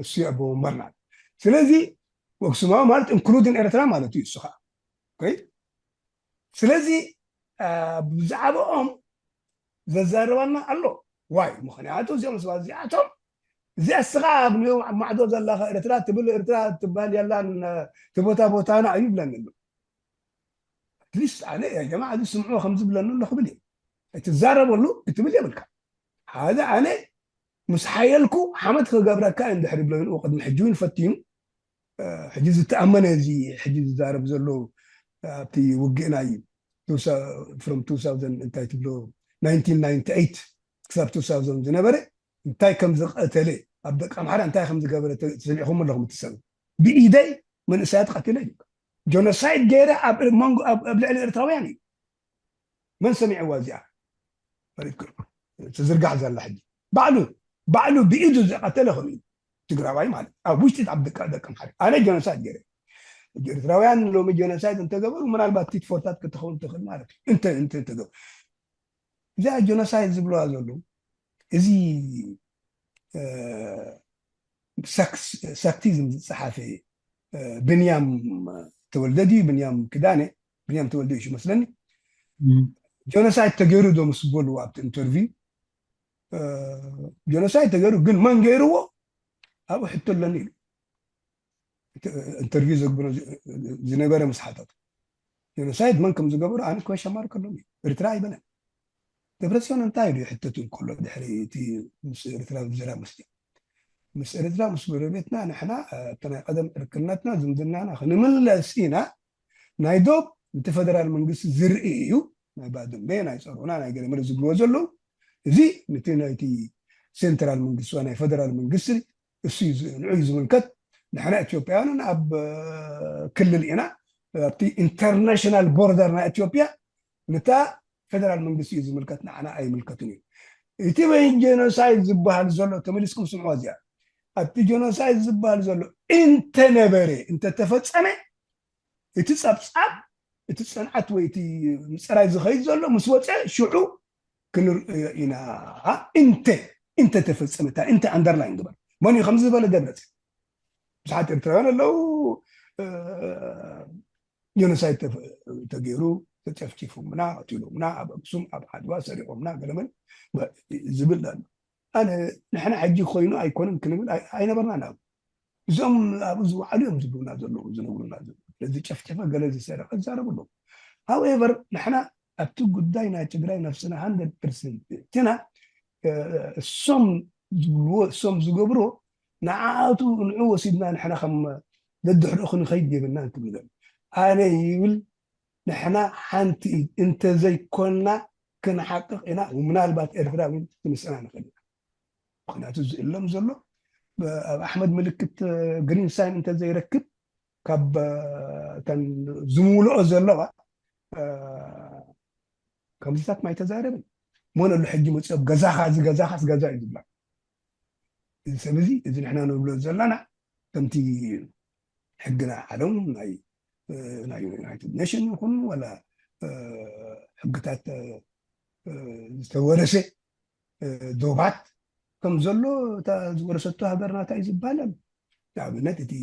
እሱ ኣቦ ወንበርና ስለዚ ኣክሱማዊ ማለት ኢንክሉድን ኤርትራ ማለት እዩ እሱ ከዓ ስለዚ ብዛዕባኦም ዘዛርባና ኣሎ ዋይ ምክንያቱ እዚኦም ሰባት እዚኣቶም እዚኣ እስኻ ኣብ ማዕዶ ዘለኻ ኤርትራ ትብል ኤርትራ ትበሃል የላን እቲ ቦታ ቦታና እዩ ይብለኒ ኣሎ ኣትሊስት ኣነ ጀማ እዚ ስምዑ ከም ዝብለኒ ኣሎ ክብል እየ ትዛረበሉ ክትብል የብልካ ሓደ ኣነ ምስ ሓየልኩ ሓመድ ክገብረካ እንድሕር ይብለኒ ቅድሚ ሕጂ እውን ፈቲኑ ሕጂ ዝተኣመነ እዚ ሕጂ ዝዛረብ ዘሎ ኣብቲ ውግእ ናይ from two thousand እንታይ ትብሎ nineteen ninety eight ክሳብ two thousand ዝነበረ እንታይ ከም ዝቀተለ ኣብ ደቂ ኣምሓራ እንታይ ከም ዝገበረ ሰሚዕኹም ኣለኹም ትሰብ ብኢደይ መንእሰያት ቀቲለ እዩ ጆኖሳይድ ገይረ ኣብ መንጎ ኣብ ልዕሊ ኤርትራውያን እዩ መን ሰሚዕዋ እዚኣ ትዝርጋሕ ዘላ ሕጂ ባዕሉ ባዕሉ ብኢዱ ዝቀተለ ከም እዩ ትግራዋይ ማለት ኣብ ውሽጢ ኣብ ደቂ ደቂ ኣምሓራ ኣነ ጆኖሳይድ ገይረ ኤርትራውያን ሎሚ ጆኖሳይድ እንተገበሩ ምናልባት ቲት ፎርታት ክትኸውን ትኽእል ማለት እዩ እንተ እንተ እንተገበሩ እዚኣ ጆኖሳይድ ዝብለዋ ዘለዉ እዚ ሳክቲዝም ዝፀሓፈ ብንያም ተወልደ ድዩ ብንያም ክዳነ ብንያም ተወልደ እዩ መስለኒ ጆኖሳይድ ተገይሩ ዶ ምስ በሉ ኣብቲ ኢንተርቪው ጆኖሳይድ ተገይሩ ግን መን ገይርዎ ኣብኡ ሕቶ ኣለኒ ኢሉ ኢንተርቪው ዘግብሮ ዝነበረ ምስ ሓተቱ ጆኖሳይድ መን ከም ዝገበሩ ኣነ ክበሻማር ከሎም እዩ ኤርትራ ኣይበለን ደብረፅዮን እንታይ ኢሉ ይሕተት ከሎ ድሕሪ እቲ ምስ ኤርትራ ዝራብ መስጀ ምስ ኤርትራ ምስ ጎረቤትና ንሕና እቲ ናይ ቀደም ዕርክነትና ዝምድናና ክንምለስ ኢና ናይ ዶብ እቲ ፈደራል መንግስቲ ዝርኢ እዩ ናይ ባድመ ናይ ፀሮና ናይ ገለመለ ዝብልዎ ዘለዉ እዚ ነቲ ናይቲ ሴንትራል መንግስቲ ናይ ፈደራል መንግስቲ እሱ ንዑ ዝምልከት ንሕና ኢትዮጵያውያንን ኣብ ክልል ኢና ኣብቲ ኢንተርናሽናል ቦርደር ናይ ኢትዮጵያ ነታ ፌደራል መንግስቲ እዩ ዝምልከት ንዓና ኣይምልከትን እዩ እቲ በይ ጀኖሳይድ ዝበሃል ዘሎ ተመሊስኩም ስምዖ እዚኣ ኣብቲ ጀኖሳይድ ዝበሃል ዘሎ እንተነበረ እንተተፈፀመ እቲ ፀብፃብ እቲ ፅንዓት ወይ እቲ ምፅራይ ዝኸይድ ዘሎ ምስ ወፀ ሽዑ ክንርእዮ ኢና እንተ እንተተፈፀመታ እንተ ኣንደርላይን ግበር መን እዩ ከምዚ ዝበለ ደብረፅ ብዙሓት ኤርትራውያን ኣለዉ ጀኖሳይድ ተገይሩ ተጨፍጭፉምና ቀቲሎምና ኣብ ኣክሱም ኣብ ዓድዋ ሰሪቆምና ገለመን ዝብል ኣሎ ኣነ ንሕና ሕጂ ኮይኑ ኣይኮነን ክንብል ኣይነበርና ናብ እዞም ኣብኡ ዝወዓሉ እዮም ዝብሉና ዘለዉ ዝነግሩና ዘለዉ። ስለዚ ጨፍጨፈ ገለ ዝሰረቐ ይዛረቡ ኣለዉ። However ንሕና ኣብቲ ጉዳይ ናይ ትግራይ ነፍስና hundred percent እትና እሶም ዝብልዎ እሶም ዝገብርዎ ንዓኣቱ ንዑ ወሲድና ንሕና ከም ደድሕሪኡ ክንኸይድ የብልና እንትብሉ ኣነ ይብል ንሕና ሓንቲ ኢድ እንተዘይኮንና ክንሓቅቕ ኢና። ምናልባት ኤርትራ እውን ክንስእና ንኽእል ኢና። ምክንያቱ ዝእለም ዘሎ ኣብ ኣሕመድ ምልክት ግሪን ሳይን እንተዘይረክብ ካብ እተን ዝምውልኦ ዘለዋ ከምዚታት ማይ ተዛረብን መነሉ ሕጂ መፅኦም ገዛኻ እዚ ገዛኻስ ገዛ እዩ ዝብላ። እዚ ሰብ እዚ እዚ ንሕና ንብሎ ዘለና ከምቲ ሕግና ዓለም ናይ ናይ ዩናይትድ ኔሽን ይኹን ዋላ ሕግታት ዝተወረሰ ዶባት ከም ዘሎ እታ ዝወረሰቶ ሃገር ናታ እዩ ዝበሃል ኣሎ። ንኣብነት እቲ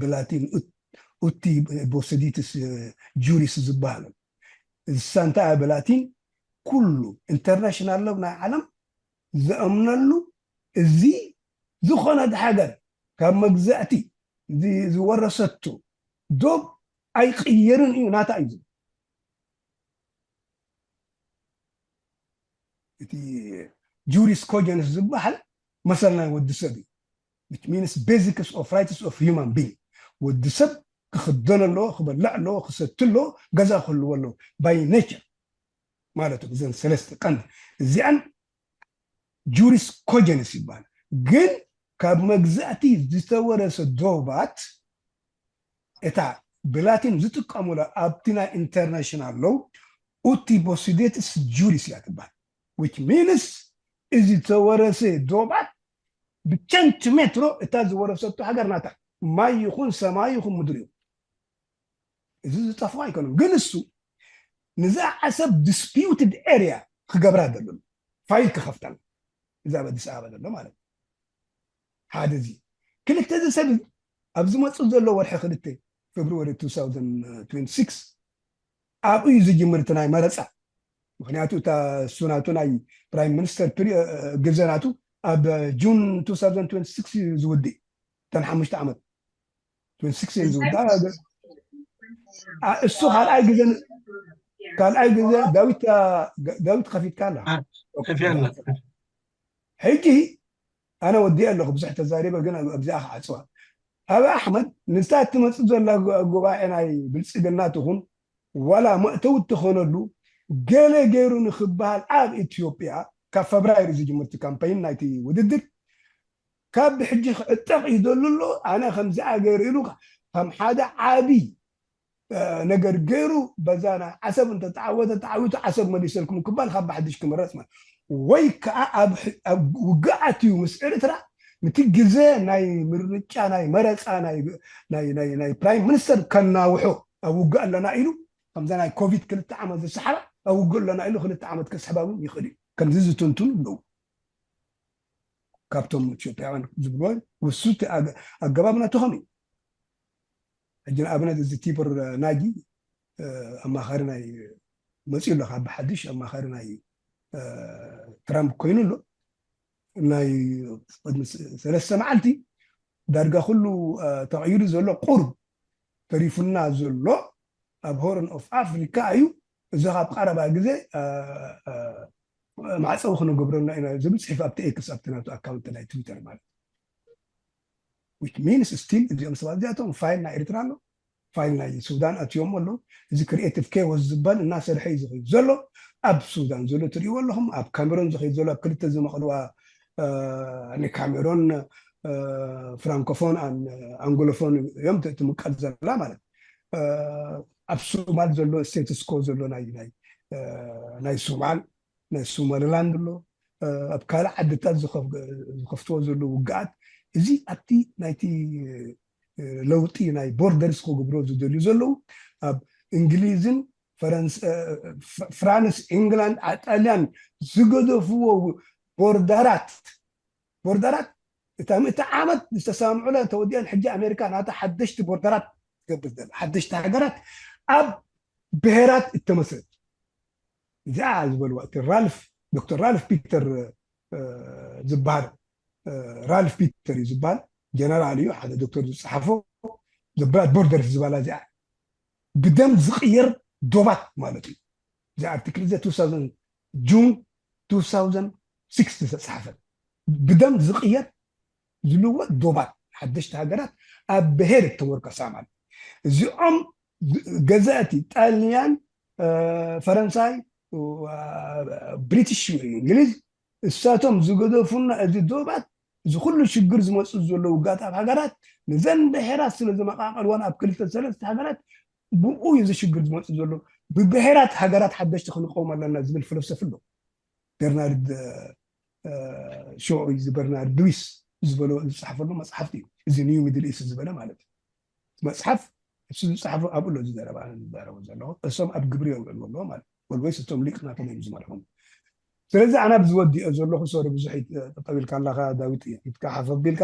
ብላቲን ኡቲ ቦሰዲትስ ጁሪስ ዝበሃል እሳ እንታይ ብላቲን ኩሉ ኢንተርናሽናል ሎ ናይ ዓለም ዝኣምነሉ እዚ ዝኾነት ሃገር ካብ መግዛእቲ ዝወረሰቶ ዶብ ኣይቅየርን እዩ ናታ እዩ ዝብል። እቲ ጁሪስ ኮጀንስ ዝበሃል መሰል ናይ ወዲ ሰብ እዩ። Which means basics of rights of human being ወዲ ሰብ ክኽደን ኣለዎ፣ ክበልዕ ኣለዎ፣ ክሰቲ ኣለዎ፣ ገዛ ክህልዎ ኣለዎ by nature ማለት እዩ። እዘን ሰለስተ ቀንዲ እዚኣን ጁሪስ ኮጀንስ ይበሃል። ግን ካብ መግዛእቲ ዝተወረሰ ዶባት እታ ብላቲን ዝጥቀሙላ ኣብቲ ናይ ኢንተርናሽናል ሎው ኡቲ ቦሲዴትስ ጁሪስ እያ ትበሃል። Which means እዚ ዝተወረሰ ዶባት ብቸንቲሜትሮ እታ ዝወረሰቶ ሃገር ናታ ማይ ይኹን ሰማይ ይኹን ምድሪ እዩ። እዚ ዝጠፍኦ ኣይኮነን። ግን እሱ ንዛ ዓሰብ ዲስፒዩትድ ኤርያ ክገብራ ዘሎ ፋይል ክኸፍተል እዛ ኣብ ኣዲስ ኣበባ ዘሎ ማለት ሓደ እዚ ክልተ እዚ ሰብ ኣብ ዝመፁ ዘሎ ወርሒ ክልተ ፌብሩዋሪ two thousand twenty-six ኣብኡ እዩ ዝጅምር እቲ ናይ መረፃ። ምክንያቱ እታ እሱ ናቱ ናይ ፕራይም ሚኒስተር ግዜ ናቱ ኣብ ጁን two thousand twenty-six እዩ ዝውድእ እተን ሓሙሽተ ዓመት twenty-six እየን ዝውድኣ። እሱ ካልኣይ ግዜ ካልኣይ ግዜ ዳዊት ዳዊት ከፊትካ ኣላ ሕጂ ኣነ ወዲአ ኣለኹ ብዙሕ ተዛሪበ ግን ኣብዚኣ ክዓፅዋ ኣብ ኣሕመድ ንሳ እትመፅእ ዘላ ጉባኤ ናይ ብልፅግና ትኹን ዋላ መእተዊ እትኾነሉ ገለ ገይሩ ንክበሃል ኣብ ኢትዮጵያ ካብ ፈብራይር ዝጅምርቲ ካምፓይን ናይቲ ውድድር ካብ ብሕጂ ክዕጠቕ እዩ ዘሎ ኣሎ ኣነ ከምዚኣ ገይሩ ኢሉ ከም ሓደ ዓብይ ነገር ገይሩ በዛ ናይ ዓሰብ እንተተዓወተ ተዓዊቱ ዓሰብ መሊሰልኩም ክባል ካብ ብሓድሽ ክምረፅ ማለት ወይ ከዓ ኣብ ውግኣት እዩ ምስ ኤርትራ ነቲ ግዜ ናይ ምርጫ ናይ መረፃ ናይ ፕራይም ሚኒስተር ከናውሖ ኣብ ውግእ ኣለና ኢሉ ከምዛ ናይ ኮቪድ ክልተ ዓመት ዝሰሓባ ኣብ ውግእ ኣለና ኢሉ ክልተ ዓመት ከስሕባ እውን ይኽእል እዩ። ከምዚ ዝትንትኑ ኣለዉ። ካብቶም ኢትዮጵያውያን ዝብልዎ ውሱቲ ኣገባብ ናትኾም እዩ። ሕጂ ንኣብነት እዚ ቲቦር ናጊ ኣማኻሪ ናይ መፅኡ ኣሎ ካብ ብሓድሽ ኣማኻሪ ናይ ትራምፕ ኮይኑ ኣሎ ናይ ሰለስተ መዓልቲ ዳርጋ ኩሉ ተቐይሩ ዘሎ ቁርብ ተሪፉና ዘሎ ኣብ ሆርን ኦፍ ኣፍሪካ እዩ። እዚ ካብ ቀረባ ግዜ ማዕፀዊ ክነገብረና ኢና ዝብል ፅሒፍ ኣብቲ ኤክስ ኣብቲ ናቱ ኣካውንት ናይ ትዊተር ማለት which means still እዚኦም ሰባት እዚኣቶም ፋይል ናይ ኤርትራ ኣሎ ፋይል ናይ ሱዳን ኣትዮም ኣሎ እዚ ክሪኤቲቭ ኬዎስ ዝበል እናሰርሐ እዩ ዝኸይድ ዘሎ ኣብ ሱዳን ዘሎ ትሪእዎ ኣለኹም ኣብ ካሜሮን ዝኸይድ ዘሎ ኣብ ክልተ ዝመቕልዋ ንካሜሮን ፍራንኮፎን ኣንጎሎፎን እዮም ትምቀል ዘላ ማለት ኣብ ሶማል ዘሎ ስቴትስኮ ዘሎ ናይ ሶማል ናይ ሶማሊላንድ ኣሎ ኣብ ካልእ ዓድታት ዝኸፍትዎ ዘለዉ ውግኣት እዚ ኣብቲ ናይቲ ለውጢ ናይ ቦርደርስ ክገብሮ ዝደልዩ ዘለዉ ኣብ እንግሊዝን ፍራንስ ኢንግላንድ ጣልያን ዝገደፍዎ ቦርደራት ቦርደራት እታ ምእቲ ዓመት ዝተሰማምዑላ ተወዲአን ሕጂ ኣሜሪካ ናታ ሓደሽቲ ቦርደራት ትገብር ዘላ ሓደሽቲ ሃገራት ኣብ ብሄራት እተመስረት እዚኣ ዝበልዋ እቲ ራልፍ ዶክተር ራልፍ ፒተር ዝበሃል ራልፍ ፒተር እዩ ዝበሃል ጀነራል እዩ ሓደ ዶክተር ዝፀሓፎ ዘበላት ቦርደርስ ዝበላ እዚኣ ብደም ዝቕየር ዶባት ማለት እዩ። እዚ ኣርቲክል እዚ two thousand June two thousand six ዝተፃሓፈ ብደም ዝቕየር ዝልወጥ ዶባት ሓደሽቲ ሃገራት ኣብ ብሄር እተመርኮሳ ማለት እዚኦም ገዛእቲ ጣልያን ፈረንሳይ ብሪቲሽ እንግሊዝ እሳቶም ዝገደፉና እዚ ዶባት እዚ ኩሉ ሽግር ዝመፁ ዘለዉ ጋጣብ ሃገራት ንዘን ብሄራት ስለ ዝመቃቀልዋን ኣብ ክልተ ሰለስተ ሃገራት ብኡ እዩ እዚ ሽግር ዝመፁ ዘሎ ብብሄራት ሃገራት ሓደሽቲ ክንቀውም ኣለና ዝብል ፍልስፍ ኣሎ በርናርድ ሾ እዚ በርናርድ ሉዊስ ዝበሎ ዝፅሓፈሉ መፅሓፍቲ እዩ እዚ ኒው ሚድል ኢስት ዝበለ ማለት እዩ መፅሓፍ እሱ ዝፅሓፉ ኣብኡ ኣሎ ዝዘረባ ዝዛረቡ ዘለኹ እሶም ኣብ ግብሪ የውዕልዎ ኣለዎ ማለት ወልወይስ እቶም ሊቅ ናቶም እዮም ዝመርሖም ስለዚ ኣነ ብዝወዲኦ ዘለኹ ሶሪ ብዙሕ ጠጠቢልካ ኣለካ ዳዊት ኢትካ ሓፈ ቢልካ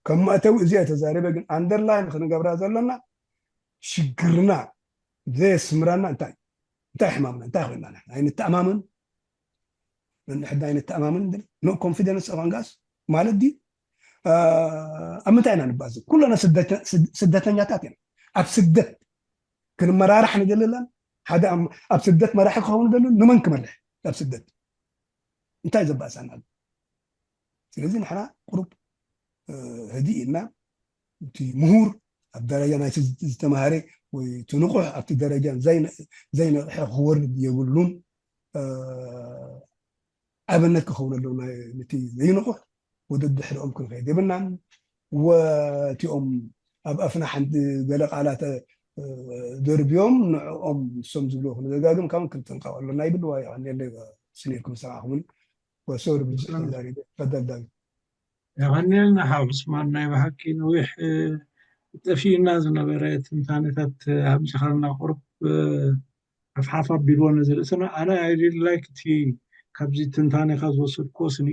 ከም መእተዊ እዚኣ ተዛሪበ ግን ኣንደርላይን ክንገብራ ዘለና ሽግርና ዘየስምረና እንታይ እንታይ ሕማምና እንታይ ኮይና ንሕና ኣይንተኣማመን ንሕና ኣይንተኣማመን no confidence of us ማለት ድዩ ኣብ ምንታይ ኢና ንባዝን ኩለና ስደተኛታት ኢና ኣብ ስደት ክንመራራሕ ንደሊ ኣለና ሓደ ኣብ ስደት መራሒ ክኸውን ደሉ ንመን ክመርሕ ኣብ ስደት እንታይ ዘባእሳና ኣሎ ስለዚ ንሕና ቁሩብ ህድእ ኢልና እቲ ምሁር ኣብ ደረጃ ናይቲ ዝተምሃረ ወይ እቲ ንቑሕ ኣብቲ ደረጃ ዘይነቕሐ ክወርድ የብሉን ኣብነት ክኸውን ኣለዎ ነቲ ዘይንቑሕ ወደድሕሪኦም ክንኸይድ የብልናን ወቲኦም ኣብ ኣፍና ሓንቲ ገለ ቃላት ደርብዮም ንዕኦም ንሶም ዝብልዎ ክንደጋግም ካብ ክንጥንቀቕ ኣለና ይብል ዋ የቐንየለይ ስኒርኩም ዝሰማዕኹምኒ ወሶር ብዙሕ ተዛሪበ ፈደል ዳዊት የቐንየልና ሓው ዑስማን ናይ ብሓቂ ነዊሕ ጠፊእና ዝነበረ ትንታኔታት ኣምፂኻልና ቁሩብ ሓፍሓፍ ኣቢልዎ ነዚ ርእስና ኣነ ኣይሪድ ላይክ እቲ ካብዚ ትንታኔካ ዝወሰድክዎ ስኒ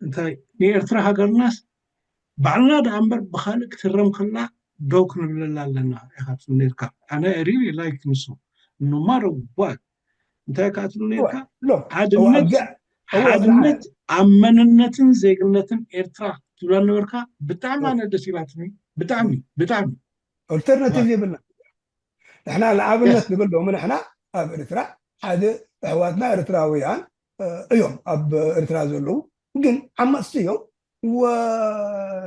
እንታይ ንኤርትራ ሃገርናስ ባዕልና ደኣ እምበር ብካልእ ክትረም ከላ ደው ክንብለላ ኣለና ኢኻ ትብል ነርካ ኣነ ሪሊ ላይክ ንሱ ኖማር ዋት እንታይ ከዓ ትብል ነርካ ሓድነት ሓድነት ኣብ መንነትን ዜግነትን ኤርትራ ትብላ ነበርካ ብጣዕሚ ኣነ ደስ ኢላትኒ ብጣዕሚ ብጣዕሚ ኦልተርናቲቭ የብልና ንሕና ንኣብነት ንብል ሎሚ ንሕና ኣብ ኤርትራ ሓደ ኣሕዋትና ኤርትራውያን እዮም ኣብ ኤርትራ ዘለዉ ግን ዓመፅቲ እዮም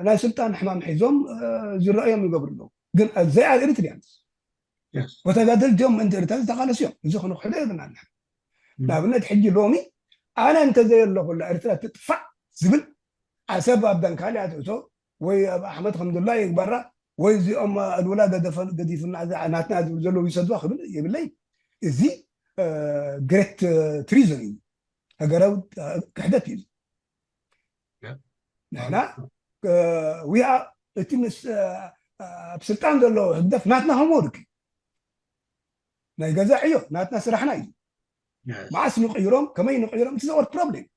ናይ ስልጣን ሕማም ሒዞም ዝረኣዮም ይገብሩ ኣለዉ ግን they are Eritreans ወተጋደልቲ እዮም ምእንቲ ኤርትራ ዝተቃለሱ እዮም እዚ ክንክሕዶ የብልና ንሕና ንኣብነት ሕጂ ሎሚ ኣነ እንተዘየለኹላ ኤርትራ ትጥፋእ ዝብል ዓሰብ ኣብ ዳንካልያ ትእቶ ወይ ኣብ ኣሕመድ ከምድላ ይግበራ ወይ እዚኦም ኣልውላ ገዲፍና ናትና ዝብል ዘለዉ ይሰድዋ ክብል የብለይ እዚ ግሬት ትሪዝን እዩ ሃገራዊ ክሕደት እዩ ንሕና ዊኣ እቲ ምስ ኣብ ስልጣን ዘሎ ህግደፍ ናትና ከምኡ ድክ ናይ ገዛ ዕዮ ናትና ስራሕና እዩ መዓስ ንቅይሮም ከመይ ንቅይሮም እቲ ዘወር ፕሮብሌም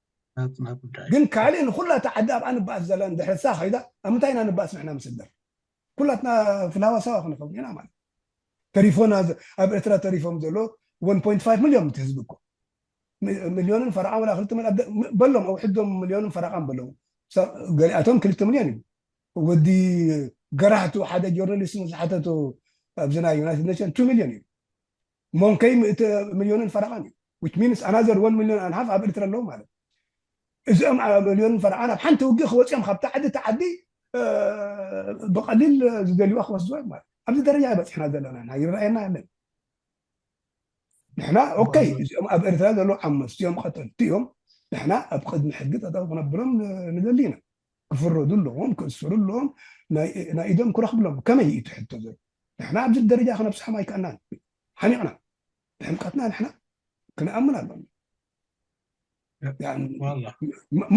ግን ካልእ ንኩላ እቲ ዓዲ ኣብኣ ንበኣስ ዘላ እንድሕረሳ ከይዳ ኣብ ምንታይ ኢና ንበኣስ ንሕና ምስደር ኩላትና ፍልሃዋ ሰባ ክንኸውን ኢና ማለት ተሪፎና ኣብ ኤርትራ ተሪፎም ዘሎ one point five million እቲ ህዝቢ እኮ ሚልዮንን ፈረቓን ወላ ክልተ ሚልዮን በሎም ኣውሕዶም ሚልዮንን ፈረቓን በለዉ ገሊኣቶም ክልተ ሚልዮን እዩ ወዲ ገራህቱ ሓደ ጆርናሊስት ዝሓተቱ ኣብዚ ናይ ዩናይትድ ኔሽን two ሚልዮን እዩ ሞንከይ ሚእቲ ሚልዮንን ፈረቓን እዩ which means another one million and half ኣብ ኤርትራ ኣለዉ ማለት እዚኦም ሚልዮንን ፈረቓን ኣብ ሓንቲ ውግእ ክወፅኦም ካብቲ ዓዲ እቲ ዓዲ ብቐሊል ዝደልዋ ክወስድዋ ማለት ኣብዚ ደረጃ በፂሕና ዘለና ይረኣየና ያለን ንሕና ኦከይ እዚኦም ኣብ ኤርትራ ዘለዉ ዓመስቲ እዮም ቀተልቲ እዮም ንሕና ኣብ ቅድሚ ሕጊ ጠጠው ክነብሎም ንደሊ ኢና ክፍረዱ ኣለዎም ክእስሩ ኣለዎም ናይ ኢዶም ክረኽብሎም ከመይ እዩ ትሕቶ ዘሎ ንሕና ኣብዚ ደረጃ ክነብፅሖም ኣይከኣልናን ሓሚቕና ብሕምቀትና ንሕና ክንኣምን ኣለና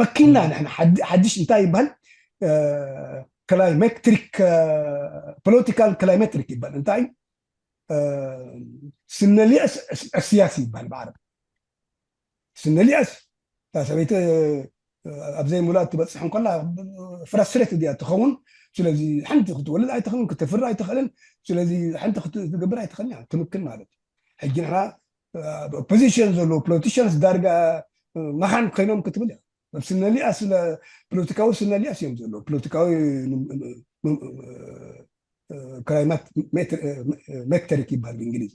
መኪና ንሕና ሓድሽ እንታይ ይበሃል ክላይሜትሪክ ፖለቲካል ክላይሜትሪክ ይበሃል እንታይ ስነልያስ እስያሲ ይበሃል ብዓረብ ስነልያስ እታ ሰበይቲ ኣብ ዘይሙላት ትበፅሕ እንከላ ፍራስትሬት እያ ትኸውን ስለዚ ሓንቲ ክትወልድ ኣይትኽእልን ክትፍሪ ኣይትኽእልን ስለዚ ሓንቲ ክትገብር ኣይትኽእልን እያ ትምክን ማለት እዩ ሕጂ ንሕና ፖዚሽን ዘለዉ ፖለቲሽንስ ዳርጋ መኻን ኮይኖም ክትብል እያ ስነሊኣስ ፖለቲካዊ ስነሊኣስ እዮም ዘለዉ። ፖለቲካዊ ክላይማት ሜትሪክ ይበሃል ብእንግሊዝ፣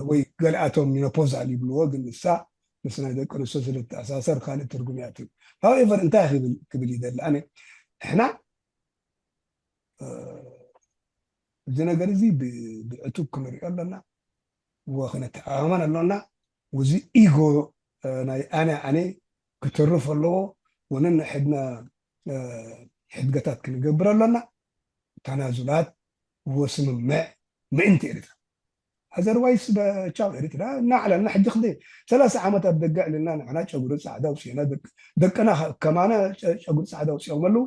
ወይ ገሊኣቶም ሚኖፖዛል ይብልዎ፣ ግን ንሳ ምስ ናይ ደቂ ኣንስትዮ ስለ ትተኣሳሰር ካልእ ትርጉም እያ ትህብ። ሃውኤቨር እንታይ ክብል ክብል ይደሊ ኣነ፣ ንሕና እዚ ነገር እዚ ብዕቱብ ክንሪኦ ኣለና፣ ወክነተኣማመን ኣለና። እዚ ኢጎ ናይ ኣነ ኣነ ክተርፍ ኣለዎ። ወነን ሕድና ሕድገታት ክንገብር ኣለና። ተናዙላት ወስምምዕ ምእንቲ ኤርትራ። ኣዘርዋይስ ቻው ኤርትራ እናዕለልና ሕጂ ክንደ ሰላሳ ዓመት ኣብ ደገ ዕልና ንሕና ጨጉሪ ፃዕዳ ውፅና ደቅና ከማና ጨጉሪ ፃዕዳ ውፅኦም ኣለዉ።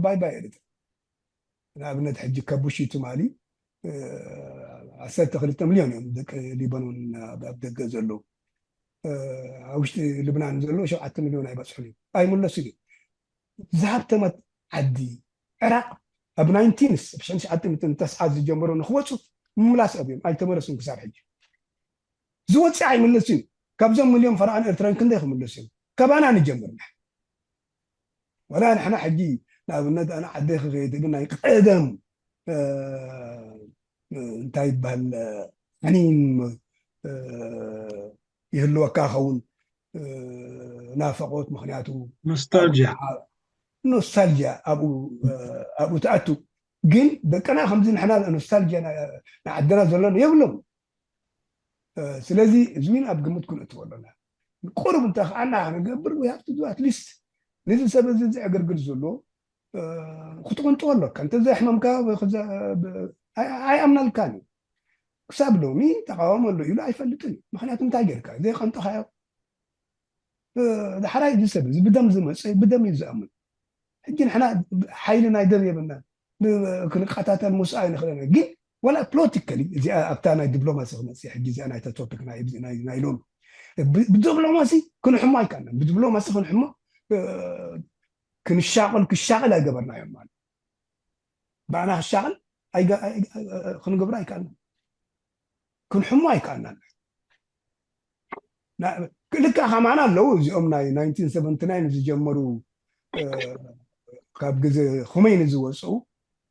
ባይ ባይ ኤርትራ። ንኣብነት ሕጂ ከቡሺ ትማሊ ዓሰርተ ክልተ ሚልዮን እዮም ደቂ ሊባኖን ኣብ ደገ ዘለዉ። ኣብ ውሽጢ ልብናን ዘለዉ ሸውዓተ ሚልዮን ኣይበፅሑን እዮም። ኣይምለሱን እዮም። ዝሃብተመት ዓዲ ዕራቕ ኣብ ናይንቲንስ ኣብ ሽሕን ትሽዓተ ሚእትን ተስዓት ዝጀመሩ ንክወፁ ምምላስ ኣብዮም ኣይተመለሱን ክሳብ ሕጂ። ዝወፅእ ኣይምለሱን። ካብዞም ሚልዮን ፈርዓን ኤርትራን ክንደይ ክምለሱ እዮም? ካባና ንጀምር። ዋላ ንሕና ሕጂ ንኣብነት ኣነ ዓደይ ክኸይድ ግን ናይ ቀደም እንታይ ይበሃል ሓኒን ይህልወካ ኸውን፣ ናፈቆት። ምክንያቱ ኖስታልጂያ ኖስታልጂያ ኣብኡ ትኣቱ። ግን ደቅና ከምዚ ንሕና ኖስታልጂያ ንዓድና ዘሎና የብሎም። ስለዚ እዚ ኣብ ግምት ክንእትዎ ኣለና። ቁሩብ እንተ ከኣና ክንገብር we have to do at least ነዚ ሰብ እዚ ዝዕግርግር ዘሎ ክትቕንጥዎ ኣለካ። እንተዘይሕመምካ ኣይኣምነልካን እዩ። ክሳብ ሎሚ ተቃወሞ ኣሎ ኢሉ ኣይፈልጥን እዩ። ምክንያቱ እንታይ ጌርካ ዘይቀንጥኻዮ? ዳሕራይ እዚ ሰብ እዚ ብደም ዝመፀ ብደም እዩ ዝኣምን። ሕጂ ንሕና ሓይሊ ናይ ደም የብልና ክንቀታተል ምስኡ ኣይንኽእልን። ግን ዋላ ፖለቲካሊ እዚኣ ኣብታ ናይ ዲፕሎማሲ ክመፅእ ሕጂ እዚኣ ናይታ ቶፒክ ናይ ሎሚ ብዲፕሎማሲ ክንሕሞ ኣይከኣልናን። ብዲፕሎማሲ ክንሕሞ ክንሻቕል ክሻቕል ኣይገበርናዮም ማለት ብኣና ክሻቕል ክንገብሮ ኣይከኣልናን። ክንሕሞ ኣይከኣልናን። ልክዕ ከማና ኣለዉ እዚኦም ናይ ናይንቲን ሰቨንቲ ናይን ዝጀመሩ ካብ ግዜ ኹመይኒ ዝወፅኡ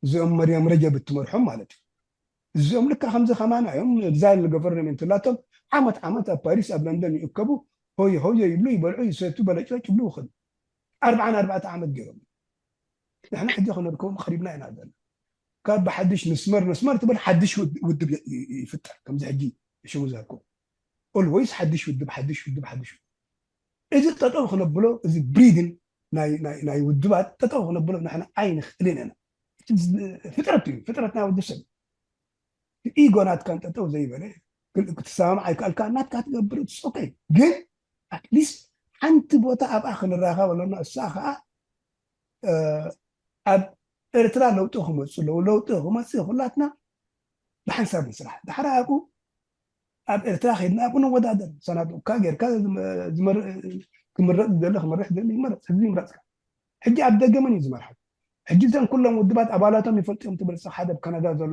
እዚኦም መርያም ረጀብ እትመርሖም ማለት እዩ። እዚኦም ልክዕ ከምዚ ከማና እዮም። ኤግዛይል ገቨርንመንት ላቶም ዓመት ዓመት ኣብ ፓሪስ ኣብ ለንደን ይእከቡ፣ ሆየ ሆየ ይብሉ፣ ይበልዑ፣ ይሰቱ፣ በለጭለጭ ይብሉ። ይኽእል ኣርብዓን ኣርባዕተ ዓመት ገይሮም። ንሕና ሕጂ ክነርከቦም ቀሪብና ኢና ዘለና። ካብ ብሓድሽ ንስመር ንስመር ትብል ሓድሽ ውድብ ይፍጠር። ከምዚ ሕጂ ሽሙ ዝሃብኩም ኦልወይስ ሓድሽ ውድብ ሓድሽ ውድብ ሓድሽ ውድብ። እዚ ጠጠው ክነብሎ እዚ ብሪድን ናይ ውድባት ጠጠው ክነብሎ ንሕና ኣይንኽእልን ኢና። ፍጥረት እዩ፣ ፍጥረት ናይ ወዲ ሰብ። ኢጎ ናትካን ጠጠው ዘይበለ ክትሰማማዕ ኣይከኣልካ ናትካ ትገብር ኦኬ። ግን ኣትሊስት ሓንቲ ቦታ ኣብኣ ክንራኸብ ኣለና። እሳ ከዓ ኣብ ኤርትራ ለውጢ ክመፁ ኣለዉ። ለውጢ ክመፅእ ኩላትና ብሓንሳብ ንስራሕ። ዳሕራ ኣብኡ ኣብ ኤርትራ ከይድና ኣብኡ ንወዳደር። ሰናዱቕካ ጌርካ ክምረፅ ዝደሊ ክመርሕ ዝደሊ ይመረፅ፣ ህዝቢ ይምረፅካ። ሕጂ ኣብ ደገ መን እዩ ዝመርሓ? ሕጂ እዘን ኩሎም ውድባት ኣባላቶም ይፈልጥዮም ትብል ሓደ ኣብ ካናዳ ዘሎ፣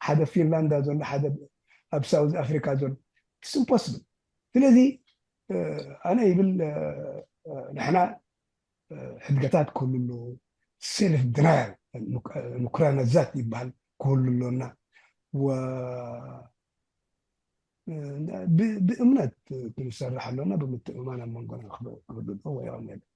ሓደ ፊንላንዳ ዘሎ፣ ሓደ ኣብ ሳውዝ ኣፍሪካ ዘሎ። ኢትስ ኢምፖስብል። ስለዚ ኣነ ይብል ንሕና ሕድገታት ክህሉ ኣለዎ። ሴልፍ ድናያል ምኩራን ዛት ይበሃል ክህሉ ኣለና። ብእምነት ክንሰርሕ ኣለና። ብምትእምማን ኣብ መንጎና ክህሉ ኣለዎ።